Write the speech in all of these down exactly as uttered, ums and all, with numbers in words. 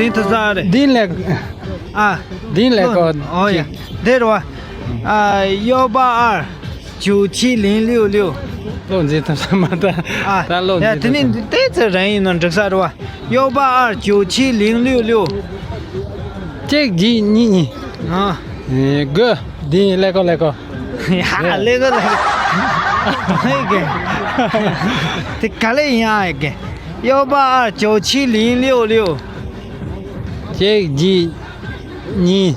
འཛིན་ཐུབ་ས་རེད། འདི་ལས། ཨ། འདི་ལས་ཀོ། ཨོ་ཡ། འདི་རེད་བ། ཨ། 幺八二九七零六六。 བློ་འཛིན་ཐུབ་ས་མ་ད། ཨ། ད་བློ་ཡ། འཛིན་དེ་ནི་ཐུབ་ས། དེ་ཚོ་རང་ཡིན་ནོ་འགྲིག་ས་རེད་བ། 幺八二九七零六六。 གཅིག་གཅིག་གཉིས་གཉིས། ཨ། དགུ། འདི་ལས་ཀོ་ལས་ཀོ། ཡ། ལས་ཀོ་ལས་ཀོ། ཧེ་གེ། དེ་ག་ལེ་ཡིན་ཨ་གེ། 幺八二九七零六六。 གཅིག་གཅིག་གཉིས།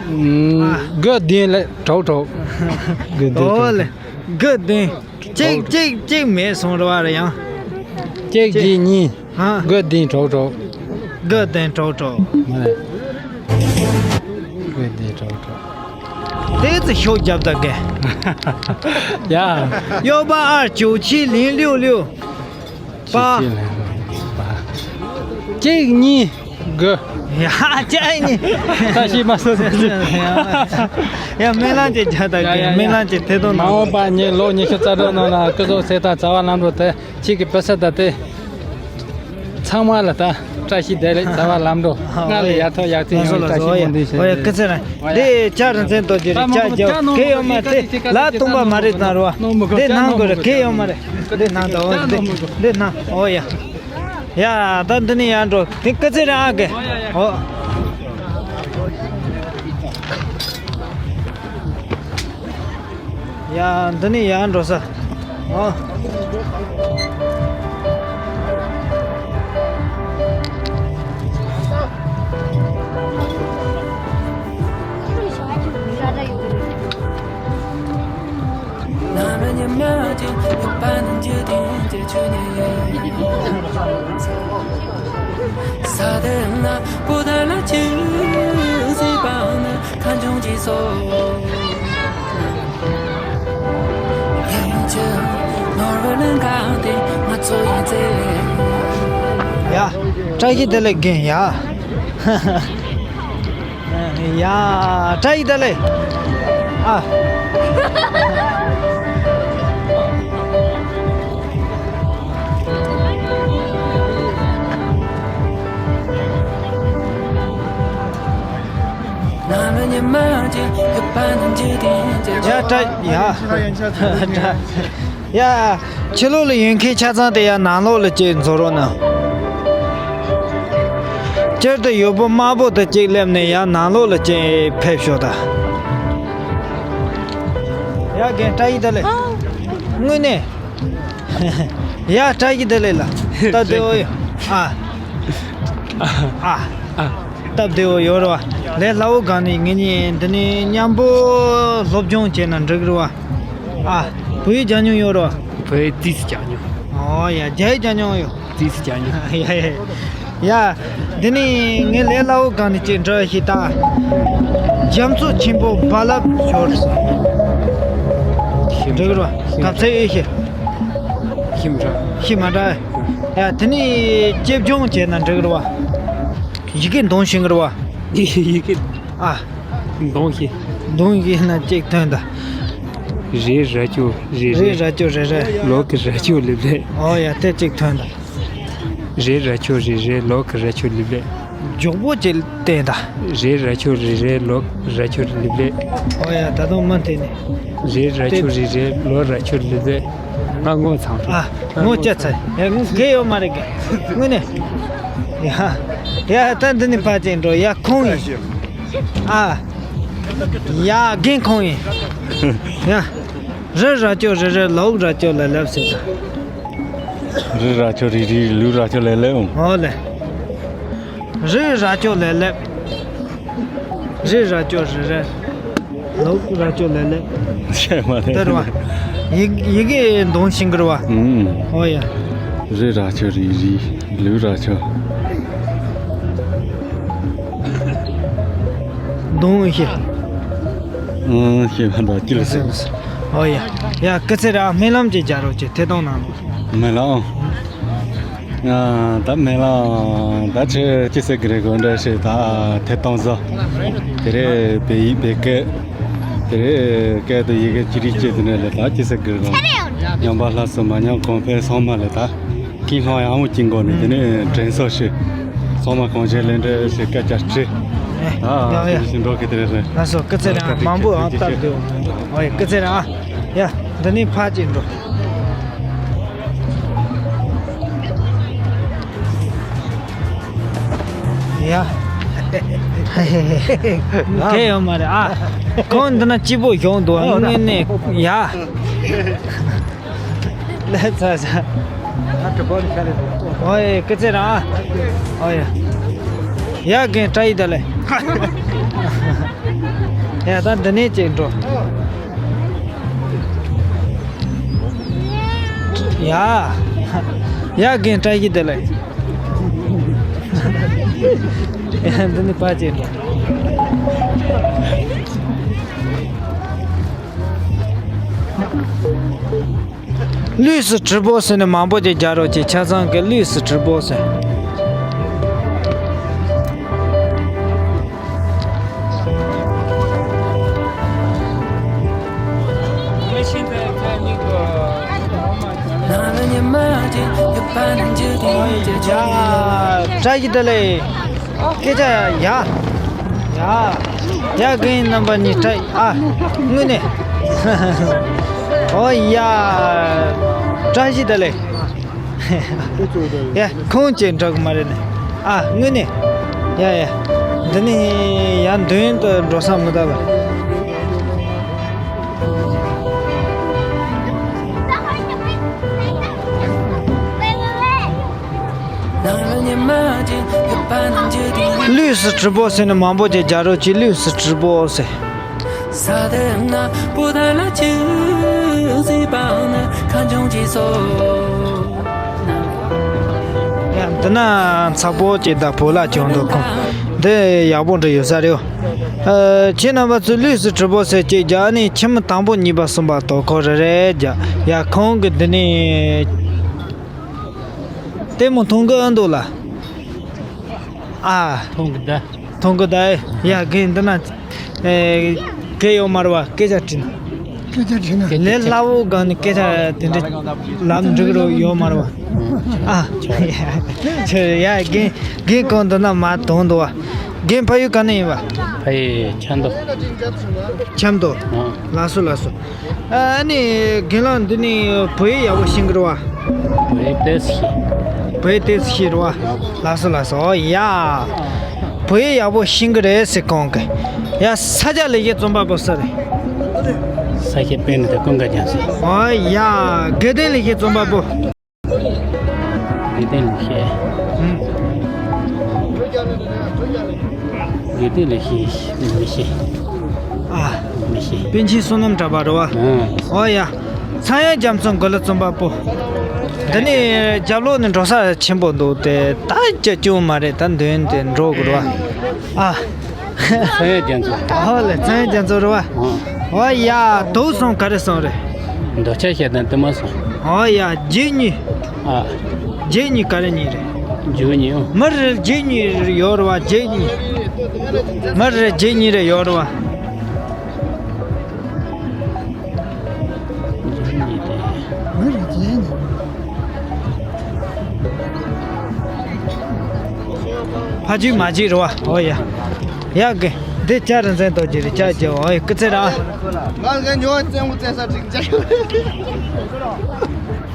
ཨ། དགུ་བདུན་ལས་གྲོགས་གྲོགས། དགུ་བདུན་གྲོགས་གྲོགས། ཨོ་ལེ། དགུ་བདུན། གཅིག་གཅིག་གཅིག་མེད་སོང་རེད་བ་རེད་ཡང་། གཅིག་གཅིག་གཉིས། ཨ། དགུ་བདུན་གྲོགས་གྲོགས། དགུ་བདུན་གྲོགས་གྲོགས། མ་རེད། དགུ་བདུན་གྲོགས་གྲོགས། དེ་ཚོ་ཤོག་རྒྱབ་ད་གེ། ཡ། 幺八二九七零六六。 པ། གཅིག་གཉིས། དགུ། ཡ། གཅིག་གཉིས། ད་ཤི་མ་སོང་། ཡ། སྨོན་ལམ་ཅིག་རྒྱག་ད་གེ། ཡ་ཡ་ཡ། སྨོན་ལམ་ཅིག་ཐེ་གཏོགས་མ་གནང་། འོངས་པ་ངས་ལོ་ཉི་ཤུ་རྩ་དྲུག་ནང་ལ་སྐུ་གཟུགས་གསལ་ཐང་རྩ་བ་ལམ་འགྲོ་དེ་ཁྱེད་ཀྱི་བུ་ཚ་ད་དེ། ཚང་མ་ལ་ད་བཀྲ་ཤིས་བདེ་ལེགས། རྩ་བ་ལམ་འགྲོ། སྔར་ལས་ཡག་ཐོག་ཡག་བརྩེགས་ཡོང་བའི་བཀྲ་ཤིས་སྨོན་འདུན་ཞུ། ཨོ་ཡ། སྐུ་ཚེ་རིང་། འདི་ལྕགས་རིན་ཆེན་རྡོ་རྗེ་རེད། ལྕགས་རྒྱབ་གལ་ཡོད་མ་རེད། ལ་སྟོང་པ་མ་རེད་ད་རོ། འདི་ནང་དགོས་རེད། གལ་ཡོད་མ་རེད། འདི་ནང་དང་། འོ་འདི་འདི་ནང་། ཨོ་ཡ། ཡ། ད་འདི་ནས་ཡར་འགྲོ། དེ་སྐུ་ཚེ་རིང་ཨ་གེ། ཨོ། ཡ། འདི་ནས་ཡར་འགྲོ་ས། ཨོ། ཡ། བཀྲ་ཤིས་བདེ་ལེགས་རྒན། ཡ། ཡ། བཀྲ་ཤིས་བདེ་ལེགས། ཨ། ཡ། བཀྲ། ཡ། བཀྲ། ཡ། ཕྱི་ལོགས་ལ་ཡོད་མཁན་ཆ་ཚང་དེ་ཡར་ནང་ལོགས་ལ་ཅིག་འཛུལ་རོགས་གནང་། སྤྱིར་དུ་ཡུལ་པོ་དམར་པོ་དེ་གཅིག་སླེབས་ནས་ཡར་ནང་ལོགས་ལ་ཅིག་ཕེབས་ཤོག་ད། ཡ། རྒན་བཀྲ་ཤིས་བདེ་ལེགས། དངོས་གནས། ཡ། བཀྲ་ཤིས་བདེ་ལེགས་ལ། སྟབས་བདེ་བོ་ཡོད། ཨ། ཨ། སྟབས་བདེ་བོ་ཡོད་རེད་བ། ལས་སླ་བོ་གང་ནས་ངེད་གཉིས་འདི་ནས་མཉམ་པོ་སློབ་སྦྱོང་བྱས་ན་འགྲིག་རེད་བ། ཨ། བོད་ཡིག་སྦྱང་མྱོང་ཡོད་རེད་བ། བོད་ཡིག་ཏོག་ཙམ་སྦྱང་མྱོང་། ཨོ་ཡ། རྒྱ་ཡིག་སྦྱང་མྱོང་ཡོད། ཏོག་ཙམ་སྦྱང་མྱོང་། ཡ་ཡ་ཡ། ཡ། འདི་ནས་ངས་ལས་སླ་བོ་གང་ནས་ཅིག་འདྲི་ཞིག་ད། རྒྱ་མཚོ་ཆེན་པོ་རྦ་རླབས་ཤོར། འགྲིག་རེད་བ། ག་ཚད་ཡོད་ཤེས། ཤི་མ་འདྲ། ཤི་མ་འདྲ། ཡ། དེ་ནས་སྐྱིད་སྦྱོང་བྱས་ན་འགྲིག་རེད་བ། ཡི་གེ་འདོན་ཤེས་ཀྱི་རེད་བ། ཡི་གེ། ཨ། འདོན་ཤེས། འདོན་ཤེས་ན་གཅིག་ཐོན་ད། རེད་ར་ཅོ་རེད་རེད། རེད་ར་ཅོ་རེད་རེད། ལོག་གི་ར་ཅོ་ལེབ་ལེ། ཨོ་ཡ། དེ་གཅིག་ཐོན་ད། རེད་ར་ཅོ་རེད་རེད། ལོག་གི་ར་ཅོ་ལེབ་ལེ། མགྱོགས་པོ་ཅིག་བསྟན་ད། རེད་ར་ཅོ་རེད་རེད། ལོག་ར་ཅོ་ལེབ་ལེ། ཨོ་ཡ། ད་དུང་མ་འཐེན་ནས། རེད་ར་ཅོ་རེད་རེད། ལོག་ར་ཅོ་ལེབ་ལེ། ང་ངོ་ཚ། ཨ། ངོ་སྐྱ་ཚ། ཡ། ངོ་གལ་ཡོད་མ་རེད་གི། དངོས་གནས། ཡ། ཡ། ད་འདི་ནས་ཕར་ཅིག་འགྲོ། ཡ། ཁོང་ཡིན། ཨ། ཡ། རྒན་ཁོང་ཡིན། ཡ། རེད་ར་ཅོ་རེད་རེད། ལོག་ར་ཅོ་ལེབ་ལེབ་ཟེར་ད། རེད་ར་ཅོ་རེད་རེད། ལོག་ར་ཅོ་ལེབ་ལེབ། ཨོ་ལེ། རེད་ར་ཅོ་ལེབ་ལེབ། རེད་ར་ཅོ་རེད་རེད། ལོག་ར་ཅོ་ལེབ་ལེབ། བཤད་མ་རེད། དེ་རེད་བ། ཡི་ཡི་གེ་འདོན་ཤེས་ཀྱི་རེད་བ། ཨུམ། ཨོ་ཡ། རེད་ར་ཅོ་རེད་རེད། ལོག་ར་ཅོ། འདོན་ཤེས། ཨུམ། ཤེས་མ་འདུག་ཅི་ལ་ཟེར། ཨོ་ཡ། ཡ། སྐུ་ཚེ་རིང་། སྨོན་ལམ་ཅིག་རྒྱག་རོགས་བྱེད། ཐད་གཏོང་གནང་རོགས། སྨོན་ལམ། ཨ། ད་སྨོན་ལམ། ད་ཁྱོད་ཅི་ཟེར་གི་རེད་གོ། འདྲ་ཞིག་ད་ཐད་གཏོང་བཟོ། དེ་རེད། བོད་ཡིག་བོད་སྐད། དེ་རེད། སྐད་དང་ཡི་གེ་ཅི་རིགས་སྐྱེས་དེ་ནས་ལས་ད་ཅི་ཟེར་གི་རེད་གོ། ཉམས་པ་སླར་གསོ་མ་ཉམས་གོང་འཕེལ་ཚང་མ་ལས་ད། ཡིན་ཧང་ཡང་མོ་གཅིག་འགོ་ནས་དེ་ནས་དྲན་གསོ་ཞུ། ཚང་མ་གང་བྱས་ལས་འབྲས་ཞུ་སྐད་ཆ་དྲིས། ཨ་ཡ་ཡ། དེ་བཞིན་འགྲོ་གི་དེ་རེད་རེད། ལགས་སོ། སྐུ་ཚེ་རིང་། མང་པོ་ཨང་སྟབས་བདེ་བོ། ཨོ་ཡ། སྐུ་ཚེ་རིང་། ཨ་ཡ། འདི་ནས་ཕར་ཅིག་འགྲོ། ཡ། གལ་ཡོད་མ་རེད་ཨ། ཁོང་འདི་ན་སྐྱིད་པོ་བྱུང་འདུག་དངོས་གནས་ཡ། ལས་ཚ་ཚ། ཨོ་ཡེ། སྐུ་ཚེ་རིང་ཨ། ཨོ་ཡེ། ཡ་རྒན་བཀྲ་ཤིས་བདེ་ལེགས། ཡ་ད་འདི་ནས་ཅིག་འགྲོ། ཡ། ཡ་རྒན་བཀྲ་ཤིས་བདེ་ལེགས། ཡ་འདི་ནས་ཕར་ཅིག་འགྲོ། ལུས་སུ་གྲིབ་པོ་ཟེར་ནས་མང་པོ་ཅིག་རྒྱག་རོགས་གྱིས། ཆ་ཚང་གི་ལུས་སུ་གྲིབ་པོ་ཟེར། བཀྲ་ཤིས་བདེ་ལེགས། སྐད་ཆ་ཡ། ཡ། ཡ་རྒན་རྣམ་པ་གཉིས་བཀྲ་ཨ། དངོས་གནས། ཨོ་ཡ། བཀྲ་ཤིས་བདེ་ལེགས། ཡ་ཁོང་ཅིག་འགྲོ་གི་མ་རེད་ནས། ཨ་དངོས་གནས། ཡ་ཡ། འདི་ནས་ཡར་མདུན་དུ་འགྲོ་ས་མི་འདུག་པ། ལུས་སུ་གྲིབ་པོ་ཟེར་ནས་མང་པོ་ཅིག་རྒྱག་རོགས་གྱིས། ལུས་སུ་གྲིབ་པོ་ཟེར། ཡ་འདི་ན་ཚ་པོ་ཅིག་དང་བོ་ལ་བྱུང་འདུག་ཁོང་འདི་ཡག་པོ་འདྲ་ཡོད་ས་རེད། ཨ་ཁྱེད་རྣམ་པ་ཚོས་ལུས་སུ་གྲིབ་པོ་ཟེར་ཅིག་རྒྱག་ནས་ཁྱིམ་དང་པོ་གཉིས་པ་གསུམ་པ་དོ་ཁོ་རེ་རེ་རྒྱག་ཡ་ཁོང་གི་འདི་ནས། ལྟད་མོ་མཐོང་གི་ཨ་འདུག་ལ། ཨ། མཐོང་གི་ད། མཐོང་གི་ད། ཡ་རྒན་འདི་ན། ཨེ། གལ་ཡོད་མ་རེད་པ། སྐད་ཆ་དྲིས་ན། སྐད་ཆ་དྲིས་ན། ལས་སླ་བོ་སྒང་ནས་སྐད་ཆ་དེ་འདྲ་ལབ་འགྲིག་རོགས་ཡོད་མ་རེད་པ། ཨ། ཡ་རྒན། རྒན་ཁོང་འདི་ན་མར་དོན་འདུག་པ། རྒན་ཕ་ཡུལ་ག་ནས་ཡིན་པ། ཕ་ཡུལ་ཆབ་མདོ། ཆབ་མདོ། ཨ། ལགས་སོ་ལགས་སོ། ཨ་ནི་རྒན་ལགས་འདི་ནི་བོད་ཡིག་ཡག་པོ་ཤེས་ཀྱི་རེད་པ། བོད་ཡིག་ཏོག་ཙམ་ཤེས། བོད་ཡིག་ཏོག་ཙམ་ཤེས་རེད་པ། ལགས་སོ་ལགས་སོ། ཨོ་ཡ། བོད་ཡིག་ཡག་པོ་ཤེས་ཀྱི་རེད་ཟེར་གོང་གི། ཡ་ས་སྐྱ་ལེགས་བཤད་རྩོམ་པ་པོ་སུ་རེད། ས་སྐྱ་པད་ནི་དང་ཀུན་དགའ་རྒྱལ་མཚན། ཨོ་ཡ། དགེ་ལྡན་ལེགས་བཤད་རྩོམ་པ་པོ། དགེ་ལྡན་ལེགས་བཤད། ཨུམ། དགེ་ལྡན་ལེགས་བཤད་མི་ཤེས། ཨ། མི་ཤེས། པཎ་ཆེན་བསོད་ནམས་གྲགས་པ་རེད་པ། ཨ། ཨོ་ཡ། ཚངས་དབྱངས་རྒྱ་མཚོ་མགོ་ལོག་རྩོམ་པ་པོ། འདི་ནི་རྒྱབ་ལོགས་ནས་འགྲོ་ས་ཆེན་པོ་འདུག་སྟེ་ད་ཅི་སྐྱོན་མ་རེད། ད་མདུན་དེ་འགྲོ་དགོས་རེད་པ། ཨ། ཚངས་དབྱངས་རྒྱ་མཚོ། ཨོ་ལེ། ཚངས་དབྱངས་རྒྱ་མཚོ་རེད་པ། ཨོ་ཡ། དུག་སོང་ག་རེ་སོང་རེད། འདོད་ཆགས་ཞེ་སྡང་དུ་མ་སོང་། ཨོ་ཡ། བརྗེད་གཉིས། ཨ། བརྗེད་གཉིས་ག་རེ་གཉིས་རེད། བརྗེད་གཉིས། ཨོ། མི་རེར་བརྗེད་གཉིས་ཡོད་རེད་པ། བརྗེད་གཉིས། མི་རེར་བརྗེད་གཉིས་རེ་ཡོད་རེད་པ། བརྗེད་གཉིས་དེ། མི་རེར་བརྗེད་གཉིས། ཕ་རྒྱུད་མ་བརྗེད་རེད་པ། ཨོ་ཡ། ཡ་གི། འདི་ལྕགས་རི་འཛིན་རྡོ་རྗེ་རེད། ལྕགས་རྗེ། ཨོ་ཡ། སྐུ་ཚེ་རིང་། ང་ང་ཉོ་བ་བཙན་པོ་བཙན་ས་ཅིག་ཅག་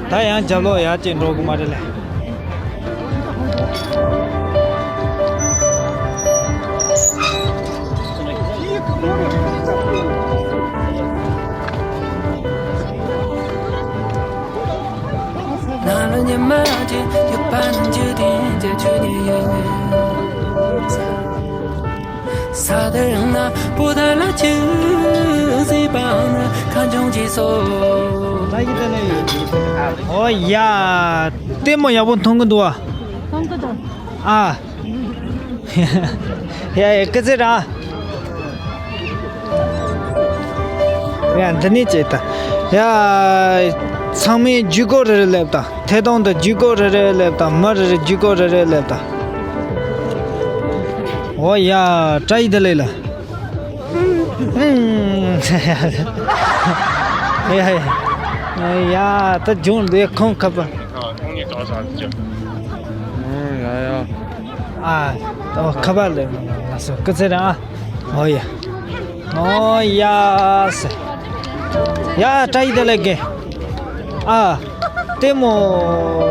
ད་ཡང་རྒྱབ་ལོགས་ཡར་ཅིག་འགྲོ་གི་མ་རེད་ལེ། ཨོ་ཡ། ལྟད་མོ་ཡག་པོ་མཐོང་གི་འདུག་པ། མཐོང་གི་འདུག་ཨ། ཡ་ཡ། སྐུ་ཚེ་རིང་། ཡ་འདི་ནས་ཅིག་ད། ཡ། ཚང་མས་ལྗིད་ཁོག་རེ་རེ་སླེབས་དང་། ཐད་གཏོང་དུ་ལྗིད་ཁོག་རེ་རེ་སླེབས་དང་། མི་རེ་རེ་ལྗིད་ཁོག་རེ་རེ་སླེབས་དང་། ཨོ་ཡ། བཀྲ་ཤིས་བདེ་ལེགས་ལ། ཡ་ཡ། ཡ་ད་ལྗོངས་འདི་ཁོང་ཁ་པ། ཨོ་ཡ་ཡ། ཨ། ཨོ་ཁ་པར་ལས་མ་ལ་སོ་ཀི་ཚེ་ར། ཨོ་ཡ། ཨོ་ཡ་སེ། ཡ་བཀྲ་ཤིས་བདེ་ལེགས་གེ། ཨ། ལྟད་མོ་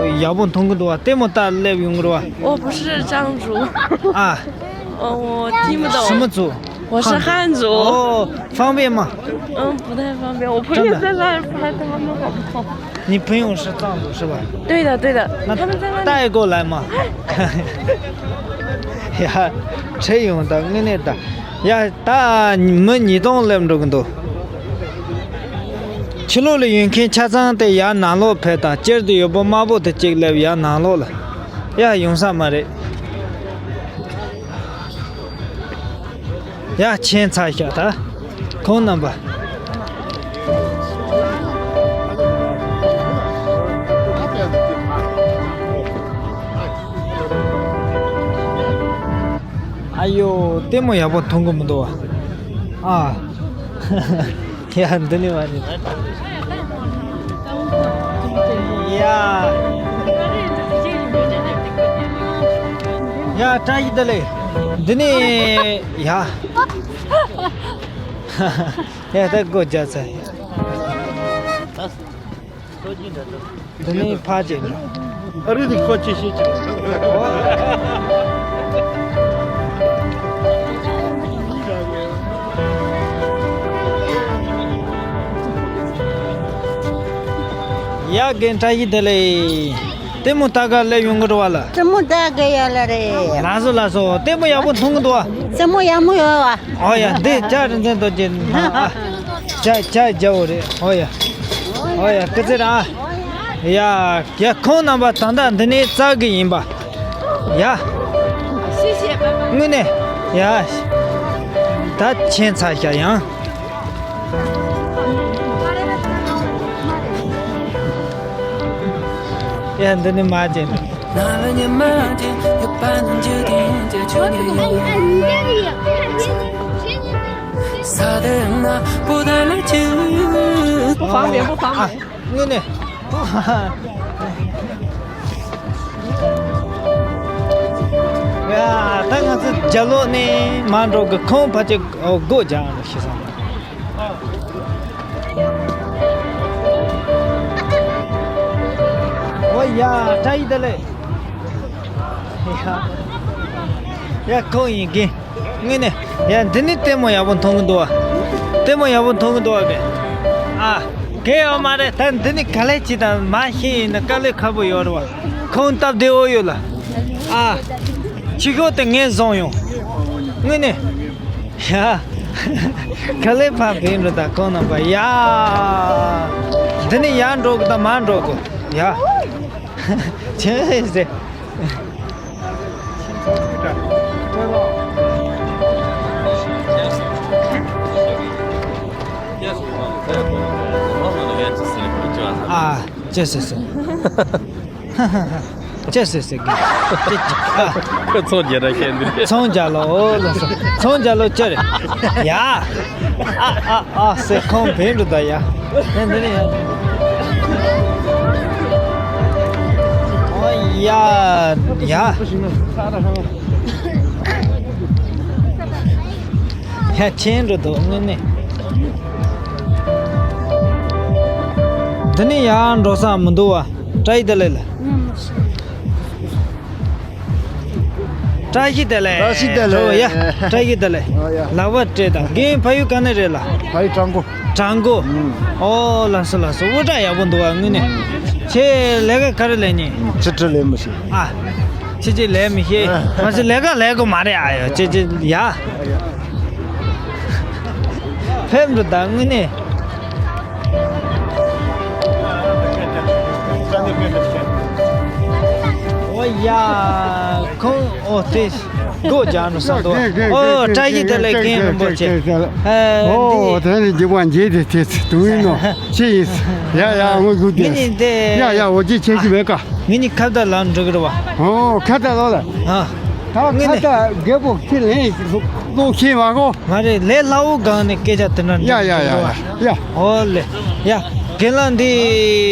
ཡག་པོ་མཐོང་གི་འདུག་བ། ལྟད་མོ་ལྟ་སླེབས་ཡོང་གི་རེད་བ། 我不是张竹。 ཨ། 哦，我听不懂。什么族？我是汉族。哦，方便吗？嗯，不太方便。我朋友在那儿拍，他们好不好？你朋友是藏族是吧？对的，对的，那他们在那里。带过来嘛。 ཡ། ཁྲིད་ཡོང་ད་དངོས་གནས་ད། ཡ། ད་མི་ཉིས་སྟོང་སླེབས་འགྲོ་གི་འདུག་ཕྱི་ལོགས་ལ་ཡོད་མཁན་ཆ་ཚང་དེ་ཡར་ནང་ལོགས་ཕེབས་དང་། སྤྱིར་དུ་ཡོད་པོ་དམར་པོ་དེ་གཅིག་སླེབས་ཡར་ནང་ལོགས་ལ། ཡ། ཡོང་ས་མ་རེད། ཡ། ཁྱད་མཚར་ཤག་ད། ཁོང་རྣམ་པ། ཨ་ཡོ། ལྟད་མོ་ཡག་པོ་མཐོང་གི་མི་འདུག་བ། ཨ། ཡ། འདི་ནི་བ་ནི། ཡ། ཡ། བཀྲ་ཤིས་བདེ་ལེགས། འདི་ནི། ཡ། ཡ། ད་སྒོ་རྒྱག་ཚར། འདི་ནི་ཕ་ཅེ་ནི། ཨ་རི་དེ་ཁོ་ཅི་ཤེས་ཀྱི། ཡ། རྒན་བཀྲ་ཤིས་བདེ་ལེགས། ལྟད་མོ་ལྟ་ག་སླེབས་ཡོང་གི་རེད་བ་ལ། ལྟད་མོ་ལྟ་ག་ཡོད་ལ་རེད། ལགས་སོ་ལགས་སོ། ལྟད་མོ་ཡག་པོ་མཐོང་གི་འདུག་བ། ལྟད་མོ་ཡག་མོ་ཡོད་བ། ཨོ་ཡ། འདི་ལྕགས་རིན་ཆེན་རྡོ་རྗེ་ནང་ཨ། ལྕགས་ལྕགས་རྒྱལ་པོ་རེད། ཨོ་ཡ། ཨོ་ཡ། སྐུ་ཚེ་རིང་ཨ། ཡ། ཡ། ཁོང་རྣམ་པ་ད་ལྟ་འདི་ནས་བཙལ་གི་ཡིན་པ། ཡ། དངོས་གནས། ཡ། ད་ཁྱད་མཚར་ཤག་ཡང་། ཡ། འདི་ནི་མ་ཅན། དངོས་གནས། ཡ། ད་ང་ཚོ་རྒྱབ་ལོགས་ནས་མར་འགྲོ་གི། ཁོང་ཕལ་ཆེར་སྒོ་རྒྱག་འགྲོ་ཤེས་སོང་། ཨོ་ཡ། བཀྲ་ཤིས་བདེ་ལེགས། ཡ། ཡ། ཁོང་ཡིན་གི། དངོས་གནས། ཡ། འདི་ནི་ལྟད་མོ་ཡག་པོ་མཐོང་གི་འདུག་བ། ལྟད་མོ་ཡག་པོ་མཐོང་གི་འདུག་བ་གི། ཨ། གལ་ཡོད་མ་རེད། ད་འདི་ནི་ག་ལེ་ཅི་དང་མ་ཤེས་ཡིན་ན་དཀའ་ལས་ཁག་པོ་ཡོད་རེད་བ། ཁོང་སྟབས་བདེ་བོ་ཡོད་ལ། ཨ། ཕྱི་ཤོག་དེ་ངས་བཟུང་ཡོང་། དངོས་གནས། ཡ། ག་ལེ་ཕར་ཕེབས་འགྲོ་ད་ཁོང་རྣམ་པ། ཡ། འདི་ནི་ཡར་འགྲོ་གི་དང་མར་འགྲོ་གི། ཡ། ཆེ་ཟེ། ཨ། ཅེ་སེ་སེ། ཅེ་སེ་སེ་གི། ཅེ་ཅེ། ཨ། ཁོ་ཚོང་རྒྱག་ར་ཤེས་འདི་རེད། ཚོང་རྒྱག་ལོ་ལོ་སོ། ཚོང་རྒྱག་ལོ་ཅེ་རེད། ཡ། ཨ་ཨ་ཨ་སེ། ཁོང་བེད་འགྲོ་ད་ཡ། ཨེ་འདི་ནི་ཡ། ཨོ་ཡ་ཡ། ཡ། ཆེན་འགྲོ་འདུག་དངོས་གནས། འདི་ནི་ཡར་འགྲོ་ས་མི་འདུག་བ། བཀྲ་ཤིས་བདེ་ལེགས་ལ། བཀྲ་ཤིས་བདེ་ལེགས། བཀྲ་ཤིས་བདེ་ལེགས། ཨོ་ཡ། བཀྲ་ཤིས་བདེ་ལེགས། ཨོ་ཡ། ལག་པ་སྤྲད་དང་། རྒན་ཕ་ཡུལ་ག་ནས་རེད་ལ། ཕ་ཡུལ་བྲག་འགོ། བྲག་འགོ། ཨུམ། ཨོ་ལགས་སོ་ལགས་སོ། དབུ་སྐྲ་ཡག་པོ་འདུག་བ་དངོས་གནས། ཁྱེད་ལས་ཀ་ག་རེ་ལས་ཉེ། ཕྱི་དྲིལ་ལས་མི་ཤེས། ཨ། ཁྱེད་ཀྱིས་ལས་མི་ཤེས། ཨ། ང་ཚོས་ལས་ཀ་ལས་དགོས་མ་རེད། ཨ་ཡོ། ཁྱེད་ཀྱིས་ཡ། ཕེབས་འགྲོ་ད་དངོས་གནས། ཨོ་ཡ། ཁོང་ཨོ་དེ་སྒོ་རྒྱག་འགྲོ་ས་འདུག་ཨོ་བཀྲ་ཤིས་བདེ་ལེགས་རྒན་རིན་པོ་ཆེ། ཨོ་དེ་ནི་འཇིགས་པ་འཇིགས་ཏེ་དེ་དུང་ཡིན་ནོ། ཅི་ཡིན། ཡ་ཡ་ངོ་གུ་དེ། ཡ་ཡ་འོ་ཅི་ཆེ་ཞིག་མེད་ཀ། ངེད་གཉིས་ཁ་བརྡ་ལབ་འགྲོ་གི་རེད་བ། ཨོ་ཁ་བརྡ་ལོ་ལ། ཨ། ད་ཁ་བརྡ་རྒད་པོ་ཁྱེད་ལན་ལོག་ཤེས་མ་གོ། མ་རེད། ལས་སླ་བོ་སྒང་ནས་སྐད་ཆ་དེ་འདྲ་ཡ་ཡ་ཡ་ཡ། ཨོ་ལེ། ཡ། རྒན་ལགས་འདི་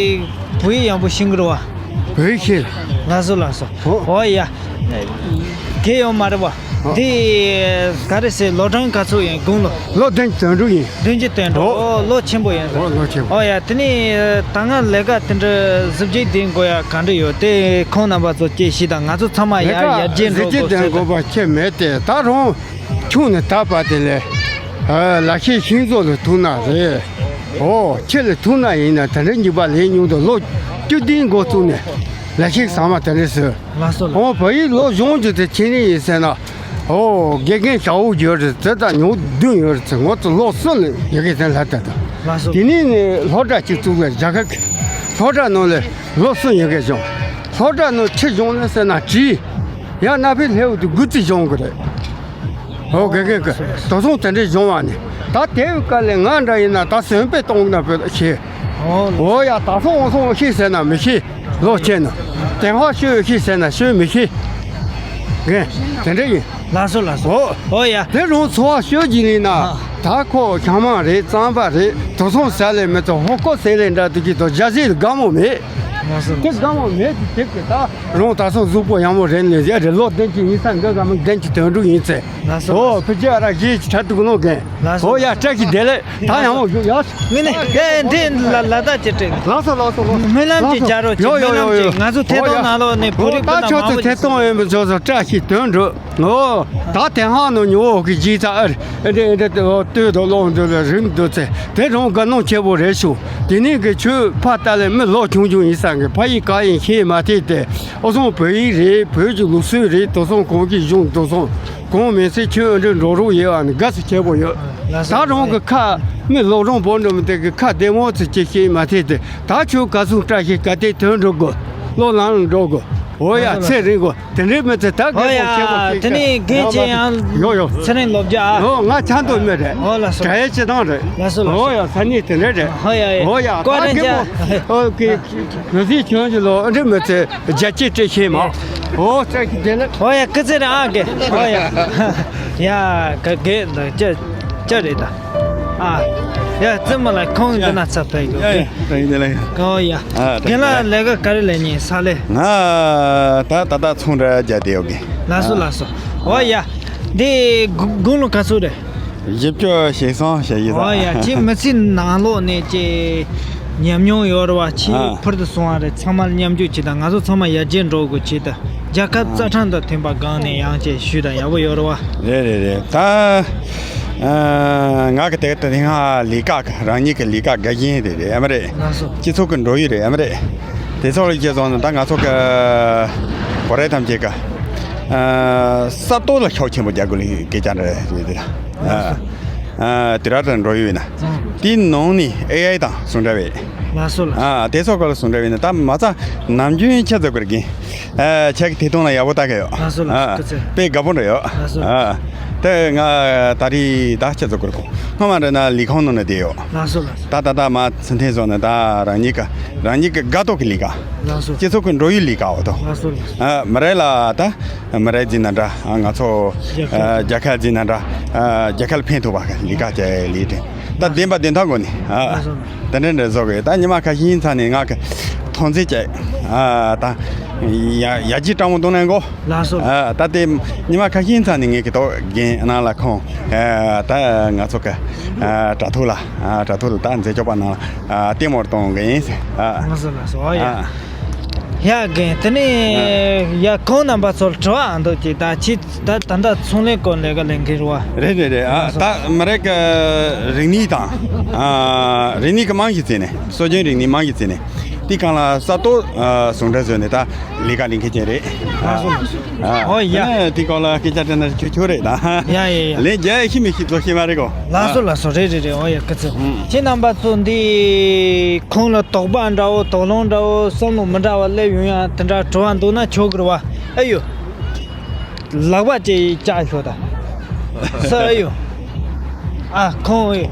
བོད་ཡིག་ཡག་པོ་ཤེས་ཀྱི་རེད་བ། བོད་ཡིག་ཤེས། ལགས་སོ་ལགས་སོ། ཨོ། ཨོ་ཡ། དེ་ཡོད་མ་རེད་པ། ཨོ། འདི་ག་རེ་ཟེར། ལོ་གྲངས་ག་ཚོད་ཡིན། དགུང་ལོ། ལོ་བདུན་ཅུ་དོན་དྲུག་ཡིན། བདུན་ཅུ་དོན་དྲུག་ཨོ། ཨོ་ལོ་ཆེན་པོ་ཡིན། ཨོ་ལོ་ཆེན་པོ། ཨོ་ཡ། དེ་ནི་ད་སྔ་ལས་ཀ་དེ་འདྲ་གཟི་བརྗིད་ལྡན་དགོས་ཡ་ག་འདྲ་ཡོད། དེ་ཁོང་རྣམ་པ་ཚོ་སྐད་ཞིག་དང་། ང་ཚོ་ཚང་མ་ལས་ཡར་ཀ་ཡར་རྒྱས་འགྲོ་གཟི་བརྗིད་དགོས་ལྡན་ཟེར་དགོས་ད། པ་ཁྱད་མེད་དེ། ད་རུང་ཆུང་ནས་ད་བར་དེ་ལས་ལག་ཤེས་ཤིང་བཟོ་ལ་ཐུག་ན་རེད། ཨོ་ཁྱེད་ལ་ཐུག་ན་ཡིན་ན་དེ་འདྲ་འཇིགས་པ་ལས་ཉུང་དུ། ལོ་བཅུ་བདུན་འགོ་བཙུགས་ནས་ལག་ཤེས་ཟ་མ་དེ་འདྲ་ཟོས། ལགས་སོ་ལགས། ཨོ་བོད་ཡིག་ལོ་གཞུང་རྒྱུ་དེ་ཆེ་ནི་ཡིན་ཟེར་ན། ཨོ་དགེ་རྒན་ཞའོ་ཡོད་རེད་ཟེར། ད་ཉོ་བདུན་ཡོད་རེད་ཟེར། ངོ་ཚོ་ལོ་གསུམ་ལ་ཡི་གེ་དེ་ལྷ་དེ་དང་། ལགས་སོ། དེ་ནས་ནི་སློབ་གྲྭ་གཅིག་བཙུགས་པའི་རྒྱ་གར་གྱི་སློབ་གྲྭ་ནང་ལ་ལོ་གསུམ་ཡི་གེ་སྦྱོང་། སློབ་གྲྭ་ནང་ཆི་སྦྱོང་ལ་ཟེར་ན་བྲིས། ཡང་གནའ་བོའི་ལྷའི་འོག་ཏུ་དགུ་རྩིས་སྦྱོང་གི་རེད། ཨོ་དགེ་རྒན་གྱིས་དེང་སང་དེ་འདྲའི་སྦྱོང་བ་ནི། ད་དེ་བའི་སྐབས་ལ་ང་འདྲ་ཡིན་ན་ད་སོན་པའི་གཏོང་ན་བོད་ཤེས། ཨོ་ཡ། ད་སོང་སོང་ཤེས་ཟེར་ན་མི་ཤེས། ལོ་ཆེ་ན། དེ་ཧ་ཤོད་ཤེས་ཟེར་ན་ཤོད་མི་ཤེས། རྒན་དེ་འདྲ་ཡིན། ལགས་སོ་ལགས་སོ། ཨོ། ཨོ་ཡ། དེ་རུང་འཚོ་བ་ཤོད་ཀྱི་ཡིན་ན། ཨ། ད་ཁོ་ཤ་མང་རེད། རྩམ་པ་རེད། དེང་སང་ཟ་ལེ་མི་ཚོ་ཧོ་ཀོ་ཟེར་ལེ་འདྲ་དུ་གི་དོ་རྒྱ་ཟིག་དགའ་མོ་མེད། ལགས་སོ། དེ་དགའ་མོ་མེད་དེ་དེ་གི་ད། རང་ད་སོ་གཟུགས་པོ་ཡང་མོ་རེད་ནས་ཡ་རེད། ལོ་བདུན་ཅུ་ཡིན་ས་འདི་ག་མི་བདུན་ཅུ་དོན་དྲུག་ཡིན་ཚེ། ལགས་སོ། ཨོ་ཕི་ཅི་ཨ་ར་གིས་ཁྲ་དུག་ནོ་གན། ལགས་སོ། ཨོ་ཡ་བཀྲ་ཤིས་བདེ་ལེགས། ད་ཡང་མོ་བཞུགས་ཡ། ངས་ནི་ཨེ་འདི་ལ་ལ་དྭགས་ཀྱི་སྤྲིན། ལགས་སོ་ལགས་སོ་ལགས་སོ། སྨོན་ལམ་ཅིག་རྒྱག་རོགས་གྱིས། ཡོ་ཡོ་སྨོན་ལམ་ཡོ་ཡོ། ཅིག། ང་ཚོ་ཐད་གཏོང་ནང་ལོགས་ནས་བོད་རིགས་སྤུན་ད་ཆ་ཚོ་ཐད་གཏོང་ཡོད་མི་ཚོ་ཚོ་བཀྲ་ཤིས་དོན་འགྲུབ། ཨོ། ད་དེ་ཧང་ནང་ཉོ་འོག་གི་ཇི་ཙ་ཨར་ཨེ་འདྲ་ཨེ་འདྲ་ཨོ་ལྟོས་དོ་ལོང་དོ་ལ་རིམ་དོ་ཚེ་དེ་རང་དགའ་སྣང་ཆེ་བོ་རེད་ཤོག་དེ་ནས་གི་ཆོས་ཕ་ལྟ་ལས་མི་ལོ་ཆུང་ཆུང་ཡིན་ས་གི་ཕ་ཡིས་ག་ཡིན་ཤེས་མ་ཐེ་དེ། ཨོ་སོང་བོད་ཡིག་རེད། བོད་ཀྱི་ལུགས་སྲོལ་རེད། དེང་སང་གོང་གི་གཞུང་དེང་སང་གོང་མེད་ཚེ་ཆོས་ཨེ་འདྲ་འགྲོ་རོགས་ཡོད་ཨ་ནི་དགའ་ས་ཆེ་བོ་ཡོད། ད་རང་གི་ཁ་མི་ལོ་རང་བོ་འགྲོ་མི་དེ་གི་ཁ་བདེ་མོ་ཚེ་ཅི་ཤེས་མ་ཐེ་དེ། ད་ཆོས་ག་སུང་བཀྲ་ཤིས་ག་དེ་དོན་འགྲུབ་དགོས། བློ་ལངས་འགྲོ་དགོས། འོ་ཡ་ཚེ་རིང་དགོས། དེ་འདྲའི་མི་ཚེ་ད་ཨོ་རྒད་པོ་ཡ། ཁྱེད་དེ་ནས་རྒན་ཁྱེད་ཡང་ཡོ་ཡོ། ཚེ་རིང་ལོ་བརྒྱ་ཨ། ཨོ་ང་ཆ་མདོ་མི་རེད། ཨོ་ལགས་སོ། དྲ་ཡའི་སྤྱི་བཏང་རེད། ལགས་སོ་ལགས་སོ། ཨོ་ཡ་ས་གནས་དེ་འདྲ་རེད། ཨོ་ཡ་ཡ། ཨོ་ཡ་ཀོ་ད་རེ་རྒད་ཅ། པོ་ཨོ་ཀེ་གོ་སྲིད་ཁྱོད་ཀྱི་ལོ་འདྲི་མི་ཚེ་རྒྱ་སྐྱེད་སྤྲད་ཤེས་མ། ཨོ་ཚེ་གི་དེ་ལ། ཨོ་ཡ་སྐུ་ཚེ་རིང་ཨ་རྒན། ཨོ་ཡ། ཡ་ག་རྒན་ལ་ཅི་ཅི་རེད་ད། ཨ། ཡ་བཙུན་མོ་ལ་ཁོང་འདི་ན་ཚ་ཕེབས་ཡོད། ཡ་ཡ་ད་ཡིན་དེ་ལ་ཡ། ཨོ་ཡ། ཨ་ད་རྒན་ལགས་ལས་ཀ་ག་རེ་ལས་ཉིན་ས་ལེ། ང་ད་ད་ད་ཚོང་འདྲ་རྒྱ་དེ་ཡོད་གི། ལགས་སོ་ལགས་སོ། ཨོ་ཡ། འདི་དགུང་ལོ་ག་ཚོད་རེད། བཞི་བཅུ་ཞེ་གསུམ་ཞེ་བཞི་ཨོ་ཡ། ཙམ། ཁྱེད་མི་ཚེ་ནང་ལོགས་ནས་ཀྱི་ཉམས་མྱོང་ཡོད་རེད་བ། ཁྱེད་ཨ་ཕུར་དུ་སོང་བ་རེད། ཚང་མ་མཉམ་འཇུག་བྱེད་དང་། ང་ཚོ་ཚང་མ་ཡར་རྒྱས་འགྲོ་དགོས་བྱེད་དང་། རྒྱལ་ཁབ་ཨ་རྩ་ཁྲིམས་དང་མཐུན་པ་སྒང་ནས་ཡང་ཅིག་ཞུས་དང་ཡག་པོ་ཡོད་རེད་བ། རེད་རེད་རེད། ད་ཨ་ང་གི་དེ་དེ་སྔ་ལས་ཀ་གི་རང་ཉིད་ཀྱི་ལས་ཀ་དགའ་བཞིན་དེ་རེད་ཨ་མ་རེད། ལགས་སོ། སྤྱི་ཚོགས་ཀྱི་འགྲོ་ཡུལ་རེད་ཨ་མ་རེད། དེ་ཚོ་ལ་སྐྱེས་སོང་ན་ད་ང་ཚོ་གི་བོད་རིགས་ཐམས་ཅད་ཀྱི་ཨ་ས་སྟོང་ལ་ཤུགས་ཆེན་པོ་རྒྱག་དགོས་ལས་སྐད་ཆ་རེད་རེད་དེ། ཨ་ཨ་དེ་ར་དང་འགྲོ་ཡུལ་ན་དེའི་ནང་ནས་ཨེ་ཨའི་དང་ཟུང་འབྲེལ་བས། ལགས་སོ་ལགས་སོ། ཨ་དེ་ཚོ་ག་ལ་ཟུང་འབྲེལ་བས་ན་ད་མ་རྩ་ནམ་རྒྱུན་ཁྱེད་ཚོ་གི་རྒན། ཨ་ཁྱེད་ཀྱི་དེ་དོན་ལ་ཡག་པོ་ལྟ་གི་ཡོད། ལགས་སོ་ལགས་སོ། ཨ་སྐུ་ཚེ། དཔེ་དགའ་པོ་འདྲ་ཡོད། ལགས་སོ་ལགས་སོ། ཨ་དེ་ང་ད་རེས་ད་ཁྱེད་ཚོ་གི་རྒན་སྔོན་མ་འདྲ་ན་ལས་ཁང་ནང་ནས་བསྡད་ཡོད། ལགས་སོ་ལགས་སོ། ད་ད་ད་མ་ཚུན་ཐེངས་སོང་ནས་ད་རང་ཉིད་ཀྱི་རང་ཉིད་ཀྱི་དགའ་ཏོག་གི་ལས་ཀ་ལགས་སོ། སྤྱི་ཚོགས་ཀྱི་འགྲོ་ཡུལ་ལས་ཀ་འོ་དོ། ལགས་སོ་ལགས་སོ། ཨ་མི་རེ་ལ་ད་མི་རེ་འཛིན་ན་འདྲ། ཨ་ང་ཚོ་རྒྱལ་ཁབ། ཨ་རྒྱལ་ཁབ་འཛིན་ན་འདྲ། ཨ་རྒྱལ་ཁབ་ལ་ཕན་ཐོགས་པ་གི་ལས་ཀ་བྱས་ལས་དེ་ད་བདེན་པ་བདེན་མཐའ་སྒོ་ནས་ཨ་ལགས་སོ། དེ་འདྲ་འདྲ་བཟོ་གི། ད་ཉི་མ་ཁ་ཤས་ཚ་ནས་ང་གི་ཐོན་རྫས་བཅས་ཨ་ད་ཡ་ཡ་ཇི་སྤྲང་མོ་འདུག་ནས་གོ། ལགས་སོ། ཨ་ད་དེ་ཉི་མ་ཁ་ཤས་ཚ་ནས་ངེད་ཀྱི་ཐོག་རྒན་ནང་ལ་ཁོང་ཨ་ད་ང་ཚོ་གི་ཨ་དྲ་ཐོག་ལ་ཨ་དྲ་ཐོག་ལ་ད་མཛད་ཆོག་པ་ནང་ལ་ཨ་ལྟད་མོར་གཏོང་གི་ཡིན་ཟེར། ཨ་ལགས་སོ་ལགས་སོ། ཨོ་ཡ། ཨ་ཡ་རྒན་དེ་ནས་ཡ་ཁོང་རྣམ་པ་ཚོར་དྲི་བ་ཨ་འདུག་ཅིག་ད་ཁྱེད་ད་ད་ལྟ་ཚོང་ལས་སྐོར་ལས་ཀ་ལས་མཁན་རེད་བ། རེད་རེད་རེད། ཨ་ལགས་སོ། ད་མི་རིགས་ཀྱི་རིག་གནས་དང་ཨ་རིག་གནས་ཀྱི་རྨང་གཞི་བརྩིས་ནས་སྲོལ་རྒྱུན་རིག་གནས་རྨང་གཞི་བརྩིས་ནས་དེ་སྒང་ལ་ས་སྟོང་ཨ་ཟུང་འབྲེལ་བཟོས་ནས་ད་ལས་ཀ་ལས་མཁན་ཅན་རེད། ལགས་སོ་ལགས་སོ། ཨ་ཨོ་ཡ། དེ་ནས་དེ་སྐོར་ལ་སྐད་ཆ་དྲིས་ན་ཁྱོད་ཁྱོད་རེད་ད། ཡ་ཡ་ཡ། ལན་རྒྱག་ཤེས་མི་ཤེས་ཚོ་ཤེས་མ་རེད་གོ། ལགས་སོ་ལགས་སོ། རེད་རེད་རེད། ཨོ་ཡ་སྐུ་ཚེ། ཁྱེད་རྣམ་པ་ཚོ་འདི་ཁོང་ལ་དོགས་པ་འདྲ་བོ་དོགས་སློང་འདྲ་བོ་བསམ་བློ་མི་འདྲ་བ་སླེབས་ཡོང་ཡ་དེ་འདྲ་དྲི་བ་འདུག་ན་ཆོག་གི་རེད་བ། ཨ་ཡོ། ལག་པ་ཅིག་བཅག་ཤོག་ད། ས་ཨ་ཡོ། ཨ་ཁོང་ཨེ།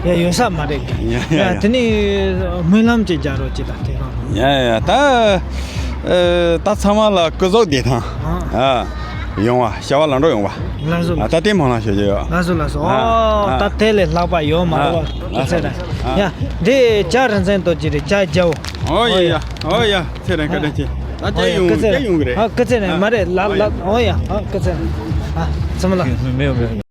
ཡ་ཡོད་ས་མ་རེད་གི། ཡ་ཡ་ཡ། དེ་ནས་སྨོན་ལམ་ཅིག་རྒྱག་རོགས་ཅིག་དང་དེ་རང་། ཡ་ཡ་ད། ཨ་ད་ཚང་མ་ལ་སྐུ་གཟུགས་བདེ་ཐང་། ཨ། ཨ་ཡོང་བ་བྱ་བ་ལམ་འགྲོ་ཡོང་བ། ལགས་སོ། ཨ་ད་ལྟའི་སྨོན་ལམ་ཞུ་རྒྱུ་ཡོད། ལགས་སོ་ལགས་སོ། ཨ་ཨོ་ཨ་ད་དེ་ལས་ལྷག་པ་ཡོད་མ་རེད་བ། ཨ་ཨ་ཚེ་ར། ཨ་ཡ་འདི་ཇ་རིན་ཆེན་རྡོ་རྗེ་རེད། ཇ་རྒྱའོ། ཨོ་ཡ་ཡ། ཨོ་ཡ། ཚེ་རིང་བཀའ་དྲིན་ཆེ། ད་ཨོ་ཡ། སྐུ་ཁྱེད་ཚེ་ཡོང་གི་རེད། ཨ། སྐུ་ཚེ་རིང་། མ་རེད། ལ་ལ། ཨོ་ཡ། ཨ། སྐུ་ཚེ་རིང་། ཨ། ཚང་མ་ལ། མེད་མེད།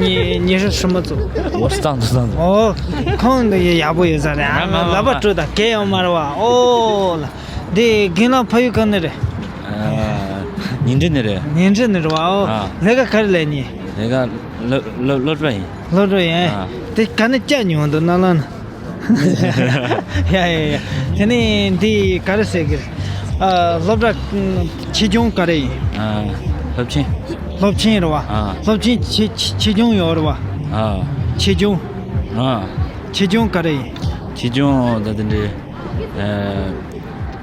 ཉི་ཉི་ཧྲི་ཧྲི་མ་ཚོ། ཨོ་སྟངས་དུ་སྟངས་དུ། ཨོ། ཁོང་འདི་ཡག་པོ་ཡོད་ས་རེད། ཨ། མ་མ་ལབ་པ་མ་སྤྲོད་དང་གལ་ཡོད་མ་རེད་བ། ཨོ་ལ། འདི་རྒན་ལགས་ཕ་ཡུལ་ག་ནས་རེད། ཨ། ཉིང་ཁྲི་ནས་རེད། ཉིང་ཁྲི་ནས་རེད་བ། ཨོ། ཨ། ལས་ཀ་ག་རེ་ལས་ཉེ། ལས་ཀ་སློབ་སློབ་སློབ་གྲྭ་ཡིན། སློབ་གྲྭ་ཡིན། ཨ། དེ་ག་ནས་བཅར་མྱོང་འདུག་ན་ལ་ན། ཡ་ཡ་ཡ། དེ་ནས་འདི་ག་རེ་ཟེར་གི། ཨ། སློབ་གྲྭ་ཆེ་ཆུང་ག་རེ་ཡིན། ཨ། སློབ་ཆེན། སློབ་ཆེན་རེད་བ། ཨ། སློབ་ཆེན་ཆེ་ཆེ་ཆེ་ཆུང་ཡོད་རེད་བ། ཨ། ཆེ་ཆུང་། ཨ། ཆེ་ཆུང་ག་རེ་ཡིན། ཆེ་ཆུང་ད་དེ་འདྲའི། ཨ།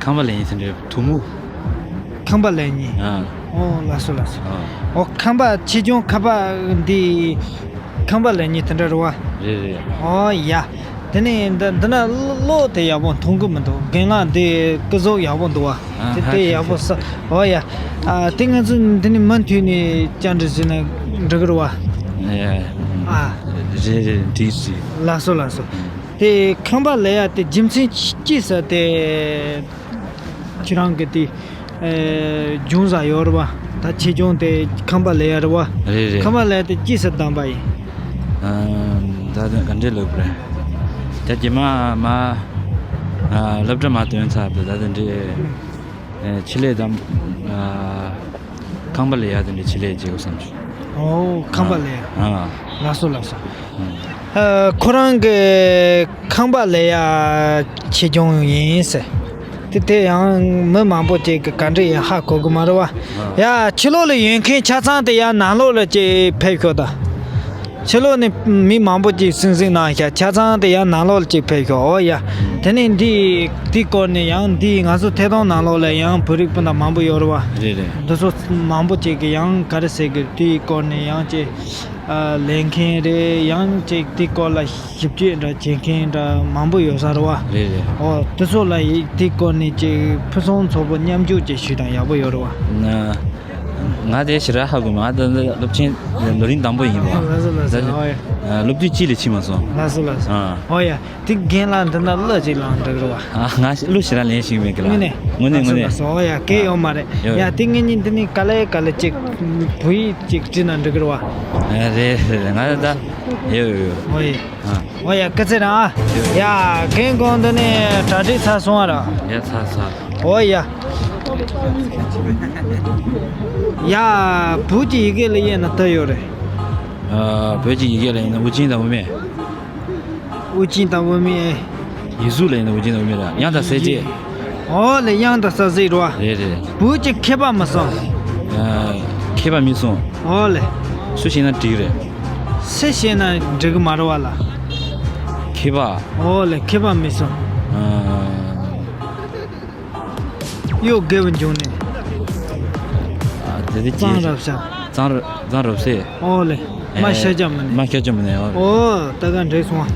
ཁང་པ་ལས་ཡིན་དེ་འདྲའི་དུ་མུ། ཁང་པ་ལས་ཉེ། ཨ། ཨོ་ལགས་སོ་ལགས་སོ། ཨ། ཨོ་ཁང་པ་ཆེ་ཆུང་ཁ་པ་འདི། ཁང་པ་ལས་ཉེ་དེ་འདྲ་རེད་བ། རེད་རེད། ཨོ་ཡ། དེ་ནས་འདི་འདི་ན་གློག་དེ་ཡག་པོ་མཐོང་གི་མི་འདུག་རྒན་ལགས་འདི་སྐུ་གཟུགས་ཡག་པོ་འདུག་བ། ཨ། དེ་ཧ་དེ་ཡག་པོ་ས། ཨོ་ཡ། ཨ། དེ་ང་ཚོ་འདི་ནས་མུ་མཐུད་ནས་བཅར་འདྲི་བྱས་ན་འགྲིག་གི་རེད་བ། ཨ། རེད་རེད། འགྲིག་འགྲིག་ལགས་སོ་ལགས་སོ། དེ་ཁང་པ་ལས་ཡ་དེ་རྒྱུ་མཚན་ཅི་ཟེར་དེ། ཁྱེད་རང་གི་དེ། ཨེ། སྦྱོང་ས་ཡོད་རེད་བ། ད་ཆེ་ཆུང་དེ་ཁང་པ་ལས་ཡ་རེད་བ། རེད་རེད། ཁང་པ་ལས་དེ་ཅི་ཟེར་བདམས་པ་ཡིན། ཨ། ད་དེ་ག་འདྲས་ལབ་དགོས་རེད། ད་རྗེས་མ་མ། ཨ། སློབ་གྲྭ་མ་ཐོན་ཚར་བ་ད་དེ་འདྲས། ཨེ། ཆེད་ལས་དམ། ཨ། ཁང་པ་ལས་ཡ་དེ་འདྲས་ཆེད་ལས་བྱེད་དགོས་བསམ་བྱུང་། ཨོ། ཁང་པ་ལས་ཡ། ཨ། ལགས་སོ་ལགས་སོ། ཨ། ཁོ་རང་གི་ཁང་པ་ལས་ཡ་ཆེ་ཆུང་ཡིན་ཟེར། དེ་དེ་ཡང་མི་མང་པོ་ཅིག་གིས་ག་འདྲ་ཡིན་ཧ་གོ་གི་མ་རེད་བ། ཡ། ཕྱི་ལོགས་ལ་ཡོད་མཁན་ཆ་ཚང་དེ་ཡ་ནང་ལོགས་ལ་ཅིག་ཕེབས་ཤོག་ད། ཕྱི་ལོགས་ནས་མི་མང་པོ་ཅིག་སིང་སིང་གནང་ཤག་ཆ་ཚང་དེ་ཡང་ནང་ལོགས་ལ་ཅིག་ཕེབས་ཤོག་ཨོ་ཡ། དེ་ནས་འདི་འདི་སྐོར་ནས་ཡང་འདི་ང་ཚོ་ཐད་གཏོང་ནང་ལོགས་ལ་ཡང་བོད་རིགས་སྤུན་ཟླ་མང་པོ་ཡོད་རེད་བ། རེད་རེད། འདི་ཚོ་མང་པོ་ཅིག་གིས་ཡང་ག་རེ་ཟེར་གི། འདིའི་སྐོར་ནས་ཡང་ཅིག་ཨ། ལས་མཁན་རེད། ཡང་ཅིག་འདི་སྐོར་ལ་ཞིབ་དཔྱོད་འདྲ་བྱེད་མཁན་འདྲ་མང་པོ་ཡོད་ས་རེད་བ། རེད་རེད། ཨོ། དེ་ཚོ་ལ་ཡི་འདི་སྐོར་ནས་ཅིག་ཕུན་སུམ་ཚོགས་པོ་མཉམ་འཇོག་ཅིག་ཞུས་དང་ཡག་པོ་ཡོད་རེད་བ། ན། ང་དེ་ཞེ་དྲག་ཧ་གོ་མ། ང་ད་སློབ་ཆེན་ལོ་རིམ་དང་པོ་ཡིན་པ། ལགས་སོ་ལགས་སོ། ཨོ་ཡ། ཨ། སློབ་དུས་གཅིག་ལས་ཕྱིན་མ་སོང་། ལགས་སོ་ལགས་སོ། ཨ། ཨོ་ཡ། དེ་རྒན་ལགས་འདི་ན་གླུ་ཅིག་བླངས་འགྲིག་རེད་བ། ཨ། ང་གླུ་ཞེ་དྲག་ལེན་ཤེས་མེད་གི་ལགས། དངོས་གནས། དངོས་གནས། ལགས་སོ་ལགས་སོ། ཨོ་ཡ། གལ་ཡོད་མ་རེད། ཡོད། ཡ། དེ་ངེད་གཉིས་འདི་ནས་ག་ལེ་ག་ལེ་ཅིག་བོད་ཡིག་ཅིག་བྲིས་ན་འགྲིག་གི་རེད་བ། ཨ། རེད་རེད། ང་ད་ཡོད་ཡོད་ཡོད། ཨོ་ཡ། ཨ། ཨོ་ཡ། སྐུ་ཚེ་རིང་ཨ། ཡ། རྒན་ཁོང་འདི་ནས་གྲ་སྒྲིག་ཚར་སོང་བ་ར། ཡ། ཚར་ཚར། ཨོ་ཡ། ཡ། བོད་ཀྱི་ཡི་གེ་ལ་དབྱེ་ན་དུ་ཡོད་རེད། ཨ། བོད་ཀྱི་ཡི་གེ་ལ་དབྱེ་ན་དབུ་ཅན་དང་དབུ་མེད། དབུ་ཅན་དང་དབུ་མེད། ཡིག་གཟུགས་ལ་དབྱེ་ན་དབུ་ཅན་དང་དབུ་མེད་ར། དབྱངས་དང་གསལ་བྱེད། ཨོ་ལེ། དབྱངས་དང་གསལ་བྱེད་རེད་བ། རེད་རེད། བོད་ཀྱི་མཁས་པ་མི་གསུམ། ཨ། མཁས་པ་མི་གསུམ། ཨོ་ལེ། སུ་བཤད་ན་འགྲིག་རེད། སུ་བཤད་ན་འགྲིག་གི་མ་རེད་བ་ལ། མཁས་པ། ཨོ་ལེ། མཁས་པ་མི་གསུམ། ཨ། གཡོ་དགེ་བའི་འབྱུང་གནས། ཨ། དེ་དེ་གཙང་རབ་ཤ། གཙང་ར། གཙང་རབ་སེ། ཨོ་ལེ། མ་ཤ་ཅམ་ནས། མ་ཤ་ཅམ་ནས། ཨོ། ཨོ། ད་ག་འགྲིག་སོང་།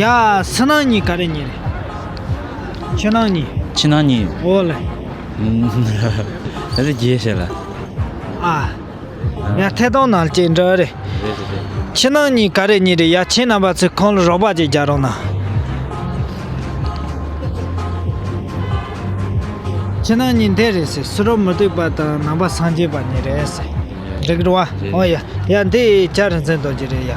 ཡ། ཕྱི་ནང་གཉིས་ག་རེ་གཉིས་རེད། ཕྱི་ནང་གཉིས། ཕྱི་ནང་གཉིས། ཨོ་ལེ། ད་དེ་རྒྱས་བཤད་ལ། ཨ། ཡ། ཐད་གཏོང་ནང་ལ་ཅིག་འདྲ་རེད། རེད་རེད་རེད། ཕྱི་ནང་གཉིས་ག་རེ་གཉིས་རེད། ཡ། ཁྱེད་རྣམ་པ་ཚོས་ཁོང་ལ་རོགས་པ་ཅིག་རྒྱག་རོགས་གནང་། ཕྱི་ནང་གཉིས་འདི་རེད་ཟེར། སུ་རུ་མུ་སྟེགས་པ་དང་ནང་པ་སངས་རྒྱས་པ་གཉིས་རེད་ཟེར། འགྲིག་རེད་བ། རེད། ཨོ་ཡ། ཡ། འདི་བྱ་རིན་ཆེན་རྡོ་རྗེ་རེད་ཡ།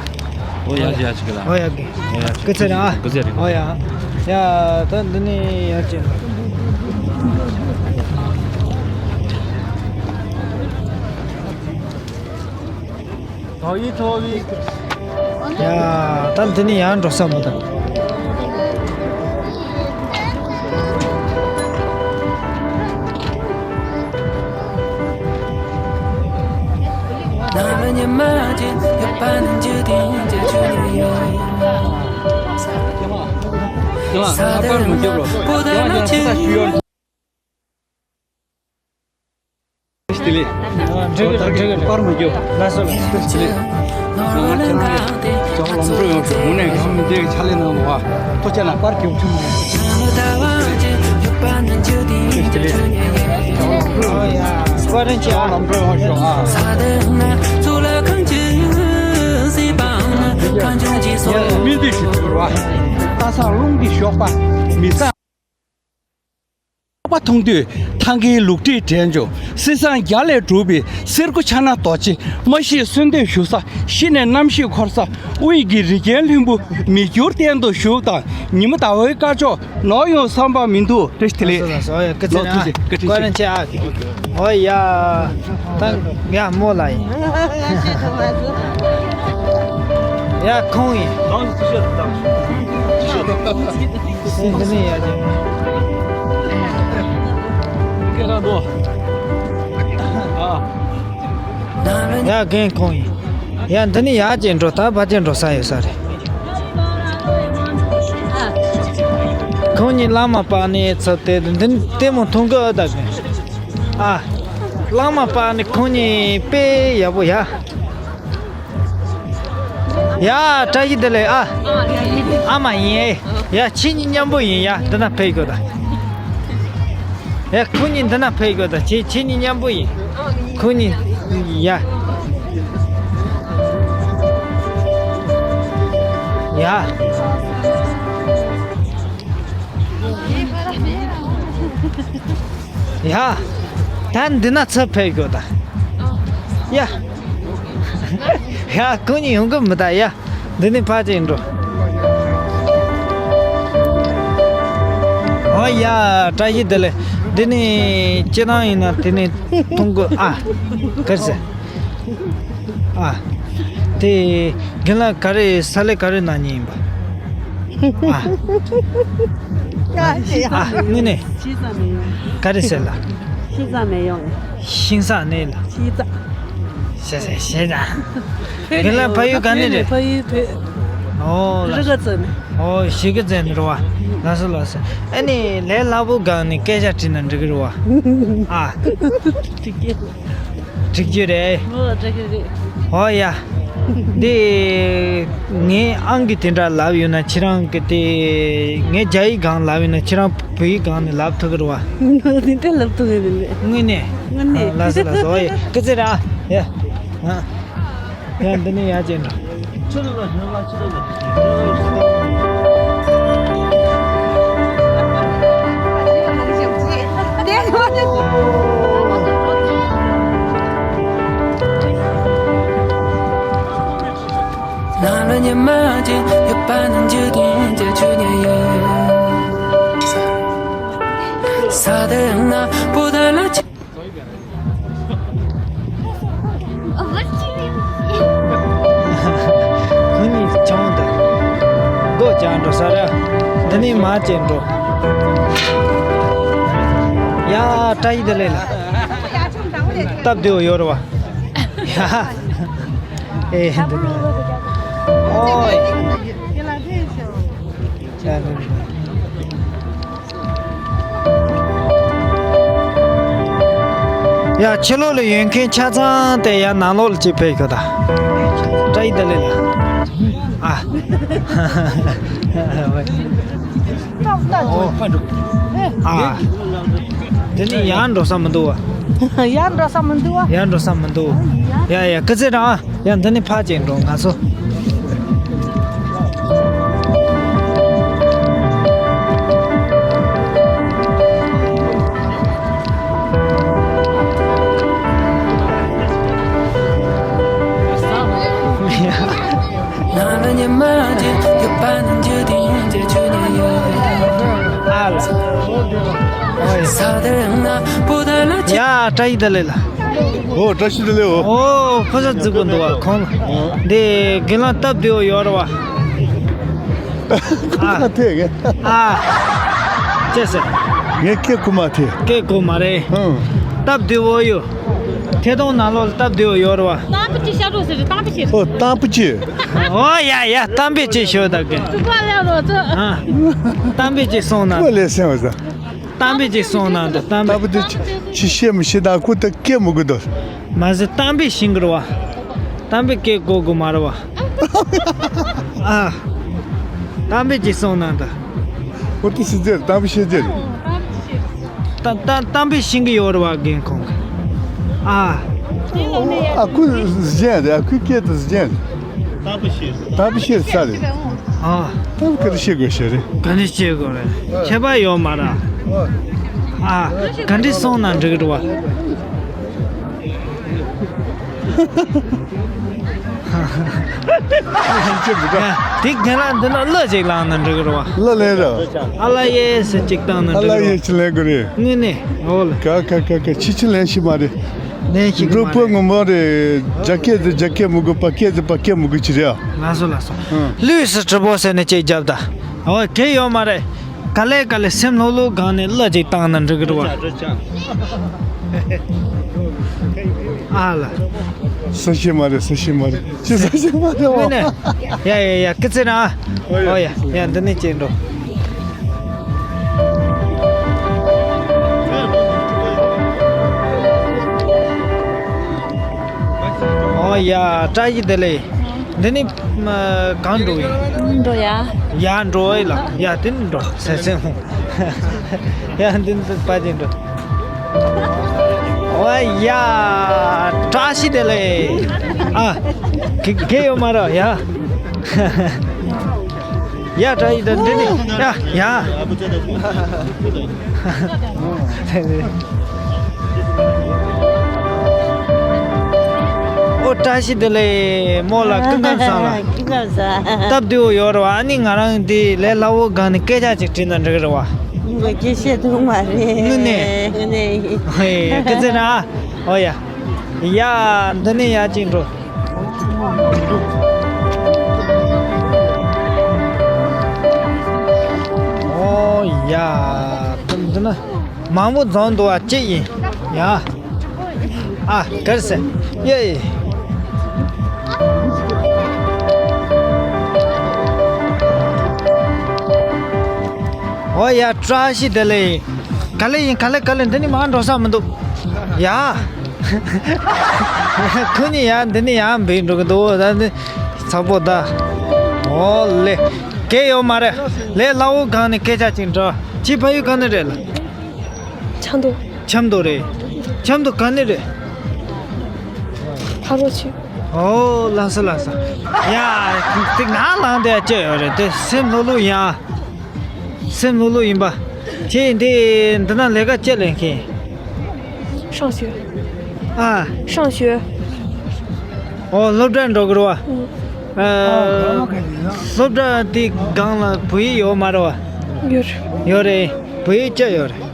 ཨོ་ཡ། ཡ། ཡ། ཅིག་ལ། ཨོ་ཡ། གི། ཨོ་ཡ། སྐུ་ཚེ་རིང་ཨ། སྐུ་ཚེ་རིང་། ཨོ་ཡ། ཡ། ད་འདི་ནས་ཡར་ཅིག། ཡ། ད་འདི་ནས་ཡར་འགྲོ་ས་མི་འདུག་ལགས་སོ་ལགས་སོ། ལགས་སོ་ལགས་སོ། ལམ་འགྲོ་ཡོང་ཆོག་དངོས་གནས་ཡང་མི་འདྲའི་ཕྱག་ལས་གནང་བ་ཐུགས་རྗེ་གནང་། པར་རྒྱབ་ཆུ་མ། ལམ་འགྲོ་ཡོང་ཆོག་ཨ། མི་འདི་ཞིག་འགྲོ་བ། ཁ་སང་རླུང་འདི་ཞོགས་པ་མི་སང་། པ་མཐོང་དུས་ཐང་གའི་ལུག་ཁྲིད་དྲན་བྱུང་། གསེར་ཟངས་བརྒྱ་ལས་གྲུབ་པའི་གསེར་སྐུ་ཕྱག་ན་རྡོ་རྗེ། སྨྲ་ཤེས་གསོལ་འདེབས་ཞུ་ས། གཞི་ནས་རྣམ་ཤེས་འཁོར་ས། དབུས་ཀྱི་རི་རྒྱལ་ལྷུན་པོ་མི་འགྱུར་གཏན་དུ་བཞུགས་དང་། ཉི་མ་ཟླ་བའི་དཀར་ཕྱོགས་ནོར་ཡོང་བསམ་པ་མི་འདུག་བཀྲ་ཤིས་བདེ་ལེགས། ལགས་སོ་ལགས་སོ། ཨོ་ཡ། བཀའ་དྲིན་ཆེ། ལགས་སོ། ཐུགས་རྗེ་ཆེ། བཀའ་དྲིན་ཆེ། ཨ། ཨོ་ཡ། ད་ཡ་མོ་ལ་ཡིན། ཡ་ཁོང་ཡིན། སེམས་འདི་ནས་ཡར་ཅིག་ཡ་རྒན་ཁོང་ཡིན། ཡ་འདི་ནས་ཡར་ཅིག་འགྲོ། ད་ཕར་ཅིག་འགྲོ་ས་ཡོད་ས་རེད། ཁོང་གཉིས་གླང་མ་པགས་ནས་ཚུར་དེ་འདི་ལྟད་མོ་མཐོང་གི་ཨ། ད་གི་ཨ། གླང་མ་པགས་ནས་ཁོང་གཉིས་དཔེ་ཡག་པོ་ཡ། ཡ། བཀྲ་ཤིས་བདེ་ལེགས། ཨ། ཨ་མ་ཡིན་ཨེ། ཡ་ཁྱེད་གཉིས་མཉམ་པོ་ཡིན། ཡ་འདི་ན་ཕེབས་དགོས་ད། ཡ་ཁོ་གཉིས་འདི་ན་ཕེབས་དགོས་ད། ཁྱེད་ཁྱེད་གཉིས་མཉམ་པོ་ཡིན། ཁོ་གཉིས། ཡ། ཡ། ཡ། ད་འདི་ན་ཚུར་ཕེབས་དགོས་ད། ཡ། ཡ་ཁོ་གཉིས་ཡོང་གི་མི་ད། ཡ། འདི་ནས་ཕར་ཅིག་འགྲོ། ཨོ་ཡ། བཀྲ་ཤིས་བདེ་ལེགས། འདི་ནས་སྤྱིར་བཏང་ཡིན་ན་དེ་ནས་མཐོང་གི་ཨ། ག་རེ་ཟེར། ཨ། དེ་རྒན་ལགས་ག་རེ་ས་ལེ་ག་རེ་གནང་མཁན་ཡིན་པ། ཨ། ཨ་དངོས་གནས། ག་རེ་ཟེར་ལ། ཤིང་ས་ནས་ཡོང་། ཤིང་ས་ནས་ལ། ཤིང་ས། ཤེས་ཤེས་ཤེས་ད། རྒན་ལགས་ཕ་ཡུལ་ག་ནས་རེད། ཕ་ཡུལ་བོད། ཨོ་ལ། གཞིས་ཀ་རྩེ་ནས། ཨོ་གཞིས་ཀ་རྩེ་ནས་རེད་བ། ལགས་སོ་ལགས་སོ། ཨ་ནི་ལས་སླ་པོ་སྒང་ནས་སྐད་ཆ་དྲིས་ན་འགྲིག་གི་རེད་བ། ཨ། འགྲིག་གི་རེད། འོ་འགྲིག་གི་རེད། ཨོ་ཡ། འདི་ངའི་ཨང་ཀི་དེ་འདྲ་ལབ་ཡོད་ན་ཁྱེད་རང་གི་དེ། ངའི་རྒྱ་ཡིག་སྒང་ལབ་ཡོད་ན་ཁྱེད་རང་བོད་ཡིག་སྒང་ནས་ལབ་ཐུབ་ཀྱི་རེད་བ། དེ་འདྲ་ལབ་ཐུབ་ཀྱི་རེད། དངོས་གནས། དངོས་གནས། ལགས་སོ་ལགས་སོ། ཨོ་ཡ། སྐུ་ཚེ་རིང་ཨ། ཡ། ཡ་འདི་ནས་ཡར་ཅིག་འགྲོ། ཁོ་གཉིས་ཆང་དང་། སྒོ་རྒྱག་འགྲོ་ས་རེད། འདི་ནས་མར་ཅིག་འགྲོ། ཡ་བཀྲ་ཤིས་བདེ་ལེགས་ལ། སྟབས་བདེ་བོ་ཡོད་རེད་བ། ཡ། ཨེ་འདི་ནས། ཨོ། ཡ་འདི་ནས། ཡ་ཕྱི་ལོགས་ལ་ཡོད་མཁན་ཆ་ཚང་དེ་ཡ་ནང་ལོགས་ལ་ཅིག་ཕེབས་ཤོག་ད། བཀྲ་ཤིས་བདེ་ལེགས་ལ། ཨ། ཨོ། ཨ། དེ་ནི་ཡར་འགྲོ་ས་མི་འདུག་བ། ཡར་འགྲོ་ས་མི་འདུག་བ། ཡར་འགྲོ་ས་མི་འདུག་ཡ་ཡ་སྐུ་ཚེ་རིང་། ཡ་འདི་ནས་ཕར་ཅིག་འགྲོ། ང་ཚོ། ཡ་བཀྲ་ཤིས་བདེ་ལེགས་ལ། ཨོ་བཀྲ་ཤིས་བདེ་ལེགས། ཨོ། ཨོ་ཕོ་གསར་རྫིག་པོ་འདུག་བ་ཁོང་། ཨོ། འདི་རྒན་ལགས་སྟབས་བདེ་བོ་ཡོད་རེད་བ། ཨ། ཁ་ཐེ་གེ། ཨ། ཅེས་ཟེར། ངས་སྐད་གོ་མ་ཐེ། སྐད་གོ་མ་རེད། ཨང་། སྟབས་བདེ་བོ་ཡོད། ཐད་གཏོང་ནང་ལོགས་ལ་སྟབས་བདེ་བོ་ཡོད་རེད་བ། གཏམ་དཔེ་ཅིག་བཤད་རོགས་ཟེར་རེད། གཏམ་དཔེ་ཅིག་ཨོ་གཏམ་དཔེ་ཅིག་ཨོ་ཡ་ཡ་གཏམ་དཔེ་ཅིག་ཤོད་ད་གི། ཐུག་པ་ལས་རོགས་ཚོ། ཨ། གཏམ་དཔེ་ཅིག་གསུངས་ན། ཁོ་ལས་སེམས་བཟང་། གཏམ་དཔེ་ཅིག་གསུངས་ན་འདུག་གཏམ་དཔེ། སྟབས་བདེ་ཅི་ཤེས་མི་ཤེས་ད་ཁུ་ད་སྐད་མི་དགོས་འདུག་མ་ཟད་གཏམ་དཔེ་ཤེས་ཀྱི་རེད་བ། གཏམ་དཔེ་སྐད་གོ་དགོས་མ་རེད་བ། ཨ། གཏམ་དཔེ་ཅིག་གསུངས་ན་འདུག་ཁུ་ད་ཤེས་རྒྱུ་རེད། གཏམ་དཔེ་ཤེས་རྒྱུ་རེད། ད་ད་གཏམ་དཔེ་ཤེས་ཀྱི་ཡོད་རེད་བ་རྒན་ཁོང་གིས། ཨ། ཨ་ཁུ་གཞན་རེད། ཨ་ཁུའི་སྐད་དེ་གཞན་རེད། གཏམ་དཔེ་ཤེས་ས་རེད། ཨ། ད་ག་རེ་བཤད་དགོས་ཤེས་རེད། ག་འདྲ་བཤད་དགོས་རེད། ཁྱད་པར་ཡོད་མ་རེད། ཨ། ག་འདྲ་སོང་ན་འགྲིག་གི་རེད་བ། ཅི་མི་འདྲ། དེ་རྒན་ལགས་འདི་ན་གླུ་ཅིག་བླངས་ན་འགྲིག་གི་རེད་བ། གླུ་ལེན་རོགས། ཨ་ལ་ཡེ་ཟེར་ཅིག་བཏང་ན་ཨ་ལ་འགྲིག་གི་ཡེ་རེད་བ། ཅི་ལེན་དགོས་རེད། དངོས་གནས་འོ་ལ། ཀ་ཀ་ཀ་ཀ་ཕྱི་ཕྱི་ལེན་ཤེས་མ་རེད། ལེན་ཤེས་ཀྱི་འགྲོ་མ་པོ་རེད། ངོ་མ་རེད། རྒྱ་སྐད་དེ་རྒྱ་སྐད་མི་དགོས། བ་སྐད་དེ་བ་སྐད་མི་དགོས་ཅི་རེད་ཨ། ལགས་སོ་ལགས་སོ། ཨང་། ལུས་སུ་གྲི་པོ་ཟེར་ནས་ཅིག་རྒྱབ་ད། འོ་གལ་ཡོད་མ་རེད། ག་ལེ་ག་ལེ་སེམས་ལྷོད་ལྷོད་སྒང་ནས་གླུ་ཅིག་བཏང་ན་འགྲིག་གི་རེད་བ། ཨ་ལ། ས་ཤི་མ་རེད། ས་ཤི་མ་རེད། ཅི་ས་ཤི་མ་རེད་བ། ཡ་ཡ་ཡ་སྐུ་ཚེ་རིང་། ཨོ་ཡ་ཡ་འདི་ནས་ཅིག་འགྲོ། ཨོ་ཡ། བཀྲ་ཤིས་བདེ་ལེགས། འདི་ནི་གང་འགྲོ་ཡིན། འགྲོ་ཡ། ཡ་འགྲོ་ཡི་ལ། ཡ་དེ་ནི་འགྲོ་ཟེར་ཟེར་ཧོ། ཡ་འདི་ནི་པ་དེ་འགྲོ། ཨོ་ཡ། བཀྲ་ཤིས་བདེ་ལེགས། ཨ། ག་ག་ཡོད་མ་རེད་ཡ། ཡ་བཀྲ་ཤིས་བདེ་ལེགས། ཡ་ཡ། ཨོ་བཀྲ་ཤིས་བདེ་ལེགས། མོ་ལ་སྐུ་ཁམས་བཟང་ལ། སྐུ་ཁམས་བཟང་། སྟབས་བདེ་བོ་ཡོད་རེད་བ། ཨ་ནི་ང་རང་འདི་ལས་སླ་བོ་སྒང་ནས་སྐད་ཆ་ཅིག་དྲིས་ན་འགྲིག་གི་རེད་བ། ངས་སྐད་ཆ་དྲིས་མ་རེད། དངོས་གནས། དངོས་གནས། ཧེ་སྐུ་ཚེ་རིང་། ཨོ་ཡ། ཡ། འདི་ནས་ཡར་ཅིག་འགྲོ། ཨོ་ཡ། འདི་འདི་ན་མང་པོ་འཛོམས་འདུག་བ། ཅི་ཡིན་ཡ། ཨ་གར་སེ། ཡེ། ཨོ་ཡ། བཀྲ་ཤིས་བདེ་ལེགས། ག་ལེ་ཡིན། ག་ལེ་ག་ལེ། འདི་ནས་མར་འགྲོ་ས་མི་འདུག་ཡ། ཁོ་གཉིས་ཡ་འདི་ནས་ཡ་འབུད་འགྲོ་གི་འདུག་ད་འདི་ཚ་པོ་ད། ཨོ་ལེ། གལ་ཡོད་མ་རེད། ལས་སླ་བོ་སྒང་ནས་སྐད་ཆ་ཅིག་འདྲི། ཁྱེད་ཕ་ཡུལ་ག་ནས་རེད་ལ། 成都། 成都 རེད། 成都 ག་ནས་རེད། 他说去。 ཨོ་ལགས་སོ་ལགས་སོ། ཡ། དེ་ང་ལངས་དེ་ཅི་ཡོད་རེད། དེ་སེམས་ལྷོད་ལྷོད་ཡིན་ཨ། སེམས་ལྷོད་ལྷོད་ཡིན་པ། ཁྱེད་འདི་འདི་ན་ལས་ཀ་ཅི་ལས་མཁན། 上学། ཨ། 上学། ཨོ་སློབ་གྲྭ་འགྲོ་གི་རེད་བ། ཨ། སློབ་གྲྭ་དེ་སྒང་ལ་བོད་ཡིག་ཡོད་མ་རེད་བ། ཡོད་རེད། ཡོད་རེད། བོད་ཡིག་ཅི་ཡོད་རེད།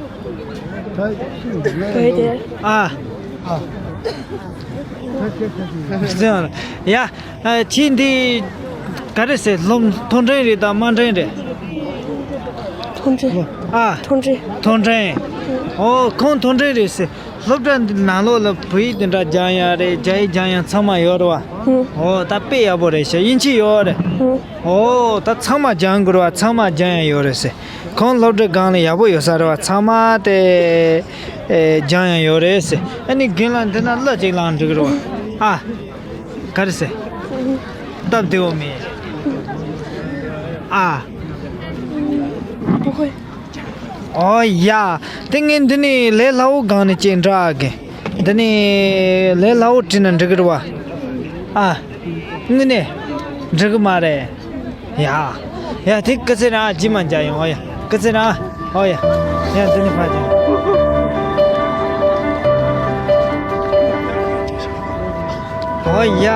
བོད་དེ། ཨ། ཡ། ཨ། ཁྱེད་འདི་ག་རེ་ཟེར། སློབ་མཐོ་འབྲིང་རེད་དམ་དམའ་འབྲིང་རེད། མཐོ་འབྲིང་། ཨ། མཐོ་འབྲིང་། མཐོ་འབྲིང་། ཨོ་ཁོང་མཐོ་འབྲིང་རེད་ཟེར། སློབ་གྲྭ་འདི་ནང་ལོགས་ལ་བོད་ཡིག་དེ་འདྲ་སྦྱང་ཡ་རེད། རྒྱ་ཡིག་སྦྱང་ཡ་ཚང་མ་ཡོད་རེད་བ། ཧུང་། ཨོ་ད་དཔེ་ཡག་པོ་རེད་ཤག་དབྱིན་ཇི་ཡོད་རེད། ཧུང་། ཨོ་ད་ཚང་མ་སྦྱང་དགོས་རེད་བ། ཚང་མ་སྦྱང་ཡ་ཡོད་རེད་ཟེར། ཁོང་སློབ་གྲྭ་སྒང་ལ་ཡག་པོ་ཡོད་ས་རེད་བ། ཚང་མ་དེ་ཨེ་སྦྱང་ཡ་ཡོད་རེད་ཟེར། ཨ་ནི་རྒན་ལགས་འདི་ན་གླུ་ཅིག་བླངས་འགྲིག་གི་རེད་བ། ཨ། ག་རེ་ཟེར། སྟབས་བདེ་བོ་མེད། ཨ། 不会། ཨོ་ཡ། དེ་ངས་འདི་ནས་ལས་སླ་བོ་སྒང་ནས་ཅིག་འདྲི་གི། འདི་ནས་ལས་སླ་བོ་དྲིས་ན་འགྲིག་གི་རེད་བ། ཨ། དངོས་གནས། འགྲིག་གི་མ་རེད། ཡ། ཡ་དེ་སྐུ་ཚེ་རིང་། ཨ་ཇི་མ་འཇའ་ཡོང་། ཨོ་ཡ། སྐུ་ཚེ་རིང་། ཨོ་ཡ། ཡ་འདི་ནས་ཕར་ཅིག་ཨོ་ཡ།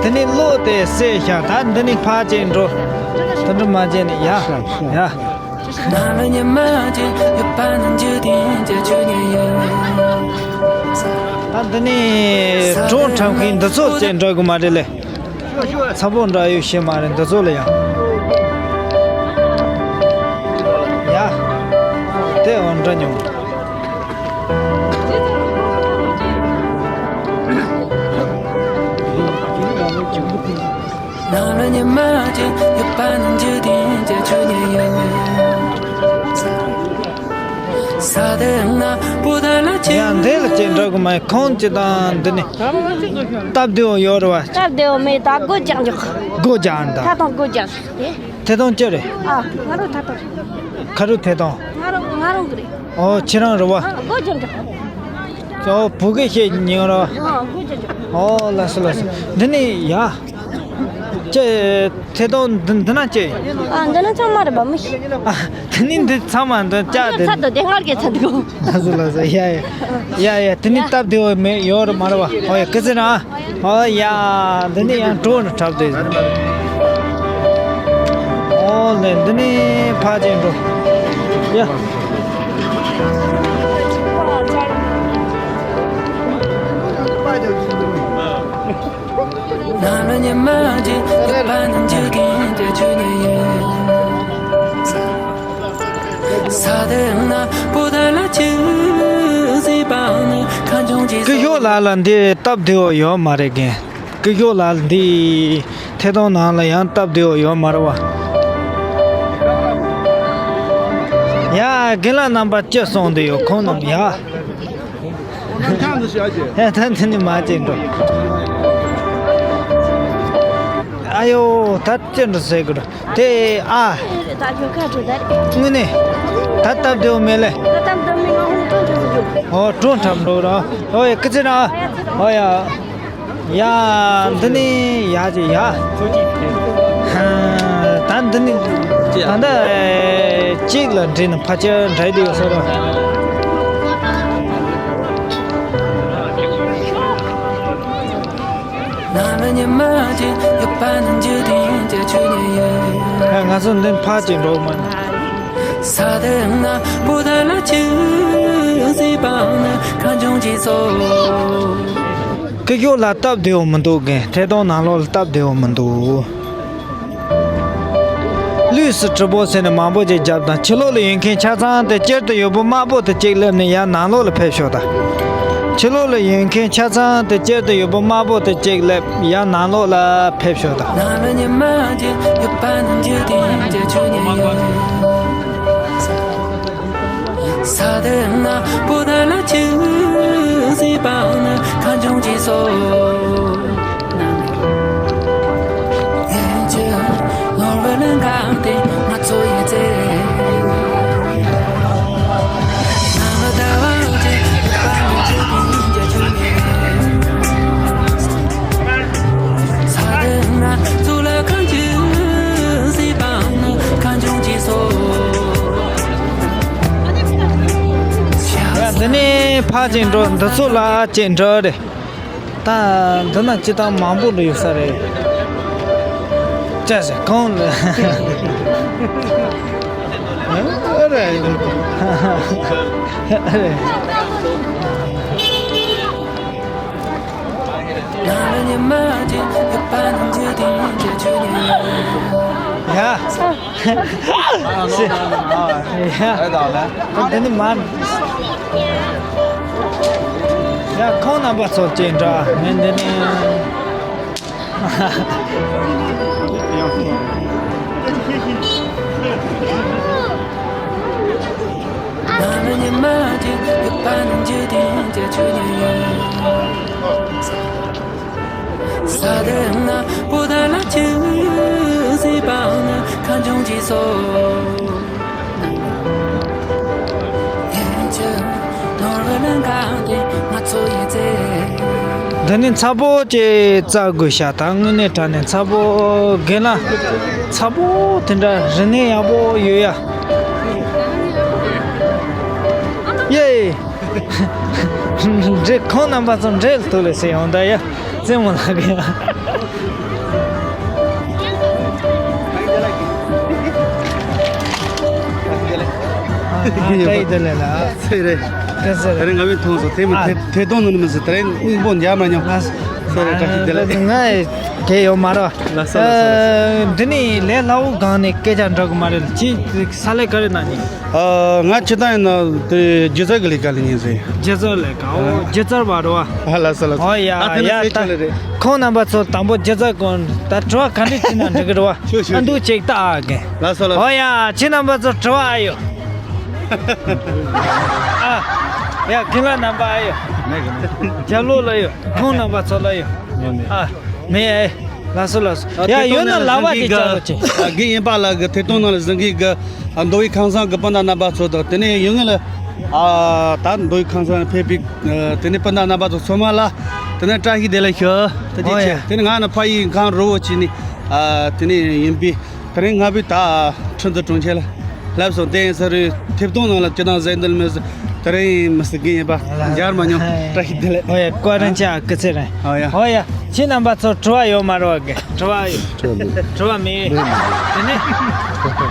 དེ་ནས་གླུ་དེ་བསད་ཤག་ད་འདི་ནས་ཕར་ཅིག་འགྲོ། དེ་འགྲོ་མ་བྱས་ནས་ཡ། ཡ། ད་འདི་ནས་སྒྲུང་འཁྲབ་མཁན་འདི་ཚོ་ཅིག་འདྲི་དགོས་མ་རེད་ལེ། ཚ་པོ་འདྲ་ཡོད་ཤེས་མ་རེད་འདི་ཚོ་ལ་ཡང་། ཡ། དེ་འོ་འདྲ་མྱོང་། ཡང་འདི་ལ་ཅིག་འདྲ་གི་མ་ཡིན། ཁོང་ཅིག་དང་འདི་ནི་སྟབས་བདེ་བོ་ཡོད་རེད་བ། སྟབས་བདེ་བོ་མེད། ད་སྒོ་རྒྱག་འཇོག་སྒོ་རྒྱག་ད། ཐད་གཏོང་སྒོ་རྒྱག་དེ། ཐད་གཏོང་ཅི་རེད། ཨ། ང་རང་ཐད་གཏོང་། ཁ་རུ་ཐད་གཏོང་། ང་རང་ང་རང་གི་རེད། ཨོ་ཁྱེད་རང་རེད་བ། ཨ། སྒོ་རྒྱག་འཇོག་ཨོ་བུ་གེ་ཤེས་ཉིན་ར། ཨ། སྒོ་རྒྱག་འཇོག་ཨོ་ལགས་སོ་ལགས་སོ། འདི་ནི་ཡ། ཁྱེད་ཐད་གཏོང་འདི་འདི་ན་ཅི། ཨ་འདི་ན་ཚང་མ་རེད་པ་མི་ཤེས། ཨ་དེ་ནི་འདི་ཚང་མ་འདི་བཅག་དེ། ཚར་དོ་དེ་སྔར་གྱི་ཚར་དོ། ལགས་སོ་ལགས་སོ། ཡ་ཡ་ཡ་ཡ། དེ་ནི་སྟབས་བདེ་བོ་མེད་ཡོད་རེད་མ་རེད་པ། ཨོ་ཡ་སྐུ་ཚེ་རིང་། ཨོ་ཡ། འདི་ནི་ཡང་འགྲོ་ནི་འཁྲབ་དེ། ཨོ་ལེ་འདི་ནི་ཕ་ཅན་འགྲོ། ཡ། སྐུ་ཞབས་ལགས་ལ་འདི་སྟབས་བདེ་བོ་ཡོད་མ་རེད་གན། སྐུ་ཞབས་ལགས་ལ་འདི་ཐད་གཏོང་ནང་ལ་ཡང་སྟབས་བདེ་བོ་ཡོད་མ་རེད་པ། ཡ་རྒན་ལགས་རྣམ་པ་ཅི་གསུང་འདོད་ཡོད་ཁོང་རྣམས་ཡ། ཧེ་ད་འདི་ནི་མ་བྱེད་འགྲོ། ཨ་ཡོ་ད་ཅི་འགྲོ་ཟེར་གི་འགྲོ་དེ་ཨ། དངོས་གནས་ད་སྟབས་བདེ་བོ་མེད་ལེ། ཨོ་གྲོང་འཁྲབ་འགྲོ་ར། ཨོ་ཡ་སྐུ་ཚེ་རིང་། ཨོ་ཡ། ཡ། འདི་ནི་ཡ་ཅི་ཡ། ད་འདི་ནི་ད་ལྟ་གཅིག་ལ་འདྲེས་ན་ཕལ་ཆེར་འདྲ་འདུག་ཟེར་རོ། ང་ཚོ་འདི་ཕར་ཅིག་འགྲོ་མ། སྐུ་ཞབས་ལ་སྟབས་བདེ་བོ་མི་འདུག་གན། ཐད་གཏོང་ནང་ལོགས་ལ་སྟབས་བདེ་བོ་མི་འདུག་ལུས་སུ་གྲི་པོ་ཟེར་ནས་མང་པོ་ཅིག་རྒྱབ་དང་། ཕྱི་ལོགས་ལ་ཡོད་མཁན་ཆ་ཚང་དེ་དཀྱིལ་དུ་ཡོད་པོ་དམར་པོ་དེ་གཅིག་སླེབས་ནས་ཡར་ནང་ལོགས་ལ་ཕེབས་ཤོག་དང་། ཕྱི་ལོགས་ལ་ཡོད་མཁན་ཆ་ཚང་དེ་དཀྱིལ་དུ་ཡོད་པོ་དམར་པོ་དེ་གཅིག་སླེབས་ཡར་ནང་ལོགས་ལ་ཕེབས་ཤོག་དང་། ཡ་འདི་ནས་ཕར་ཅིག་འགྲོ། འདི་ཚོ་ལ་ཅིག་འགྲོ་རེད། ད་འདི་ན་ཅི་ལྟར་མང་པོ་འདྲ་ཡོད་ས་རེད། ཅི་ཟེར་གང་ལ། ཨ་རེད། ཡ། ཡ། འདི་ནི་མ། ཡ་ཁོང་རྣམ་པ་ཚོ་ཅིག་འདྲ་ངས་འདི་ནི། འདི་ནི་ཚ་པོ་ཅིག་བཙལ་དགོས་ཤག་ད་དངོས་གནས་དྲང་གནས་ཚ་པོ་རྒན་ལགས། ཚ་པོ་དེ་འདྲ་རིག་གནས་ཡག་པོ་ཡོད་ཡ། ཡེ། འདྲེ་ཁོང་རྣམ་པ་ཚོ་འདྲེ་ལ་ཐུག་ལེ་ཟེར་ཡོང་ད་ཡ། རྩེད་མོ་ལགས་ཀྱི་ཡ། ཨ་ཨ་བཀྲ་ཤིས་བདེ་ལེགས་ལགས། ཚེ་རེད། ཚེ་རེད། ད་རེས་ང་བས་མཐོང་སོང་། དེ་མི་ཨ་ཐད་ཐད་གཏོང་ནང་ནས་མི་ཟེར། ད་རེས་དངོས་པོ་མཇལ་མ་མྱོང་། ཚེ་རེད། བཀྲ་ཤིས་བདེ་ལེགས། ང་གལ་ཡོད་མ་རེད། ལགས་སོ་ལགས་སོ་ལགས་སོ། ཨ་འདི་ནི་ལས་སླ་བོ་སྒང་ནས་སྐད་ཆ་འདྲ་གི་མ་རེད། ཅི་ས་ལས་ག་རེ་ན་ནི། ཨ། ང་སྤྱིར་བཏང་ཡིན་ན་དེ་སྒྱུ་རྩལ་གྱི་ལས་ཀ་ལས་ཉན་ཟེར། སྒྱུ་རྩལ་ལས་ཀ། ཨོ། ཨ། སྒྱུ་རྩལ་བ་རེད་བ། ཨ། ལགས་སོ་ལགས་སོ། ཨོ་ཡ། ཨ། དེ་ནི་ཡ་སེ་ད་ཆོ་ལེ་རེད། ཁོང་རྣམ་པ་ཚོ་དང་པོ་སྒྱུ་རྩལ་སྐོར་ད་དྲི་བ་ག་འདྲ་དྲིས་ན་འགྲིག་གི་རེད་བ། ཞུ་ཞུ། ཨ་འདུག་ཅིག་ལྟ་ཨ་གན། ལགས་སོ་ལགས། ཨོ་ཡ། ཁྱེད་རྣམ་པ་ཚོ་དྲི་བ་ཨ་ཡོད། ཨ། ཡ་རྒན་ལགས་རྣམ་པ་ཨ་ཡོད། མེད་གི་མེད། རྒྱབ་ལོགས་ལ་ཡོད། ཁོང་རྣམ་པ་ཚོ་ལ་ཡོད། མེད་མེད། ཨ། མེད་ཨེ། ལགས་སོ་ལགས་སོ། ཡ་ཡོད་ན་ལབ་པ་ཅིག་བྱ་རོགས་བྱེད། ཨ། རྒན་དབྱིན་པ་ལགས་ཀྱི་ཐད་གཏོང་ནང་ལ་གཟིགས་མཁན་གྱི་ཨ་མདོ་དབུས་ཁམས་གསུམ་གྱི་སྤུན་ཟླ་རྣམ་པ་ཚོ་དང་། དེ་ནས་ཡོང་མཁན་ལ་ཨ་ད་མདོ་དབུས་ཁམས་གསུམ་ཕེབས་པའི་ཨ་དེ་ནས་སྤུན་ཟླ་རྣམ་པ་ཚོ་ཚང་མ་ལ་དེ་ནས་བཀྲ་ཤིས་བདེ་ལེགས་ཞུ། ཐུགས་རྗེ་ཆེ། ཨོ་ཡ། དེ་ནས་ང་ནི་ཕ་ཡུལ་ཁམས་རི་བོ་ཆེ་ནས་ ཨ་དེ་ནས་ཡིན་པས། དེ་རིང་ང་བུས་ད་ཁྲིན་ཏུ་གྲོང་ཁྱེར་ལ་ལབ་སོང་། དེ་ཡིན་ས་རེད། ཐེབས་གཏོང་ནང་ལ་ཅི་དང་ཟེར་འདི་ལ་མི་ཟེར། དེ་རིང་མི་སྲིད་གི་ཡིན་པ་འབྱར་མ་མྱོང་། བཀྲ་ཤིས་བདེ་ལེགས། ཨོ་ཡ། བཀའ་དྲིན་ཆེ། སྐུ་ཚེ་རིང་། ཨོ་ཡ། ཨོ་ཡ། ཁྱེད་རྣམ་པ་ཚོ་དྲི་བ་ཡོད་མ་རེད་བ། དྲི་བ་ཡོད། དྲི་བ་མེད། དྲི་བ་མེད། དེ་ནས་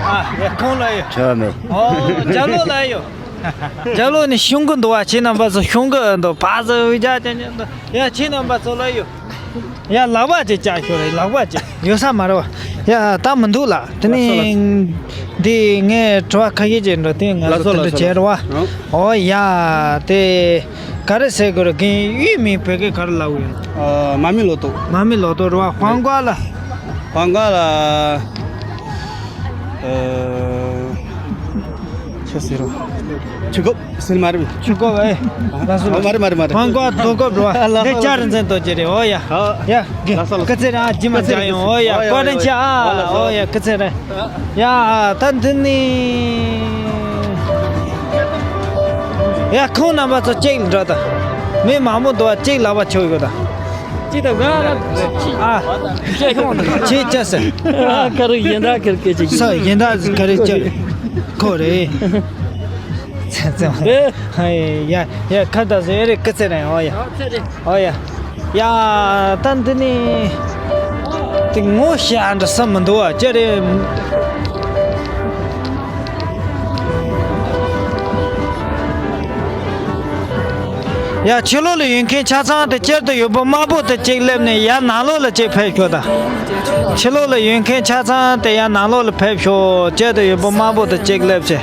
ཨ་ཡ། ཁོང་ལ་ཡོད། དྲི་བ་མེད། ཨོ་རྒྱ་ལོ་ལ་ཡོད། རྒྱ་ལོ་ནས་ཤོང་གི་འདུག་བ། ཁྱེད་རྣམ་པ་ཚོ་ཤོང་གི་འདུག་བ། ཟེར་བའི་རྒྱ་ཅན་ཅན་འདུག་ཡ། ཁྱེད་རྣམ་པ་ཚོ་ལ་ཡོད། ཡ། ལག་པ་ཅིག་བཅག་ཤོག་རེ། ལག་པ་ཅིག་ཡོད་ས་མ་རེད་བ། ཡ། ད་མི་འདུག་ལ། དེ་ནས་འདི་ངས་དྲི་བ་ཁ་ཤས་ཅིག་འགྲོ། དེ་ང་ཚོ་དེ་འདྲ་བྱས་རེད་བ། ཨོ་ཡ། དེ་ག་རེ་ཟེར་དགོས་རེད། རྒན་ཡུལ་མིང་བོད་སྐད་ག་རེ་ལབ་ཡོད། ཨ། མ་མི་ལོ་ཏོག་མ་མི་ལོ་ཏོག་རེད་བ། ཧོང་ཀོང་ལ། ཧོང་ཀོང་ལ། ཨ། ཆི་ཟེར་རོ། ཆུ་ཀོབ་ཟེར་མ་རེད། ཆུ་ཀོབ་ཨེ། ལགས་སོ། ཨ། མ་རེད་མ་རེད་མ་རེད། ཧོང་ཀོང་རྡོ་ཀོབ་རེད་བ། ལགས་སོ། དེ་ལྕགས་རིན་ཆེན་རྡོ་རྗེ་རེད། ཨོ་ཡ། ཨ། ཡ། ལགས་སོ་ལགས་སོ། སྐུ་ཚེ་རིང་། ཨ། ཇི་མ་ཇ་ཡོང་། ཨོ་ཡ། ཨོ་ཡ། བཀའ་དྲིན་ཆེ། ཨ། ཨོ་ཡ། སྐུ་ཚེ་རིང་། ཡ། ད་འདི་ནི། ཡ། ཁོང་རྣམ་པ་ཚོ་གཅིག་འགྲོ་ད། མི་མང་པོ་འདུག་བ། གཅིག་ལག་པ་ཕྱོགས་ཡོད་ད། ཅི་ད་ག་ཨ། ཁྱེད་ཅི་ཟེར། ཨ། ག་རེ་ཡིན་ད་ག་རེ་སྐད་ཅིག་ས་ཡིན་ད་ག་རེ་ཅི། ཁོ་རེད། ཙེ་ཙེ། ཨེ། ཧ་ཡ་ཡ། ཁ་ད་ཟེར་རེ། སྐུ་ཚེ་རིང་། ཨོ་ཡ། ཨོ་ཡ། ཡ། ད་འདི་ནི་དེ་ངོ་ཤེས་འདྲ་ས་མི་འདུག་བ། ཅི་རེད། ཡ། ཕྱི་ལོགས་ལ་ཡོད་མཁན་ཆ་ཚང་དེ་དཀྱིལ་དུ་ཡོད་པ་དམར་པོ་དེ་གཅིག་སླེབས་ནས་ཡར་ནང་ལོགས་ལ་གཅིག་ཕེབས་ཤོག་ད། ཕྱི་ལོགས་ལ་ཡོད་མཁན་ཆ་ཚང་དེ་ཡར་ནང་ལོགས་ལ་ཕེབས་ཤོག་དཀྱིལ་དུ་ཡོད་པ་དམར་པོ་དེ་གཅིག་སླེབས་བྱས།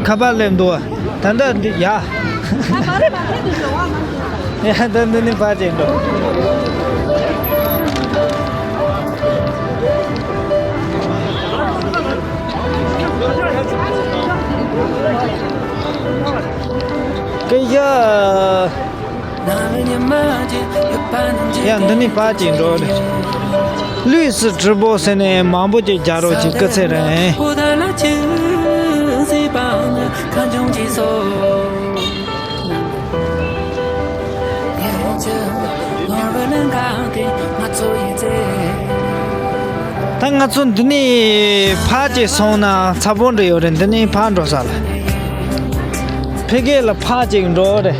ཁ་པར་སླེབས་འདུག་བ། ད་ལྟ་འདི་ཡ། ཡ། ད་འདི་ནི་ཕར་ཅིག་འགྲོ། སྐད་ཆ། ཡ། འདི་ནི་ཕར་ཅིག་འགྲོ་རེད། ལུས་སུ་གྲུ་པོ་ཟེར་ནས་མང་པོ་ཅིག་རྒྱག་རོགས་ཅིག་སྐུ་ཚེ་རིང་། ད་ང་ཚོ་འདི་ནས་ཕར་ཅིག་སོང་ན་ཚ་པོ་འདྲ་ཡོད་རེད། འདི་ནས་ཕར་འགྲོ་ས་ལ། ཕ་གི་ལ་ཕར་ཅིག་འགྲོ་རེད།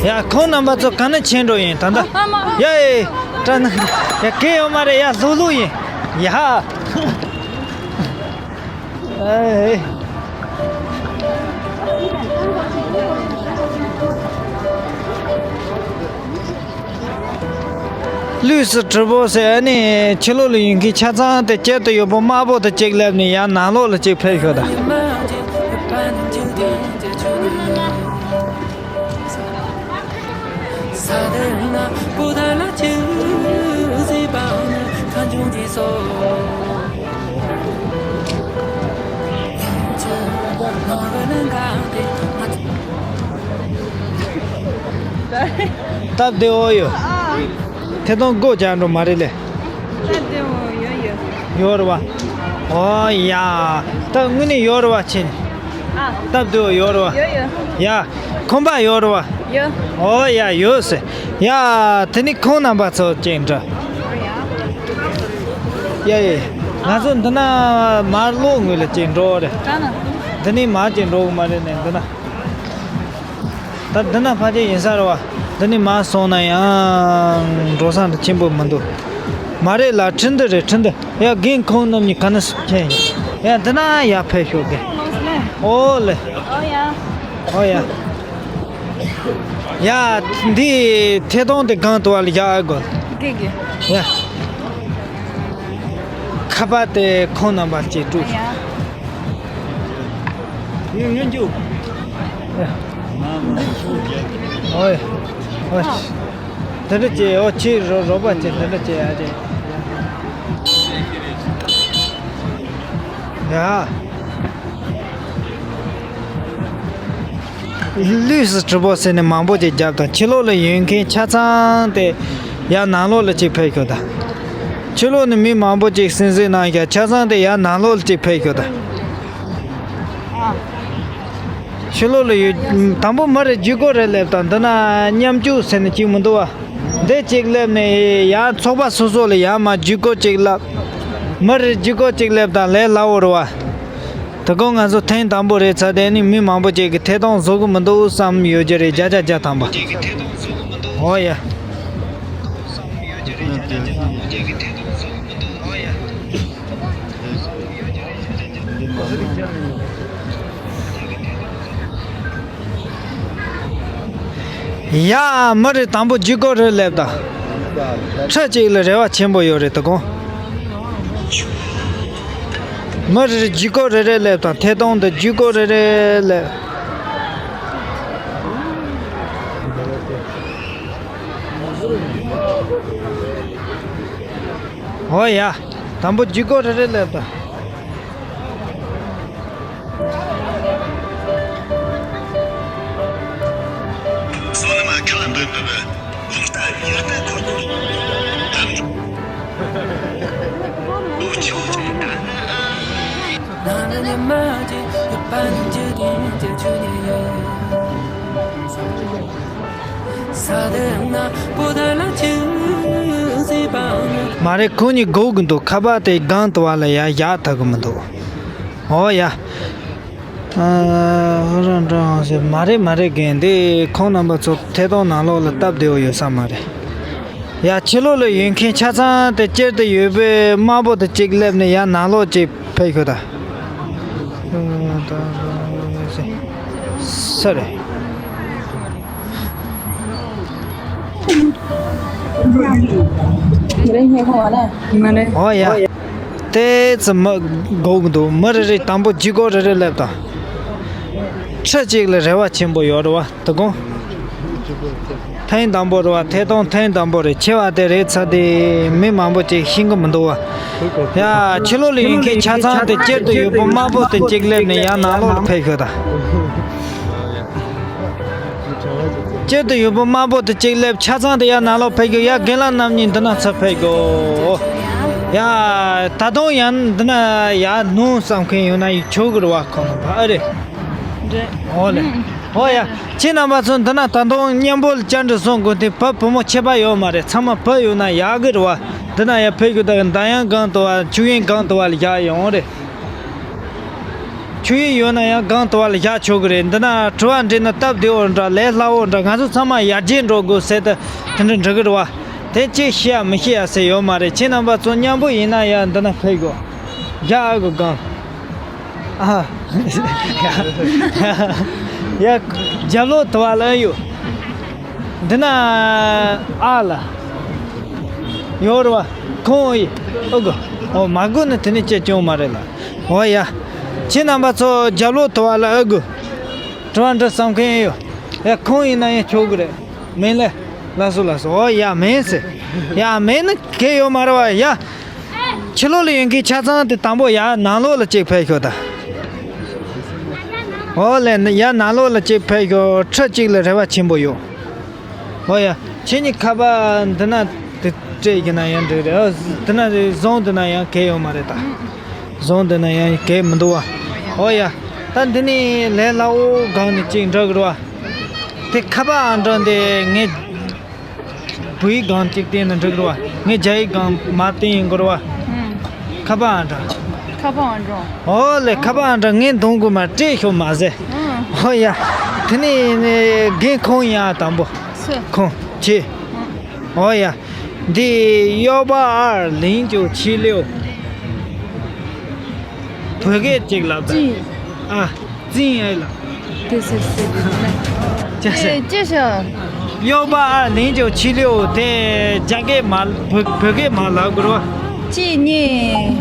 ཡ། ཁོང་རྣམ་པ་ཚོ་ག་ནས་ཕྱིན་འགྲོ་ཡིན་ད་ལྟ། ཡ་ཡེ། ཡ། གི་ཡོད་མ་རེད། ཡ། ལྷུག་ལྷུག་ཡིན། ཡ། ཨེ། ལུས་སུ་གྲུ་པོ་ཟེར་ནི་ཕྱི་ལོགས་ལ་ཡོད་མཁན་ཆ་ཚང་དེ་དཀྱིལ་དུ་ཡོད་པ་དམར་པོ་དེ་གཅིག་སླེབས་ནས་ཡར་ནང་ལོགས་ལ་གཅིག་ཕེབས་ཤོག་ད། སྟབས་བདེ་བོ་ཡོད། ཐད་གཏོང་སྒོ་རྒྱག་འགྲོ་མ་རེད་ལེ། སྟབས་བདེ་བོ་ཡོད་ཡོད། ཡོད་རེད་བ། ཨོ་ཡ། ད་དངོས་གནས་ཡོད་རེད་བ་ཁྱེད། ཨ། སྟབས་བདེ་བོ་ཡོད་རེད་བ། ཡོད་ཡོད། ཡ། ཁང་པ་ཡོད་རེད་བ། ཡོད། ཨོ་ཡ། ཡོད་ཟེར། ཡ། དེ་ནི་ཁོང་རྣམ་པ་ཚོ་ཅིག་འདྲ། ཡ་ཡ། ང་ཚོ་འདི་ན་མར་ལོག་ངོས་ལ་ཅིག་འགྲོ་རེད། ག་ན། འདི་ནི་མར་ཅིག་འགྲོ་གི་མ་རེད་ནས་འདི་ན། ད་འདི་ན་ཕ་ཆེ་ཡིན་ས་རེད་བ། འདི་ནི་མར་སོང་ན་ཡང་འགྲོ་ས་འདི་ཆེན་པོ་མི་འདུག་མ་རེད་ལ། ཁྲིན་ཏུ་རེད། ཁྲིན་ཏུ། ཡ། རྒན་ཁོང་རྣམ་གཉིས་ག་ན་ཁྱེད་ཡིན། ཡ། འདི་ན་ཡར་ཕེབས་ཤོག་གི། ཨོ་ལེ། ཨོ་ཡ། ཨོ་ཡ། ཡ། འདི་ཐད་གཏོང་དེ་སྒང་དུ་བ་ལ་བཞག་ཨ་དགོས། དགེ་དགེ། ཡ། ཁ་པར་དེ་ཁོང་རྣམ་པ་ཅིག་སྤྲོད། ཡ། ཡ། ཨོ་ཡ། ཨོ་ཡ། དེ་འདྲ་བྱས། ཨོ་ཁྱེད་རོགས་པ་བྱས། དེ་འདྲ་བྱས་ཨ་ཅེ། ཡ། ལུས་སུ་གྲུ་པོ་ཟེར་ནས་མང་པོ་ཅིག་བརྒྱབ་དང་། ཕྱི་ལོགས་ལ་ཡོད་མཁན་ཆ་ཚང་དེ་ཡར་ནང་ལོགས་ལ་ཅིག་ཕེབས་ཤོག་དང་། ཕྱི་ལོགས་ནས་མི་མང་པོ་ཅིག་གཟིམ་གཟིམ་གནང་ཤག་ཆ་ཚང་དེ་ཡར་ནང་ལོགས་ལ་ཅིག་ཕེབས་ཤོག་ད། ཕྱི་ལོགས་ལ་ཡོད། དང་པོ་མི་རེ་བརྒྱུད་སྐོར་རེ་སླེབས་དང་། འདི་ན་མཉམ་སྤྱོད་ཟེར་ནས་ཅིག་མི་འདུག་བ། འདི་ཅིག་སླེབས་ནས་ཡར་ཚོགས་པ་སོ་སོ་ལ་ཡར་མར་བརྒྱུད་སྐོར་ཅིག་སླེབས། མི་རེ་བརྒྱུད་སྐོར་ཅིག་སླེབས་དང་ལས་སླ་བོ་རེད་བ། དེ་ཀོ་ང་ཚོ་ཐེངས་དང་པོ་རེད་ཚར། དེ་ནི་མི་མང་པོ་ཅིག་གིས་ཐད་གཏོང་བཟོ་གི་མི་འདུག་བསམ་ཡོད་ཀྱི་རེད། བརྒྱ་ཆ་བརྒྱ་ཐམ་པ། ཨོ་ཡ། ཡ། མི་རེ་དང་པོ་བརྒྱུད་སྐོར་རེ་སླེབས་དང་། ཁྲི་གཅིག་ལ་རེ་བ་ཆེན་པོ་ཡོད་རེད་དོ་དགོང་། མི་རེ་བརྒྱུད་སྐོར་རེ་རེ་སླེབས་དང་། ཐད་གཏོང་དུ་བརྒྱུད་སྐོར་རེ་རེ་སླེབས། ཨོ་ཡ། དང་པོ་བརྒྱུད་སྐོར་རེ་རེ་སླེབས་དང་། མ་རེད། ཁོང་གཉིས་སྒུག་གི་འདུག་ཁ་པར་དེ་སྒང་དུ་བ་ལ་ཡར་བཞག་ཐུབ་གི་མི་འདུག་ཨོ་ཡ། ཨ། ཧོ་རང་འགྲོ་ཟེར། མ་རེད་མ་རེད། རྒན་འདི་ཁོང་རྣམ་པ་ཚོ་ཐད་གཏོང་ནང་ལོགས་ལ་སྟབས་བདེ་བོ་ཡོད་ས་མ་རེད། ཡ། ཕྱི་ལོགས་ལ་ཡོད་མཁན་ཆ་ཚང་དེ་དཀྱིལ་དུ་ཡོད་པའི་དམར་པོ་དེ་གཅིག་སླེབས་ནས་ཡར་ནང་ལོགས་གཅིག་ཕེབས་ཤོག་ད། ས་རེད། ཨོ་ཡ། དེ་ཙི་མི་སྒུག་གི་འདུག་མི་རེ་རེ་དང་པོ་བརྒྱུད་སྐོར་རེ་རེ་སླེབས་དང་། ཁྲི་གཅིག་ལ་རེ་བ་ཆེན་པོ་ཡོད་རེད་བ། དོ་དགོང་། ཐེངས་དང་པོ་རེད་བ། ཐད་གཏོང་ཐེངས་དང་པོ་རེད། ཆེ་བ་དེ་རེད་ཚར་དེ་མི་མང་པོ་ཅིག་ཤེས་གི་མི་འདུག་བ། ཡ། ཕྱི་ལོགས་ལ་ཡོད་མཁན་ཆ་ཚང་དེ་དཀྱིལ་དུ་ཡོད་པོ་དམར་པོ་དེ་གཅིག་སླེབས་ནས་ཡར་ནང་ལོགས་ལ་ཕེབས་ཤོག་ད། དཀྱིལ་དུ་ཡོད་པོ་དམར་པོ་དེ་གཅིག་སླེབས། ཆ་ཚང་དེ་ཡར་ནང་ལོགས་ཕེབས་ཤོག་ཡ། རྒན་ལགས་རྣམ་གཉིས་འདི་ན་ཚུར་ཕེབས་ཤོག་ཡ། ད་དུང་ཡང་འདི་ན་ཡར་ནུ་བསམ་མཁན་ཡོད་ན་ཡིག་ཆོག་གི་རེད་བ། ཁོང་ཨ་རེད། འདྲེ། ཨོ་ལེ། ཨོ་ཡ། ཁྱེད་རྣམ་པ་ཚོ་འདི་ན་ད་དུང་མཉམ་པོ་ལ་བཅར་འདྲི་གསུང་དགོས་དུས་བུ་བུ་མོ་ཁྱད་པར་ཡོད་མ་རེད། ཚང་མ་བུ་ཡོད་ན་ཡག་གི་རེད་བ། འདི་ན་ཡར་ཕེབས་རྒྱུ་དང་། འདམ་གཡང་སྒང་དུ་བ། ཆུ་གཡོན་སྒང་དུ་བ་ལ་བཞག་ཡོང་རེད། ཆུ་གཡོན་ཡོད་ན་ཡང་སྒང་དུ་བ་ལ་བཞག་ཆོག་གི་རེད། འདི་ན་དྲི་བ་འདྲི་ན་སྟབས་བདེ་བོ་འདྲ། ལས་སླ་བོ་འདྲ། ང་ཚོ་ཚང་མ་ཡར་རྒྱས་འགྲོ་དགོས་ཟེར་དུས་དེ་འདྲ་འགྲིག་གི་རེད་བ། དེ་ཅི་ཤེས་ཡ་མི་ཤེས་ཡ་ཟེར་ཡོད་མ་རེད། ཁྱེད་རྣམ་པ་ཚོ་མཉམ་པོ་ཡིན་ན་ཡང་འདི་ན་ཕེབས་དགོས། རྒྱ་ཨ་གི་སྒང་། ཨ། ཡ། རྒྱབ་ལོགས་དུ་བ་ལ་ཨ་ཡོད། འདི་ན་ཨ་ལ་ཡོད་རེད་བ། ཁོང་ཨི་ཨོ་གི། ཨོ་མ་དགོས་ན་དེ་ནས་ཅི་སྐྱོན་མ་རེད་ལ། ཨོ་ཡ། ཁྱེད་རྣམ་པ་ཚོ་རྒྱབ་ལོགས་དུ་བ་ལ་ཨ་གི། དྲི་བ་འདྲི་བསམ་མཁན་ཨེ་ཡོད། ཡ། ཁོང་ཡིན་ན་ཡང་ཆོག་གི་རེད། མིན་ལེ། ལགས་སོ་ལགས་སོ། ཨོ་ཡ། མིན་ཟེར། ཡ། མིན་ན་གལ་ཡོད་མ་རེད་བ་ཡ། ཕྱི་ལོགས་ལ་ཡོད་མཁན་ཆ་ཚང་དེ་དང་པོ་ཡར་ནང་ལོགས་ལ་གཅིག་ཕེབས་ཤོག་ད། ཨོ་ལེ། ཡར་ནང་ལོགས་ལ་གཅིག་ཕེབས་ཤོག་ཁྲི་གཅིག་ལ་རེ་བ་ཆེན་པོ་ཡོད། ཨོ་ཡ། ཁྱེད་གཉིས་ཁ་པར་འདི་ན་དེ་སྤྲད་ཀྱི་ན་ཡང་འགྲིག་རེད། ཨོ། འདི་ན་བཟུང་འདི་ན་ཡང་གལ་ཡོད་མ་རེད་ད། བཟུང་འདི་ན་ཡང་གལ་མི་འདུག་བ། ཨོ་ཡ། ད་འདི་ནས་ལས་སླ་བོ་སྒང་ནས་གཅིག་འགྲོ་གི་རེད་བ། དེ་ཁ་པར་ཨང་གྲངས་དེ་ངས་བོད་ཡིག་སྒང་གཅིག་བསྟན་ན་འགྲིག་རེད་བ། ངས་རྒྱ་ཡིག་སྒང་མར་བསྟན་ཡིན་དགོས་རེད་བ། ཨུམ། ཁ་པར་ཨང་གྲངས། ཁ་པར་ཨང་གྲངས། ཨོ་ལེ། ཁ་པར་ཨང་གྲངས་ངས་འདོན་དགོས་མ། སྤྲད་ཤོག་མ་ཟེར། ཨུམ། ཨོ་ཡ། དེ་ནས་རྒན་ཁོང་ཡིན་ཨ། དང་པོ། སུ། ཁོང་ཁྱེད། ཨུམ། ཨོ་ཡ། འདི་གཡོག་པ་ཨར་ལིང་ཅུ་ཆི་ལིའུ། བོད་སྐད་ཅིག་ལབ་དང་། ཨ། ཙིང་ཨེ་ལ། དེ་སེ་སེ་དེ་ནས། ཅི་ཟེར། ཅི་ཅི་ཤ། གཡོག་པ་ཨར་ལིང་ཅུ་ཆི་ལིའུ་དེ་རྒྱ་སྐད་མ་བོད་བོད་སྐད་མ་ལབ་དགོས་རེད་བ། གཅིག་གཉིས།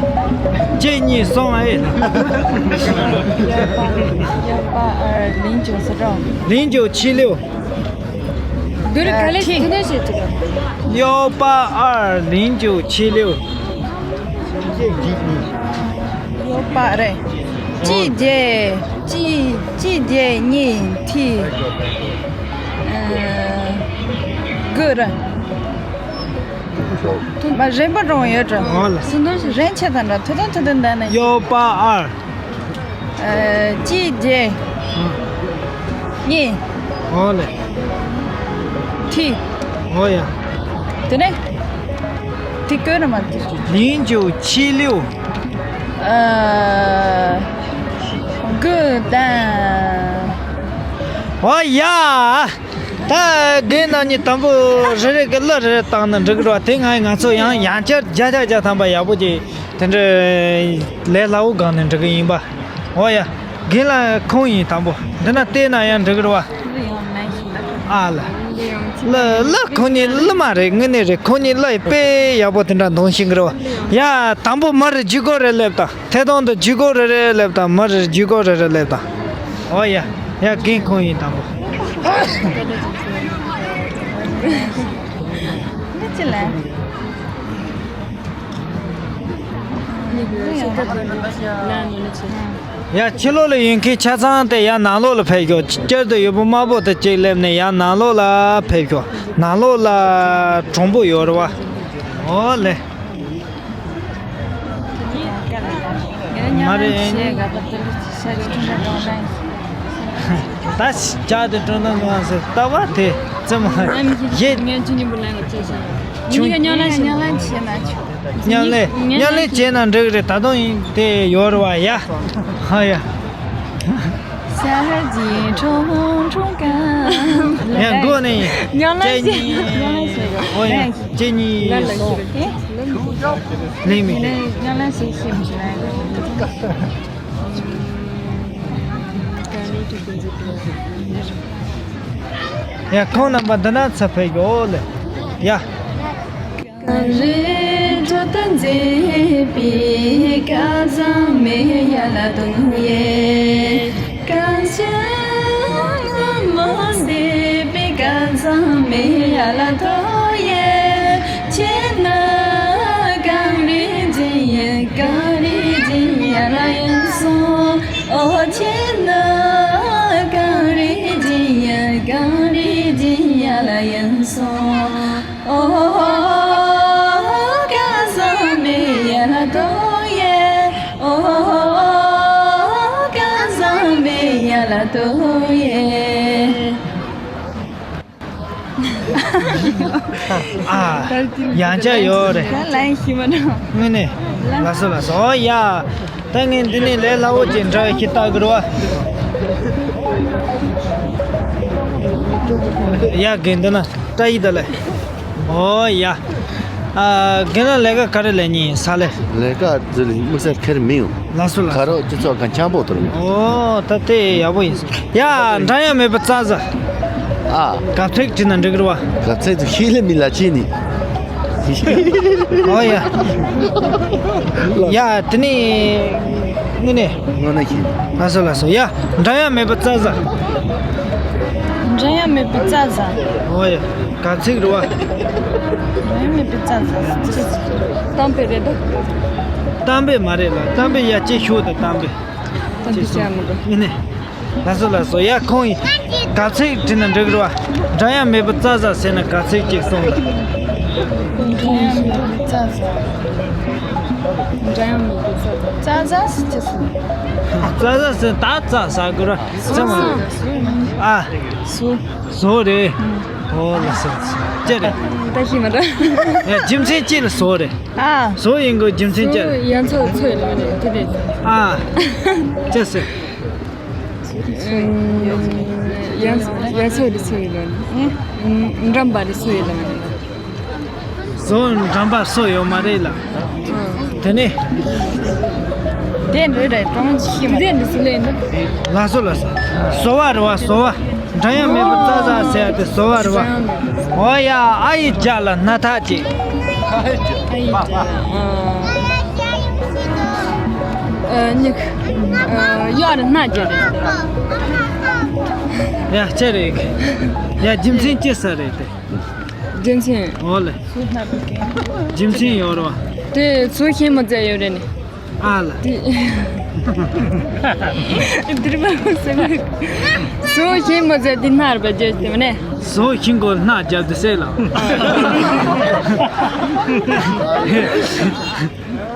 གཅིག་གཉིས་གསུམ་ཨེ་ལ། གཡོག་པ་གཡོག་པ་ཨར་ལིང་ཅུ་སུ་རོ། ལིང་ཅུ་ཆི་ལིའུ། འདི་རུ་ག་ལེ་ཐི་དེ་ནས་བཤད་ཅིག་གཡོག་པ་ཨར་ལིང་ཅུ་ཆི་ལིའུ། གཡོག་པ་རེད། གཅིག་བརྒྱད། གཅིག་གཅིག་བརྒྱད་གཉིས་ཐི། ཨ། དགུ་རེད། མ་རན་པ་རང་ཡོད་འགྲོ། ཨོ་ལ། རན་ཆེ་དང་འདྲ་ཐུ་ཐུ་ཐུ་ཐུ་འདྲ་ནས། གཡོག་པ་ཨར། ཨ། གཅིག་བརྒྱད། གཉིས། ཨོ་ལེ། ཐི། ཨོ་ཡ། དེ་ནས་ཐི་བཀོད་ན་མ་ཐི། ལིང་ཅུ་ཆི་ལིའུ། ཨ། གུ་དང་། ཨོ་ཡ། ད་དགེ་རྣམ་གཉིས་དང་པོ་རེ་རེ་གི་གླུ་རེ་རེ་བཏང་ན་འགྲིག་གི་རེད་བ། དེ་སྔ་ང་ཚོ་ཡང་ཡང་བསྐྱར་བརྒྱ་ཆ་བརྒྱ་ཐམ་པ་ཡག་པོ་ཅིག་དེ་འདྲ་ལས་སླ་བོ་སྒང་ནས་འགྲིག་གི་ཡིན་པ། འོ་ཡ། རྒན་ལགས་ཁོང་ཡིན་དང་པོ། འདི་ན་བལྟས་ན་ཡང་འགྲིག་གི་རེད་བ། ཨ་ལ། གླུ་གླུ་ཁོང་གཉིས་གླུ་མ་རེད། དངོས་གནས་རེད། ཁོང་གཉིས་གླུ་དཔེ་ཡག་པོ་དེ་འདྲ་འདོན་ཤེས་གི་རེད་བ། ཡ། དང་པོ་མར་ལྗིད་ཁོག་རེ་སླེབས་དང་། ཐད་གཏོང་དུ་ལྗིད་ཁོག་རེ་རེ་སླེབས་དང་། མར་ལྗིད་ཁོག་རེ་རེ་སླེབས་དང་། འོ་ཡ། ཡ། རྒན་ཁོང་ཡིན་དང་པོ། འདི་ཅི་ལ། ཡ། ཕྱི་ལོགས་ལ་ཡོད་མཁན་ཆ་ཚང་དེ་ཡར་ནང་ལོགས་ལ་ཕེབས་ཤོག་བསྐྱར་དུ་ཡོད་པོ་དམར་པོ་དེ་གཅིག་སླེབས་ནས་ཡར་ནང་ལོགས་ལ་ཕེབས་ཤོག་ནང་ལོགས་ལ་གྲུང་པོ་ཡོད་རེད་བ། ཨོ་ལེ། མ་རེད། ད་ཅག་དེ་ཀྲུང་ནང་ལ་ཟེར་ལྟ་བ་དེ་ཙམ་ཡེ། ངས་ཁྱོད་གཉིས་པོ་ལ་ཡང་བཅད་བཞག་ཁྱོད་གཉིས་ཀ་མཉམ་ལས་བྱེད་ན་ཆོག་མཉམ་ལས་མཉམ་ལས་བྱས་ན་འགྲིག་རེད། ད་དུང་དེ་ཡོད་རེད་བ། ཡ། ཧ་ཡ། ཡ། མགོ་ནས་མཉམ་ལས་བྱེད། མཉམ་ལས་བྱེད། ཨོ་ཡ། ཁྱེད་གཉིས་སོང་། ལིང་མི། ཡ། ཁོང་རྣམ་པ་འདི་ན་ཚུར་ཕེབས་ཤོག་ལེ། ཡ། ཨ། ཡང་བསྐྱར་ཡོད་རེད། ད་ལན་ཞིག་མ་འགྲོ། དངོས་གནས། ལགས་སོ་ལགས་སོ། ཨོ་ཡ། ད་ངས་འདི་ནས་ལས་སླ་བོ་ཅིག་འདྲ་ཞིག་བལྟ་དགོས་རེད་བ། ཡ། རྒན་འདི་ན་བཀྲ་ཤིས་བདེ་ལེགས། ཨོ་ཡ། ཨ། རྒན་ལགས་ལས་ཀ་ག་རེ་ལས་མཁན་ཡིན་ས་ལེ། ལས་ཀ་འདི་ལ་དམིགས་བསལ་ཁེར་མི་ཡོང་། ལགས་སོ་ལགས་སོ། ཁ་རོག་སྤྱི་ཚོགས་ཁང་འཆམ་པོ་དོར་མི། ཨོ། ད་དེ་ཡག་པོ་ཡིན། ཡ། འགྲམ་ཡང་མེད་པ་ཙག་ཙག་ཨ། གབ་ཚིག་བྲིས་ན་འགྲིག་གི་རེད་བ། གབ་ཚིག་ཏུ་ཤེས་ལེ་མི་ལ་ཅི་ནི། ཨོ་ཡ། ཡ། དེ་ནི་དངོས་གནས། དངོས་གནས་ཤེས། ལགས་སོ་ལགས་སོ། ཡ། འགྲམ་ཡང་མེད་པ་ཙག་ཙག་འགྲམ་ཡང་མེད་པ་ཙག་ཙག་ཨོ་ཡ། གབ་ཚིག་རེད་བ། འགྲམ་ཡང་མེད་པ་ཙག་ཙག་གཏམ་དཔེ་རེད་དོ། གཏམ་དཔེ་མ་རེད་ལ། གཏམ་དཔེ་ཡ་ཅེ་ཤོད་དང་གཏམ་དཔེ། ད་འདི་བྱས་མི་འགྲོ། ཨེ་ནས། ལགས་སོ་ལགས་སོ། ཡ། ཁོང་ཡིན། གབ་ཚིག་བྲིས་ན་འགྲིག་རེད་བ། འགྲམ་ཡང་མེད་པ་ཙག་ཙག་ཟེར་ན་གབ་ཚིག་ཅིག་གསུངས་དང་། འགྲམ་ཡང་མེད་པ་ཙག་ཙག་འགྲམ་ཡང་མེད་པ་ཙག་ཙག་ཙག་ཙག་ཟེར་ཅི་སོང་། ཙག་ཙག་ཟེར་ད་ཙག་ཟ་དགོས་ར། ཙག་མ། ཨ། སོ། སོ་རེད། ཨོ་ལགས་སོ། ཅི་རེད། ད་ཤི་མ་འདྲ། ཡ། རྒྱུ་མཚན་ཅི་ལ་སོ་རེད། ཨ། སོ་ཡིན་གོ་རྒྱུ་མཚན་ཅི་རེད། ཡང་ཚོ་ཚོ་ཡིན་ལ་རེད་དེ་རེད། ཨ། ཅི་ཟེར། ཡང་ཡང་ཚོ་རེད་ཚོ་ཡིན་ལ་རེད། འགྲམ་པ་རེད་ཚོ་ཡིན་ལ་རེད། སོ་འགྲམ་པ་སོ་ཡོད་མ་རེད་ལ། དེ་ནས། དེ་འདྲ་རེད་གྲོང་ཤི་མ་དེ་འདྲ་སུ་ལེན་འདུག་ལགས་སོ་ལགས་སོ། སོ་བ་རེད་བ་སོ་བ། འགྲམ་ཡང་མེད་པ་ཙག་ཙག་ཟེར་ཡ་དེ་སོ་བ་རེད་བ། འགྲམ་ཡང་མེད་པ། ཨོ་ཡ། ཨ་ཡི་ལྕགས་ལ་སྣ་ཐག་ཅིག་ཨ་ཡི་ལྕགས། ཨ། ཨ། གཉིས། ཨ། གཡག་ལ་སྣ་བརྒྱབ་རེད། ཡ། ཅི་རེད། ཡ། རྒྱུ་མཚན་ཅི་ཟེར་རེད་དེ། རྒྱུ་མཚན། ཨོ་ལེ། རྒྱུ་མཚན་ཡོད་རེད་བ། དེ་ཚོ་ཤེས་མ་ཚད་ཡོད་རེད་ནི། ཨ་ལ། དེ། དེར་མ་ཟེར་བ། སོ་ཤིང་མོ་ཟེར་དེ་ནར་བ་བརྗོད་དེ་མ་ནས། སོ་ཤིང་གོ་སྣ་རྒྱབ་དུ་སེ་ལ།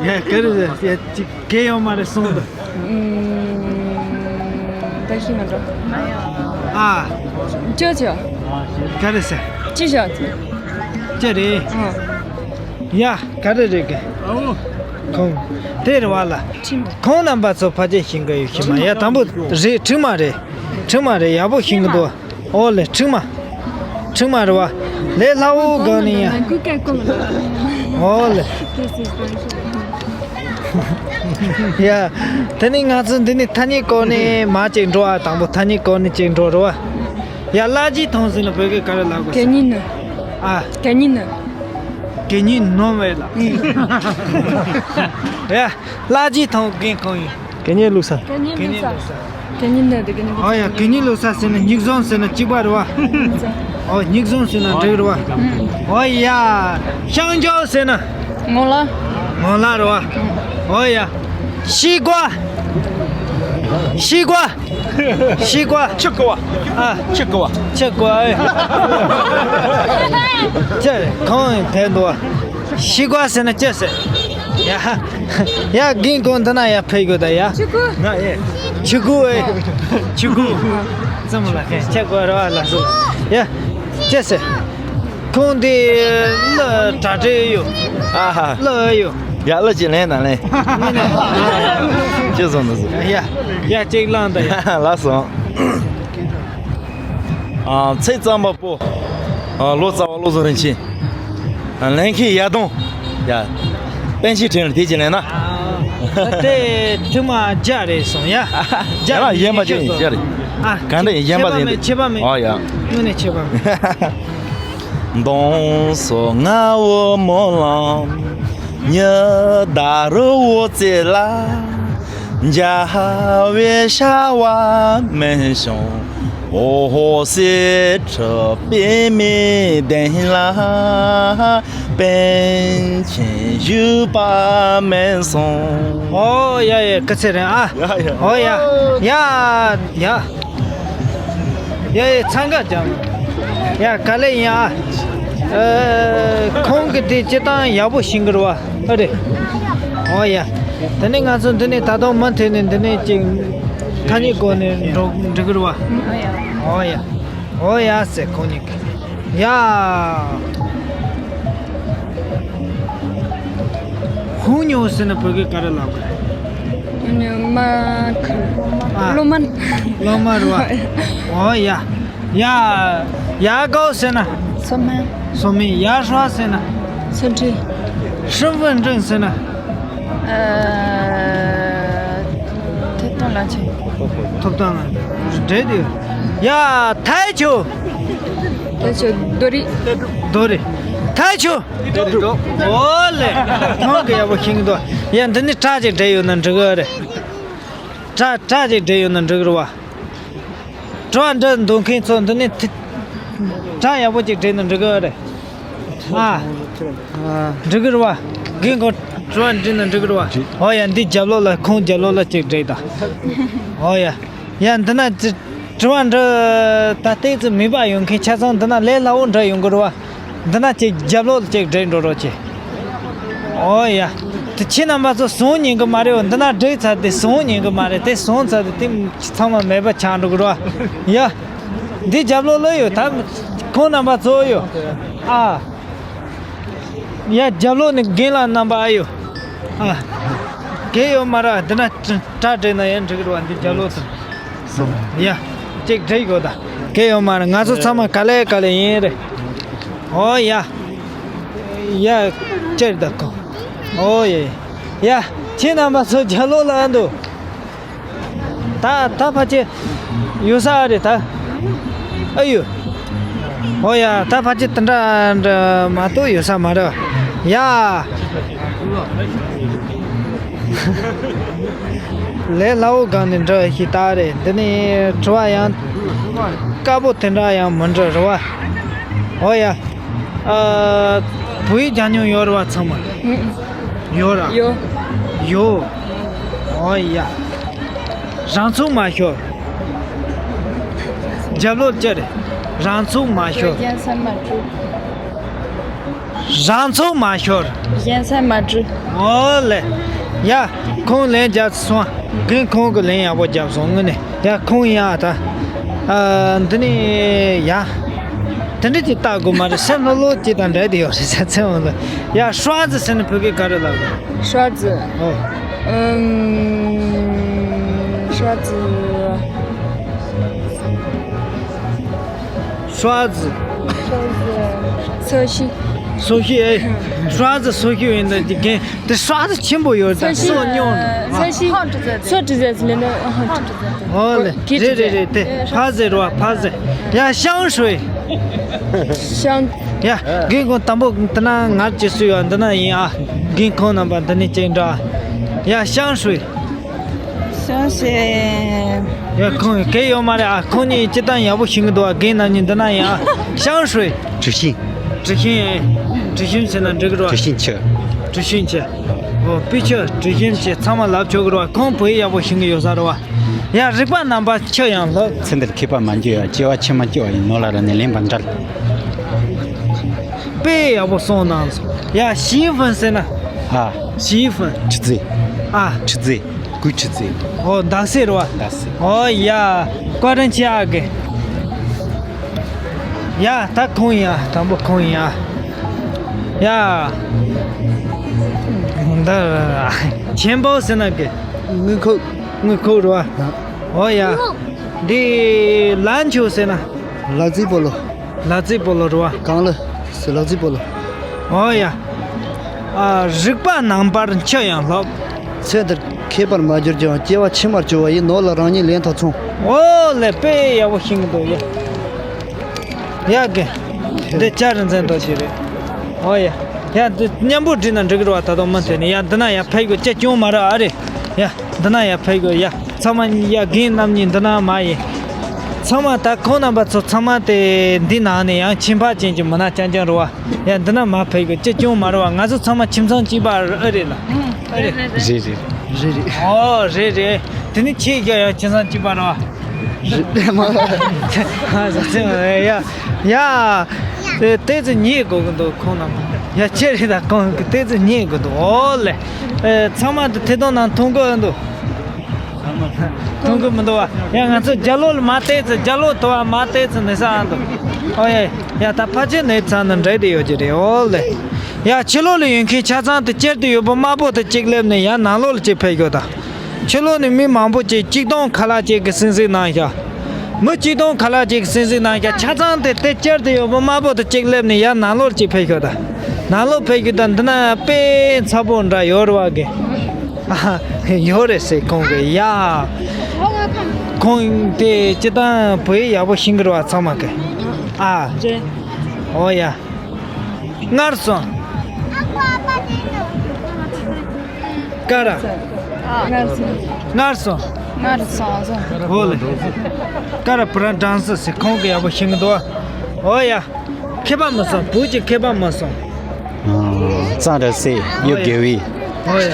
ཡ་ག་རེ་ཟེར་ཡ་ཅིག་གེ་ཡོད་མ་རེད་སོང་དུ། ད་ཤི་མ་འགྲོ། ཨ། ཅོ་ཅོ། ག་རེ་ཟེར། ཅི་ཞོག་ཅི་རེད། ཡ་ག་རེ་རེད་གི། ཁོང་། དེ་རེད་བ་ལ། ཁོང་རྣམ་པ་ཚོ་ཕ་ཆེ་ཤིང་གི་ཡོད་ཤི་མ་ཡ་དང་པོ་རེད། ཁྲིག་མ་རེད། ཁྲིག་མ་རེད། ཡག་པོ་ཤིང་གི་འདུག་ཨོ་ལེ་ཁྲིག་མ། ཁྲིག་མ་རེད་བ། ལས་སླ་བོ་གང་ནི་ཡ། ཨོ་ལེ། ཡ། དེ་ནི་ང་ཚོ་འདི་ནི་ཐ་སྙད་སྐོར་ནས་མ་ཅིག་འགྲོ་བ་དང་པོ་ཐ་སྙད་སྐོར་ནས་ཅིག་འགྲོ་རེད་བ། ཡ་གླ་རྒྱུ་ཐོང་ཟིན་ན་བོད་སྐད་ག་རེ་ལབ་དགོས། གད་སྙིགས་ནི། ཨ། གད་སྙིགས་ནི། གད་སྙིགས་ནོར་བས་ལ། ཡ། གླ་རྒྱུ་ཐོང་རྒན་ཁོང་ཡིན། གད་སྙིགས་བླུགས་ས། གད་སྙིགས་བླུགས་ས། གད་སྙིགས་ནི་དེ་གད་སྙིགས། ཨོ་ཡ་གད་སྙིགས་བླུགས་ས་ཟེར་ན་སྙིགས་ཟོང་ཟེར་ན་གཅིག་པ་རེད་བ། ཨོ་སྙིགས་ཟོང་ཟེར་ན་འགྲིག་རེད་བ། ཨོ་ཡ་ཤང་ཇོ་ཟེར་ན། ངོ་ལ། ངོ་ལ་རེད་བ། ཨོ་ཡ། ཤི་ཀ་ཤི་ཀ་ཤི་ཀ་ཆི་ཀ་བ། ཨ། ཆི་ཀ་བ། ཆི་ཀ་བ་ཨེ། ཅི་རེད་གང་ཡིན་དེ་འདུག་བ། ཤི་ཀ་ཟེར་ན་ཅི་ཟེར། ཡ། ཡ་རྒན་ཁོང་འདི་ན་ཡ་ཕེབས་དགོས་ད་ཡ། ཆི་ཀུ། ང་ཨེ། ཆི་ཀུ་ཨེ། ཆི་ཀུ། ཙམ་ལ་ཁན་ཆི་ཀ་ར་ལ་སོ། ཡ། ཅི་ཟེར། ཁོང་འདི་གླུ་གྲ་སྒྲིག་ཡོད། ཨ་ཧ། གླུ་ཡོད། ཡ་གླུ་ཅིག་ལེན་དང་ལེན། ངས་ནས། ཅི་སོང་འདུག་ཟེར། ཡ། ཡ་གཅིག་བླངས་དང་ཡ། ལགས་སོ། ཨ་ཚེ་གཙང་པ་པོ། ཨ་ལོ་ཙཱ་བ་བློ་བཟང་རིན་ཆེན། ཨ་ལེན་མཁན་ཡ་དོང་། ཡ། པཎ་ཆེན་ཕྲན་ལ་དེ་ཅི་ལེན་ན། ཨ་དེ་ཐུ་མ་རྒྱ་རེད་སོང་ཡ། རྒྱ་ལ་ཡན་པ་ཅན་ཡིན་རྒྱ་རེད། ཨ་ག་འདྲ་ཡིན་ཡན་པ་ཅན་ཡིན། ཁྱད་པར་མེད། ཨ་ཡ། དངོས་གནས་ཁྱད་པར་མེད། ཨོ་ཡ་ཡ་སྐུ་ཚེ་རིང་ཨ། ཡ་ཡ། ཨོ་ཡ། ཡ་ཡ། ཡ་ཡ་འཚང་ཁ་རྒྱབ། ཡ་ག་ལེ་ཡིན་ཨ། ཨ་ཁོང་གི་དེ་སྤྱི་བཏང་ཡག་པོ་ཤེས་གི་རེད་བ། ཨ་རེད། ཨོ་ཡ། དེ་ནས་ང་ཚོ་འདི་ནས་ད་དུང་མུ་མཐུད་ནས་འདི་ནས་ཅིག་ཐ་སྙད་སྐོར་ནས་འགྲོ་འགྲོ་གི་རེད་བ། ཨོ་ཡ། ཨོ་ཡ་ཟེར་ཁོང་གཉིས་ཀྱིས། ཡ། ཧུང་ཉོ་ཟེར་ན་བོད་སྐད་ག་རེ་ལབ་དགོས། ཧུང་ཉོ་མ་ཁ། ཨ། གློ་མ། གློ་མ་རེད་བ། ཨོ་ཡ། ཡ། ཡ་གའོ་ཟེར་ན། སོ་སྨན། སོ་སྨན། ཡ་ཧྲ་ཟེར་ན། སོ་འཁྲུ། ཧྲི་ཝུན་ཀྲིན་ཟེར་ན། ཨ། ཐོབ་ཐང་ལ་ཆེ། ཐོབ་ཐང་ལ་འདྲེ་དུ། ཡ་ཐའི་ཆུ། ཐའི་ཆུ་རྡོ་རི། རྡོ་རི། ཐའི་ཆུ། ཨོ་ལེ། ཁོང་གི་ཡག་པོ་ཤེས་ཀྱི་འདུག་ཡ་འདི་ནི་སྐྲ་ཅིག་འདྲེ་ཡོད་ན་འགྲིག་གི་རེད། སྐྲ་སྐྲ་ཅིག་འདྲེ་ཡོད་ན་འགྲིག་གི་རེད་བ། སྐྲ་འདྲ་འདུག་མཁན་ཚོ་འདི་ནི་ཐི། སྐྲ་ཡག་པོ་ཅིག་འདྲེ་ན་འགྲིག་གི་རེད། ཨ། འགྲིག་གི་རེད་བ། རྒན་ཁོང་སྐྲ་འདྲེ་ན་འགྲིག་གི་རེད་བ། ཨོ་ཡ་འདི་རྒྱབ་ལོགས་ལ་ཁོང་རྒྱབ་ལོགས་ལ་ཅིག་འདྲེ་དང་། ཨོ་ཡ། ཡ་འདི་ན་ཅི། དྲི་བ་འདྲི། ད་ལྟའི་ཚོ་མེད་པ་ཡོང་མཁན་ཆ་ཚང་འདི་ན་ལས་སླ་བོ་འདྲ་ཡོང་གི་རེད་བ། འདི་ན་ཅིག་རྒྱབ་ལོགས་ལ་ཅིག་འདྲེ་འགྲོ་རོགས་གྱིས། ཨོ་ཡ། དེ་ཁྱེད་རྣམ་པ་ཚོ་བཟུང་ཉན་གི་མ་རེད་བ། འདི་ན་འདྲེ་ཚར་དེ་བཟུང་ཉན་གི་མ་རེད། དེ་བཟུང་ཚར་དེ་དེ་ཚང་མ་མེད་པ་ཆགས་འགྲོ་གི་རེད་བ། ཡ། འདི་རྒྱབ་ལོགས་ལ་ཡོད་ད། ཁོང་རྣམ་པ་ཚོ་ཡོད། ཨ། ཡ་རྒྱབ་ལོགས་ནས་རྒན་ལགས་རྣམ་པ་ཨ་ཡོད། ཨ། གལ་ཡོད་མ་རེད། འདི་ན་སྐྲ་བྲེགས་ན་ཡང་འགྲིག་གི་རེད་བ། འདི་རྒྱབ་ལོགས་དང་། ཡ། ཅིག་བྲེགས་དགོས་ད། གལ་ཡོད་མ་རེད། ང་ཚོ་ཚང་མ་ག་ལེ་ག་ལེ་ཡིན་རེད། ཨོ་ཡ། ཡ། ཅེར་ད་ཁོ། ཨོ་ཡ། ཡ། ཁྱེད་རྣམ་པ་ཚོ་རྒྱབ་ལོགས་ལ་ཨ་འདུག་ད་ད་ཕ་ཆེ་ཡོད་ས་རེད་ད། ཨ་ཡོད། ཨོ་ཡ་ད་ཕ་ཆེ་དེ་འདྲ་འདྲ་མ་གཏོགས་ཡོད་ས་མ་རེད། ཡ། ལས་སླ་བོ་སྒང་ནས་འདྲ་ཞིག་ད་རེད། འདི་ནས་དྲི་བ་ཡང་དཀར་པོ་དེ་འདྲ་ཡང་མི་འདྲ་རེད་བ། ཨོ་ཡ། ཨ། བོད་ཡིག་སྦྱང་མྱོང་ཡོད་རེད་བ་ཚང་མ། ཡོད་ར། ཡོད། ཡོད། ཨོ་ཡ། རང་ཚུགས་མ་ཤོར། རྒྱབ་ལོགས་ལ་ཅི་རེད། རང་ཚུགས་མ་ཤོར། གཞན་སེམས་མ་དཀྲུག་རང་ཚུགས་མ་ཤོར། གཞན་སེམས་མ་དཀྲུག་ཨོ་ལེ། ཡ། ཁོང་ལན་རྒྱབ་སོང་། རྒན་ཁོང་གི་ལན་ཡག་པོ་རྒྱབ་སོང་། དངོས་གནས། ཡ། ཁོང་ཡ་ད། ཨ། འདི་ནས་ཡ། དེ་འདྲ་ཅིག་ལྟ་དགོས་མ་རེད། སེམས་ལྷོད་ལྷོད་ཅིག་དང་འདྲ་དེ་ཡོད་རེད་ཟེར། ཚེ་འོང་ལ། ཡ། ཧྲ་ཙི་ཟེར་ན་བོད་སྐད་ག་རེ་ལབ་དགོས། ཧྲ་ཙི། ཨོ། ཨུམ། ཧྲ་ཙི། ཧྲ་ཙི། སོ་ཤི། སོ་ཤི་ཨེ། ཧྲ་ཙི་སོ་ཤི་ཡིན་ད་དེ་རྒན། དེ་ཧྲ་ཙི་ཆེན་པོ་ཡོད་ད། སོ་ཤི། སོ་སྙོང་། སོ་ཤི། སོ་ཏྲི་ཟེར་ལེ་ནོ། ཨོ་ལེ། རེད་རེད་རེད། དེ་ཕ་ཟེར་བ། ཕ་ཟེར། ཡ། ཤང་ཧྲུའེ། ཤང་། ཡ། རྒན་ཁོང་དང་པོ་འདི་ན་ངར་ཅི་སུ་ཡོད། འདི་ན་ཡིན་ཨ། རྒན་ཁོང་རྣམ་པ་འདི་ནས་ཅིག་འདྲ། ཡ། ཤང་ཧྲུའེ། ཤང་ཧྲུའེ། ཡ། ཁོང་གི་ཡོད་མ་རེད་ཨ། ཁོང་གཉིས་སྤྱིར་བཏང་ཡག་པོ་ཤེས་ཀྱི་འདུག་བ། རྒན་རྣམ་གཉིས་འདི་ན་ཡིན་ཨ། ཤང་ཧྲུའེ། ཀྲི་ཤིན། ཀྲི་ཤིན། ཀྲི་ཤིན་ཟེར་ན་འགྲིག་གི་རེད་བ། ཀྲི་ཤིན་ཆི། ཀྲི་ཤིན་ཆི། ཨོ། པི་ཆི། ཀྲི་ཤིན་ཆི། ཚང་མ་ལབ་ཆོག་གི་རེད་བ། ཁོང་བོད་ཡིག་ཡག་པོ་ཤེས་ཀྱི་ཡོད་ས་རེད་བ། ཡ། རིག་པ་རྣམ་པར་འཁྱུད་ཡང་ལྷོད། ཚེ་འདིར་མཁས་པ་མ་འགྱུར་བར། སྐྱེ་བ་ཕྱི་མ་སྐྱེ་བ་ཡི། ནོར་ལ་རག་ལས་ལེན་པར་འབྲལ། དཔེ་ཡག་པོ་གསུངས་གནང་སོང་། ཡ། ཞི་ཧྥུན་ཟེར་ན། ཨ། ཞི་ཧྥུན། ཁྲི་ཙེ། ཨ། ཁྲི་ཙེ། གུས་ཁྲི་ཙེ། ཨོ། འདག་སེ་རེད་བ། འདག་སེ། ཨོ་ཡ། བཀའ་དྲིན་ཆེ་ཨ་རྒན། ཡ། ད་ཁོང་ཡིན་ཨ། དང་པོ་ཁོང་ཡིན་ཨ། ཡ། ད་ཆེན་པོ་ཟེར་ན་གི། དངུལ་ཁུག་དངུལ་ཁུག་རེད་བ། ཨོ་ཡ། འདི་ལན་ཆུ་ཟེར་ན། ལག་རྩེད་སྤོ་ལོ། ལག་རྩེད་སྤོ་ལོ་རེད་བ། གང་ལ་ཟེར། ལག་རྩེད་སྤོ་ལོ། ཨོ་ཡ། ཨ། རིག་པ་རྣམ་པར་འཁྱུད་ཡང་ལྷོད། ཚེ་འདིར་མཁས་པར་མ་གྱུར་ཀྱང་། སྐྱེ་བ་ཕྱི་མར་སྐྱེ་བ་ཡི། ནོར་ལ་རང་ཉིད་ལེན་ཐག་ཆོད། ཨོ་ལེ། དཔེ་ཡག་པོ་ཤེས་ཀྱི་འདུག་ཡ། ཡ་གི། འདི་ལྕགས་རི་འཛིན་ཐོག་ཅིག་རེད། ཨོ་ཡ། ཡ། འདི་མཉམ་པོ་བྲིས་ན་འགྲིག་གི་རེད་བ། ད་དུང་མུ་མཐུད་ནས། ཡ། འདི་ན་ཡ་ཕེབས་དགོས། ཅི་སྐྱོན་མ་རེད་ཨ་རེ། ཡ། འདི་ན་ཡ་ཕེབས་དགོས་ཡ། ཚང་མ་ཡ། རྒན་རྣམ་གཉིས་འདི་ན་མ་ཡིན། ཚང་མ་ད་ཁོང་རྣམ་པ་ཚོ་ཚང་མ་དེ་འདི་ནང་ནས་ཡང་ཁྱད་འཕགས་ཅན་གྱི་མི་སྣ་རྐྱང་རྐྱང་རེད་བ། ཡ། འདི་ན་མ་ཕེབས་དགོས། ཅི་སྐྱོན་མ་རེད་བ། ང་ཚོ་ཚང་མ་ཁྱིམ་ཚང་གཅིག་པ་ཨ་རེད་ལ། ཨ་རེད། རེད་རེད། རེད་རེད། ཨོ་རེད་རེད། དེ་ནི་ཁྱེད་ཀྱང་ཡང་ཁྱིམ་ཚང་གཅིག་པ་རེད་བ། རེད་མ། ཨ་ཟ་ཚེ་ཡ། ཡ། ཏོག་ཙམ་ཉལ་དགོས་ཀྱི་འདུག་ཁོང་རྣམས། ཡ། ཁྱེད་རེད་ད། ཁོང་གི་ཏོག་ཙམ་ཉལ་དགོས་འདུག་ཨོ་ལེ། ཨེ། ཚང་མ་དེ་ཐད་གཏོང་ནང་མཐོང་གི་འདུག་མཐོང་གི་མི་འདུག་བ། ཡ། ང་ཚོ་རྒྱབ་ལོགས་ལ་མར་བལྟས་ཚེ། རྒྱབ་ལོགས་དུ་བ་མར་བལྟས་ཚེ་ནི་ས་འདུག་ཨོ་ཡ། ཡ། ད་ཕལ་ཆེར་ནི་ཚང་ནི་འདྲ་དེ་ཡོད་ཀྱི་རེད། ཨོ་ལེ། ཡ། ཕྱི་ལོགས་ལ་ཡོད་མཁན་ཆ་ཚང་དེ་དཀྱིལ་དུ་ཡོད་པ་དམར་པོ་དེ་གཅིག་སླེབས་ནས་ཡར་ནང་ལོགས་ལ་གཅིག་ཕེབས་ཤོག་དང་། ཕྱི་ལོགས་ནས་མི་མང་པོ་ཅིག་གཅིག་སྟོང་ཁ་ལག་ཅིག་གི་སིང་སིང་གནང་ཤག་མི་གཅིག་སྟོང་ཁ་ལག་ཅིག་གི་སིང་སིང་གནང་ཤག་ཆ་ཚང་དེ་དེ་དཀྱིལ་དུ་ཡོད་པ་དམར་པོ་དེ་གཅིག་སླེབས་ནས་ཡར་ནང་ལོགས་ལ་གཅིག་ཕེབས་ཤོག་དང་། ནང་ལོགས་ཕེབས་ཤོག་དང་། འདི་ན་དཔེ་ཚ་པོ་འདྲ་ཡོད་རེད་བ་གི། ཨ། ཡོད་རེད་ཟེར་ཁོང་གིས་ཡ། ཁོང་དེ་སྤྱིར་བཏང་བོད་ཡིག་ཡག་པོ་ཤེས་ཀྱི་རེད་བ་ཚང་མ་གི། ཨ། རེད། ཨོ་ཡ། སྔར་སོང་། ཀ་ར། སྔར་སོང་། སྔར་སོང་། སྔར་སོང་། ཨོ་ལེ། ཀ་ར་བུ་ར་ཌང་སི་ཟེར་ཁོང་གིས་ཡག་པོ་ཤེས་ཀྱི་འདུག་ཨོ་ཡ། མཁས་པ་མི་སོང་། བོད་ཀྱི་མཁས་པ་མི་སོང་། ཨ། གཙང་ར་སེ་གཡུ་དགེ་བའི། ཨོ་ཡ།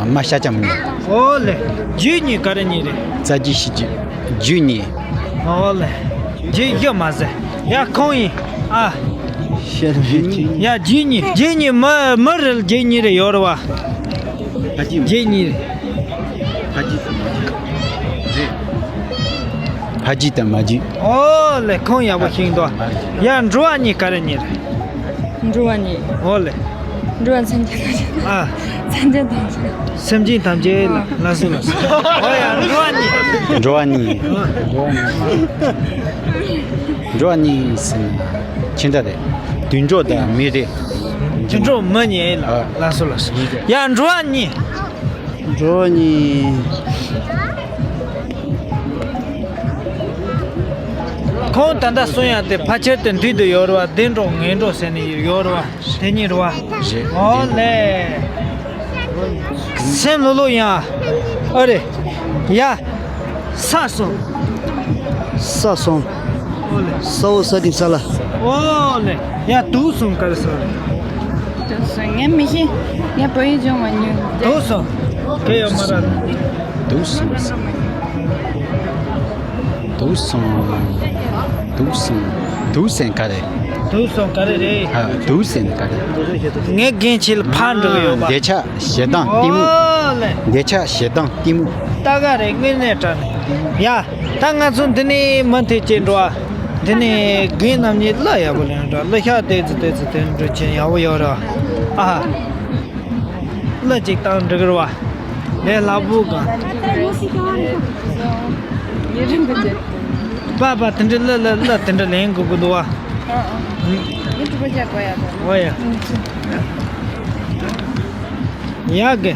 ཨ། མ་ཤ་ཅམ་ནི། ཨོ་ལེ། རྒྱུད་གཉིས་ག་རེ་གཉིས་རེད། རྩ་རྒྱུད་ཤེས་རྒྱུད་རྒྱུད་གཉིས། ཨོ་ལེ། རྒྱུད་བཞི་མ་ཟད། ཡ། ཁོང་ཡིན། ཨ། ཤེས་རྒྱུད་གཉིས། ཡ། རྒྱུད་གཉིས། རྒྱུད་གཉིས་མི་མི་རེ་ལ་རྒྱུད་གཉིས་རེ་ཡོད་རེད་བ། རྒྱུད་གཉིས་རེད། ཕ་རྒྱུད་དང་མ་རྒྱུད། ཨོ་ལེ། ཁོང་ཡག་པོ་ཤེས་འདུག་ཡ། འགྲོ་བ་གཉིས་ག་རེ་གཉིས་རེད། འགྲོ་བ་གཉིས། ཨོ་ལེ། འགྲོ་བ་སེམས་ཅན་ཐམས་ཅད། ཨ། སེམས་ཅན་ཐམས་ཅད། སེམས་ཅན་ཐམས་ཅད་ལ། ཨ། ལགས་སོ་ལགས་སོ། ཨོ་ཡ། འགྲོ་བ་གཉིས། འགྲོ་བ་གཉིས། འགྲོ་བ་གཉིས་ཟེར་ན་ཁྱེད་འདྲ་རེད། དུད་འགྲོ་དང་མི་རེད། དུད་འགྲོ་མི་གཉིས་ལ། ཨ། ལགས་སོ་ལགས་སོ། ཡ། འགྲོ་བ་གཉིས། འགྲོ་བ་གཉིས། ཁོང་ད་ལྟ་གསུང་ཡག་དེ་ཕལ་ཆེར་དེ་འདི་དུ་ཡོད་རེད་བ། བདེ་འགྲོ་ངན་འགྲོ་ཟེར་ནས་ཡོད་རེད་བ། དེ་གཉིས་རེད་བ། རེད། ཨོ་ལེ། སེམས་ལྷོད་ལྷོད་ཡིན་ཨ། ཨ་རེ། ཡ། ས་སོང་། ས་སོང་། ཨོ་ལེ། ས་འོག་ས་སྟེང་ས་བླ། ཨོ་ལེ། ཡ། དུག་སོང་ག་རེ་ཟེར། དུག་སོང་། ངས་མི་ཤེས། ངས་བོད་ཡིག་སྦྱོང་མ་མྱོང་། དུག་སོང་། གལ་ཡོད་མ་རེད། དུག་སོང་། དུག་སོང་། དུག་སོང་། དུག་སེམས་ག་རེ། དུག་སོང་ག་རེ་རེད། ཨ། དུག་སེམས་ག་རེ། ངའི་རྒན་ཁྱེད་ལ་ཕར་འགྲོ་གི་ཡོད་པ། འདོད་ཆགས་ཞེ་སྡང་གཏི་མུག་ཨོ་ལེ། འདོད་ཆགས་ཞེ་སྡང་གཏི་མུག་ད་ག་རེ་དངོས་གནས་དྲང་གནས། ཡ། ད་ང་ཚོ་འདི་ནས་མུ་མཐུད་ཅིག་འགྲོ་ཨ། འདི་ནས་རྒན་རྣམ་གཉིས་གླུ་ཡག་པོ་ལེན་འགྲོ། གླུ་ཤག་ཏོག་ཙམ་ཏོག་ཙམ་དེ་འགྲོ་ཆེན་ཡག་པོ་ཡོད་ར། ཨ། གླུ་ཅིག་བཏང་འགྲིག་ར་བ། ལས་སླ་པོ་གང་། པ་པ་དེ་འདྲ་གླུ་གླུ་གླུ་དེ་འདྲ་ལེན་དགོས་ཀྱི་འདུག་བ། ཨོ་ཡ། ཡག་གི།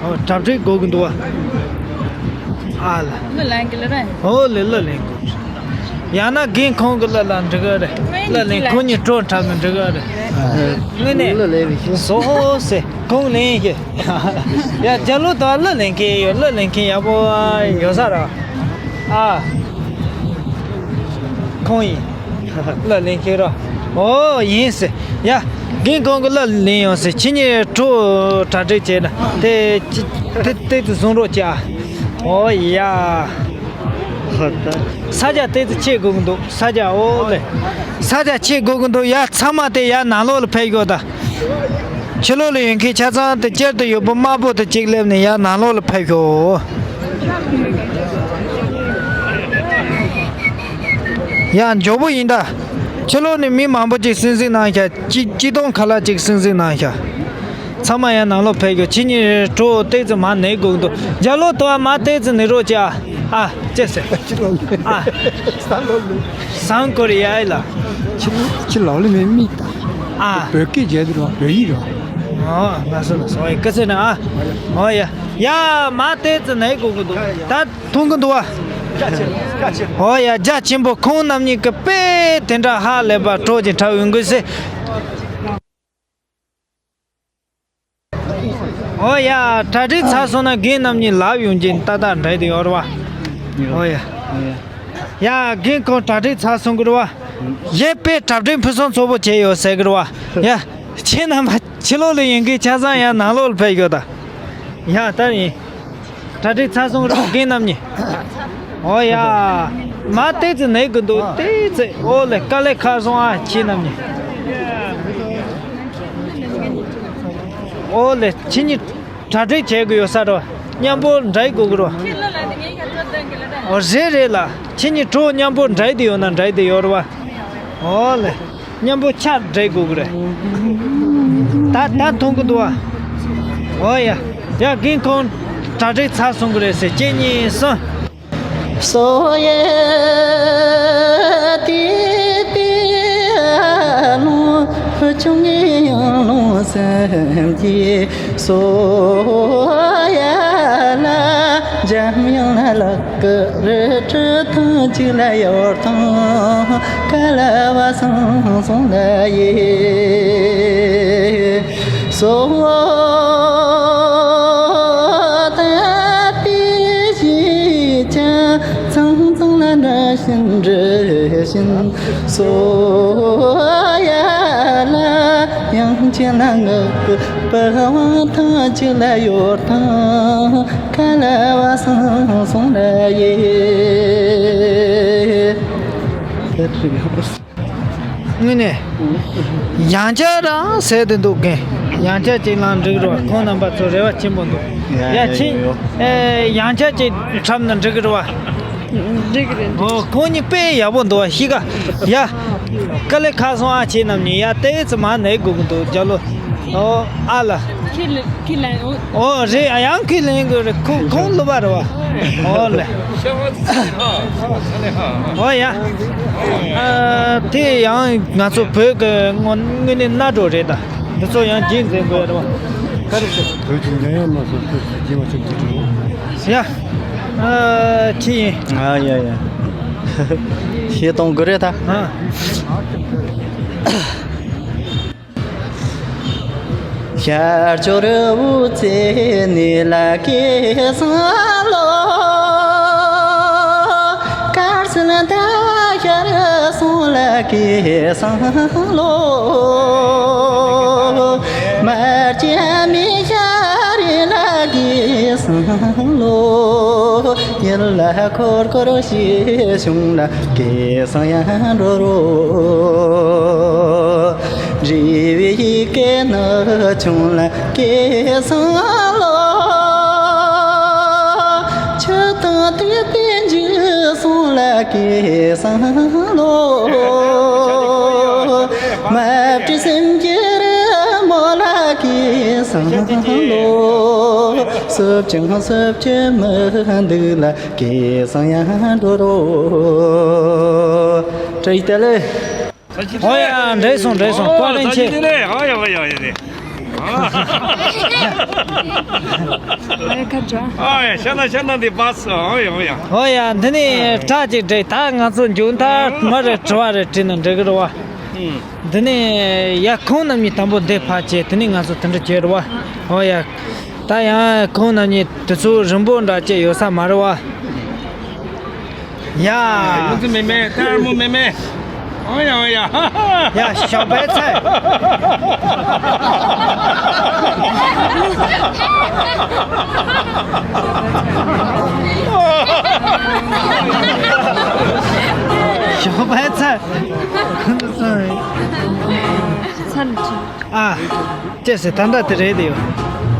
ཨོ། གྲ་སྒྲིག་དགོས་ཀྱི་འདུག་བ། ཨ་ལ། གླུ་ལེན་གི་ལ་རེད། ཨོ་ལེ། གླུ་ལེན་དགོས། ཡང་ན་རྒན་ཁོང་གི་གླུ་ལ་འགྲིག་གི་རེད། གླུ་ལེན་ཁོང་གཉིས་བྲོ་འཁྲབ་ན་འགྲིག་གི་རེད། དངོས་གནས། གླུ་ལེན་བའི་ཞིང་སོ་ཧོ་སེ་ཁོང་ལེན་གི། ཡ། རྒྱ་ལོ་དང་གླུ་ལེན་མཁན་ཡོད། གླུ་ལེན་མཁན་ཡག་པོ་ཡོད་ས་ར། ཨ། ཁོང་ཡིན། གླུ་ལེན་མཁན་ར། ཨོ་ཡིན་སེ། ཡ། རྒན་ཁོང་གི་གླུ་ལེན་ཡོང་སེ། ཁྱེད་གཉིས་བྲོ་གྲ་སྒྲིག་བྱས་ན་དེ་ཅི་དེ་ཏོག་ཙམ་བཟུང་རོགས་བྱ། ཨོ་ཡ། ས་རྒྱ་ཏོག་ཙམ་ཆེ་དགོས་ཀྱི་འདུག་ས་རྒྱ། ཨོ་ལེ། ས་རྒྱ་ཆེ་དགོས་ཀྱི་འདུག་ཡ། ཚང་མ་དེ་ཡར་ནང་ལོགས་ལ་ཕེབས་ཤོག་ད། ཕྱི་ལོགས་ལ་ཡོད་མཁན་ཆ་ཚང་དེ་དཀྱིལ་དུ་ཡོད་པ་དམར་པོ་དེ་གཅིག་སླེབས་ནས་ཡར་ནང་ལོགས་ལ་ཕེབས་ཤོག་ཡ། མགྱོགས་པོ་ཡིན་ད། ཕྱི་ལོགས་ནས་མི་མང་པོ་ཅིག་གསན་གཟིགས་གནང་ཤག་གཅིག་གཅིག་སྟོང་ཁ་ལྷག་ཅིག་གསན་གཟིགས་གནང་ཤག་ཚང་མ་ཡར་ནང་ལོགས་ཕེབས་ཤོག་ཁྱེད་གཉིས་བྲོ་ཏོག་ཙམ་མར་ནས་དགོས་འདུག་རྒྱ་ལོ་དོ་མར་ཏོག་ཙམ་ནས་རོགས་བྱེད་ཨ། ཨ། ཅེས་ཟེར། ཨ། བཟང་གོ་རེད་ཡ་ཨེ་ལ། ཁྱི་ལའོ་ལི་མའི་མིག་དང་། ཨ། བོད་སྐད་བརྗོད་དུ་རོགས། བོད་ཡིག་རོགས། ཨོ། ལགས་སོ་ལགས་སོ། ཨོ་ཡ། སྐུ་ཚེ་ན་ཨ། ཨོ་ཡ། ཡ། མར་ཏོག་ཙམ་ནས་དགོས་ཀྱི་འདུག་ད་མཐོང་གི་འདུག་བ། ཨོ་ཡ། རྒྱ་ཆེན་པོ། ཁོང་རྣམ་གཉིས་ཀྱི་དཔེ་དེ་འདྲ་ཧ་ལས་པ་བྲོ་ཅིག་འཁྲབ་ཡོང་གི་ཟེར། ཨོ་ཡ། གྲ་སྒྲིག་ཚར་སོང་ན་རྒན་རྣམ་གཉིས་ལབ་ཡོང་གི་ཏག་ཏག་འདྲ་དེ་ཡོད་རེད་བ། ཨོ་ཡ། ཡ། རྒན་ཁོང་གྲ་སྒྲིག་ཚར་སོང་གི་རེད་བ། གཞན་དཔེ་གྲ་སྒྲིག་ཕུན་སུམ་ཚོགས་པོ་བྱས་ཡོད་ཟེར་གི་རེད་བ། ཡ། ཁྱེད་རྣམ་པ་ཕྱི་ལོགས་ལ་ཡོད་མཁན་ཆ་ཚང་ཡར་ནང་ལོགས་ལ་ཕེབས་ཤོག་ད། ཡ། ད་ཡིན། གྲ་སྒྲིག་ཚར་སོང་རེད་རྒན་རྣམ་གཉིས། ཨོ་ཡ། མར་ཏོག་ཙམ་ནས་དགོས་འདུག་ཏོག་ཙམ། ཨོ་ལེ། དཀའ་ལས་ཁག་སོང་ཨ་ཁྱེད་རྣམ་གཉིས། ཨོ་ལེ། ཁྱེད་གཉིས་གྲ་སྒྲིག་བྱེད་དགོས་ཡོད་ས་རེད་བ། མཉམ་པོ་འདྲ་དགོས་ཀྱི་རེད་བ། ཨོ་རེད་རེད་ལ། ཁྱེད་གཉིས་བྲོ་མཉམ་པོ་འདྲ་དེ་ཡོད་ན་འདྲ་དེ་ཡོད་རེད་བ། ཨོ་ལེ། མཉམ་པོ་ཆ་འདྲ་དགོས་ཀྱི་རེད། ད་ད་མཐོང་གི་འདུག་བ། ཨོ་ཡ། ཡ། རྒན་ཁོང་གྲ་སྒྲིག་ཚར་སོང་གི་རེད་ཟེར། གཅིག་གཉིས་གསུམ། སོ་ཡ་དེ་དེ་ལོ་ཆུང་ངེ་ཡང་ལོ་སེམས་ཀྱི་སོ་ཡ་ལ་འཇམ་དབྱངས་ལ་ལག་གི་རི་ཁྲི་ཐང་གཅིག་ལ་ཡོར་ཐང་ཀ་ལ་བ་སང་སོང་ལ་ཡེ། སོ་ད་དེ་ཞིག་ཀྱང་ཚང་ཚང་ལ་འདྲ་བཞིན་འདྲ་བཞིན། སོ་ཡ་ལ་ཡང་ཅི་ན་ངག་གི་པ་བང་ཐང་གཅིག་ལ་ཡོར་ཐང་ཀ་ལ་བ་སང་སོང་ལ་ཡེ། དངོས་གནས། ཡང་བསྐྱར་རང་ཟེར་དེ་འདུག་གན། ཡང་བསྐྱར་ཅིག་ལངས་འགྲིག་རོགས། ཁོང་རྣམ་པ་ཚོ་རེ་བ་ཆེན་པོ་འདུག་ཡ་ཡ་ཡ་ཁྱེད། ཡོ། ཨེ། ཡང་བསྐྱར་ཅིག་འཁྲབ་ན་འགྲིག་གི་རེད་བ། འགྲིག་གི་རེད། ཨོ། ཁོང་གཉིས་དཔེ་ཡག་པོ་འདུག་བ་ཤི་ཀ། ཡ། དཀའ་ལས་ཁག་སོང་ཨ་ཁྱེད་རྣམ་གཉིས། ཡ། ཏོག་ཙམ་མར་ནས་དགོས་ཀྱི་འདུག་རྒྱ་ལོ། ཨོ། ཨ་ལ། ཁྱེད་ལ། ཁྱེད་ལ། ཨོ། ཨོ་རེད། ཨ། ཡང་ཁྱེད་ལེན་དགོས་རེད། ཁོ་ཁོང་སློབ་པ་རེད་བ། ཨོ་ལེ། ཨོ་ཡ། ཨ། དེ་ཡང་ང་ཚོ་བོད་ཀྱི་དངོས་དངོས་གནས་གནའ་གྲོགས་རེད་ད། འདི་ཚོ་ཡང་རྗེས་འཛིན་དགོས་རེད་བ། ག་རེ་ཟེར། བོད་ཀྱི་ཉམས་ཡག་སྣ་ཚོགས་སྟོབས་སུ་རྒྱས་པ་ཅིག་ཏུ་འགྲོ། ཡ། ཨ། ཁྱེད་ཡིན། ཨ། ཡ་ཡ། ཤེས་གཏོང་དགོས་རེད་ད། ཨ། ཤར་ཕྱོགས་རི་བོའི་རྩེ་ནས་ལ་ཀའི་སང་ལོ། དཀར་སེར་ད་ཤར་སོང་ལ་ཀའི་སང་ལོ། མར་ཅན་མི་ཤར་རི་ལ་ཀའི་ སང་ལོ། ཡར་ལ་འཁོར་འཁོར་ཞེས་བྱུང་ལ་སྐད་གསང་ཡང་འགྲོ་རོ། འབྲས་བུའི་ཡི་གེ་ནི་བྱུང་ལ་སྐད་གསང་ལོ། ཆུ་དང་དུད་པའི་འཇིགས་སོང་ལ་སྐད་གསང་ལོ། མ་བྲོས་སེམས་ཀྱི་རི་མོ་ལ་སྐད་གསང་ལོ། སུབ་ཅིང་སུབ་ཀྱི་མི་འདུག་ལ་སྐད་གསང་ཡང་འགྲོ་རོ། བཀྲ་ཤིས་བདེ་ལེགས། ཨོ་ཡ། འགྲིག་སོང་འགྲིག་སོང་། བཀའ་དྲིན་ཆེ། ཨོ་ཡ་ཨོ་ཡ་ཨོ་ཡ་ཨོ་ཡ། ཨོ་ཡ། ཤ་ན་ཤ་ན་འདི་བ་སོ། ཨོ་ཡ་ཨོ་ཡ། ཨོ་ཡ། འདི་ནི་ཁྲ་ཅིག་འགྲིག་ད་ང་ཚོ་མཇུག་མཐར་མ་རེ་དྲི་བ་རེ་དྲིས་ན་འགྲིག་གི་རེད་བ། འདི་ནི་ཡ་ཁོང་རྣམ་གཉིས་དང་པོ་འདི་ཕར་བྱས། དེ་ནི་ང་ཚོ་དེ་འདྲ་བྱས་རེད་བ། ཨོ་ཡ། ད་ཡང་ཁོང་རྣམ་གཉིས་དུས་ཚོད་རིང་པོ་འདྲ་བྱས་ཡོད་ས་མ་རེད་བ། ཡ། ཡོང་ཚུལ་མེད་མེད། ལྟད་མོ་མེད་མེད། ཨོ་ཡ་ཨོ་ཡ། ཡ་ཞོགས་པའི་ཚལ། ཞོགས་པའི་ཚལ། ཚལ་ཆུ། ཨ། ཅེས་ཟེར་ད་ལྟ་དེ་རེད་དེ་ཡོད།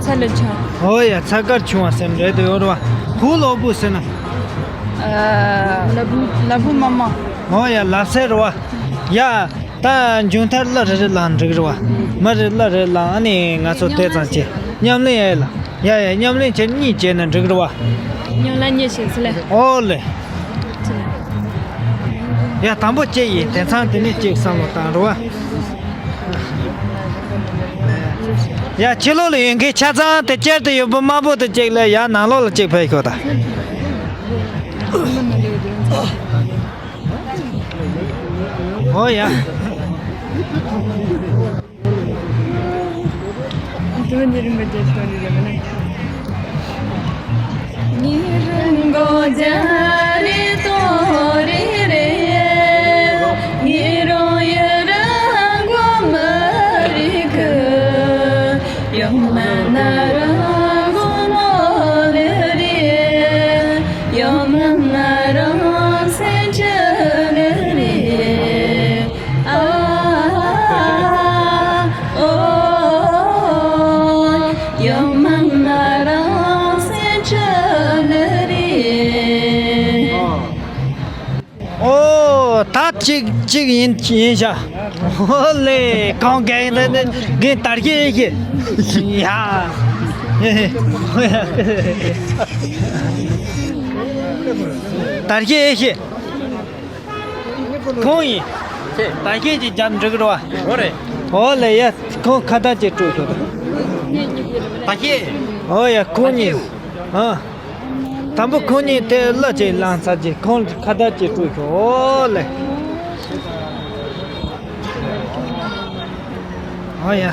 ཚ་ལ་ཆ། ཨོ་ཡ། ཚ་དཀར་ཆུང་བ་སེམས་རེད་དེ་ཡོད་རེད་བ། ཧུ་ལོ་བུ་ཟེར་ན། ལ་བུ་ལ་བུ་མ་མ། ཨོ་ཡ། ལབ་སེ་རེད་བ། ཡ། ད་མཇུག་མཐར་གླུ་རེ་རེ་ལངས་འགྲིག་རེད་བ། མི་རེ་གླུ་རེ་ལངས། ཨ་ནི་ང་ཚོ་དེ་ཙམ་བྱས་མཉམ་ལེན་ཡ་ལ། ཡ་ཡ། མཉམ་ལེན་བྱས་གཉིས་བྱས་ན་འགྲིག་རེད་བ། མཉམ་ལ་གཉིས་བྱས་ཚེ་ལེ། ཨོ་ལེ། ཡ། དང་པོ་གཅིག་ཡིན། དེང་སང་དེ་ནས་གཅིག་བསམ་བློ་བཏང་རོགས། ཡ། ཕྱི་ལོགས་ལ་ཡོད་མཁན་ཆ་ཚང་དེ་བསྐྱར་དུ་ཡོད་པ་དམར་པོ་དེ་གཅིག་ལ། ཡ། ནང་ལོགས་ལ་གཅིག་ཕེབས་ཤོག་ད། ཨོ་ཡ། ཨོ། ད་གཅིག་གཅིག་ཡིན་ཡིན་ཤག་ཨོ་ལེ། གང་ག་ཡིན་ད་ནི་རྒན་དར་རྒྱས་ཨེ་ཤེས། ཡ། དར་རྒྱས་ཨེ་ཤེས། ཁོང་ཡིན། ད་ཁྱེད་ཀྱིས་རྒྱབ་འགྲིག་རོ། ཨོ་རེད། ཨོ་ལེ་ཡ། ཁོང་ཁ་བརྡ་ཅིག་སྤྲོད་ཤོག་ད་ཁྱེད། ཨོ་ཡ། ཁོང་གཉིས། ཨ། དང་པོ་ཁོང་གཉིས་དེ་གླུ་ཅིག་བླངས་ཚར་རྗེས་ཁོང་ཁ་བརྡ་ཅིག་སྤྲོད་ཤོག་ཨོ་ལེ། ཨོ་ཡ།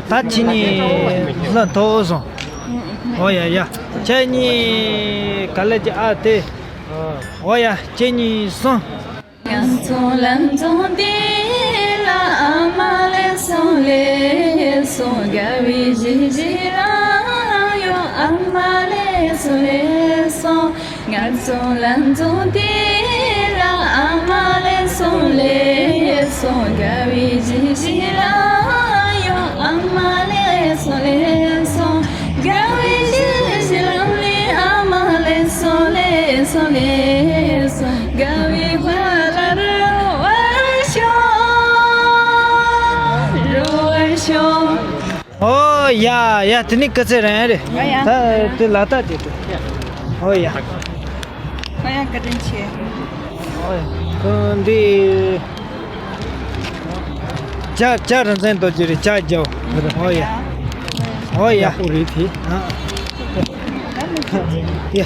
ད་ཁྱེད་གཉིས་གླུ་མཐོ་སོང་། ཨོ་ཡ་ཡ། ཁྱེད་གཉིས་ག་ལེ་ཅིག་ཨ་དེ། ཨོ་ཡ། ཁྱེད་གཉིས་སོང་། ང་ཚོ་ལ་འཛོམས་དེ་ལ་ཨ་མ་ལེ་སོང་ལེ་སོང་། དགའ་བའི་གཞིས་བྱེས་རང་ཡོང་ཨ་མ་ལེ་སོང་ལེ་སོང་། ང་ཚོ་ལ་འཛོམས་དེ་ལ་ཨ་མ་ལེ་སོང་ལེ་སོང་། དགའ་བའི་གཞིས་བྱེས་རང་ཡོང་ཨ་མ་ལེ་སོང་ལེ་སོང་། དགའ་བའི་གཞིས་བྱེས་རང་ལེ་ཨ་མ་ལེ་སོང་ལེ་སོང་ལེ་སོང་། དགའ་བའི་བ་ལ་རུ་བ་ཤོག་རུ་བ་ཤོག་ཨོ་ཡ་ཡ། དེ་ནི་སྐུ་ཚེ་རིང་རེད། ཨ་ཡ། ད་དེ་ལ་ད་དེ་དེ། ཨོ་ཡ། ཨ་ཡ། བཀའ་དྲིན་ཆེ། ཨོ་ཡ། ཁོང་འདི། ཇ་ཇ་རིན་ཆེན་རྡོ་རྗེ་རེད། ཇ་རྒྱག་ཨོ་ཡ། ཨོ་ཡ། ཡག་པོ་རེད་དེ། ཨ། ཡ།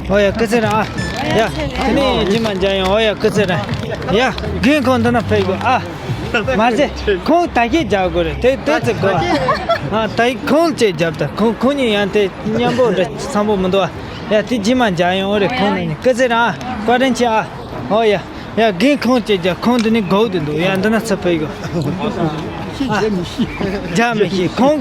ཨོ་ཡ། སྐུ་ཚེ་རིང་ཨ། ཡ། དེ་ནི་རྗེས་མ་མཇལ་ཡོང་། ཨོ་ཡ། སྐུ་ཚེ་རིང་། ཡ། རྒན་ཁོང་འདི་ན་ཕེབས་དགོས་ཨ། མ་ཟད་ཁོང་ད་གིན་རྒྱག་དགོས་རེད། དེ་དེ་ཚེ་དགོས་ཨ། ད་ཁོང་ལ་ཅིག་རྒྱབ་ད། ཁོང་ཁོང་གཉིས་ཡང་དེ་མཉམ་པོ་འདྲ་འཚམ་པོ་མི་འདུག་ཨ། ཡ། དེ་རྗེས་མ་མཇལ་ཡོང་། ཨོ་རེད། ཁོང་ནི་སྐུ་ཚེ་རིང་ཨ། བཀའ་དྲིན་ཆེ་ཨ། ཨོ་ཡ། ཡ། རྒན་ཁོང་ཅིག་རྒྱབ། ཁོང་འདི་ནི་སྒུག་བསྡད་འདུག་ཡ། འདི་ན་ཚུར་ཕེབས་དགོས་ཨ། རྒྱག་མི་ཤེས། ཁོང་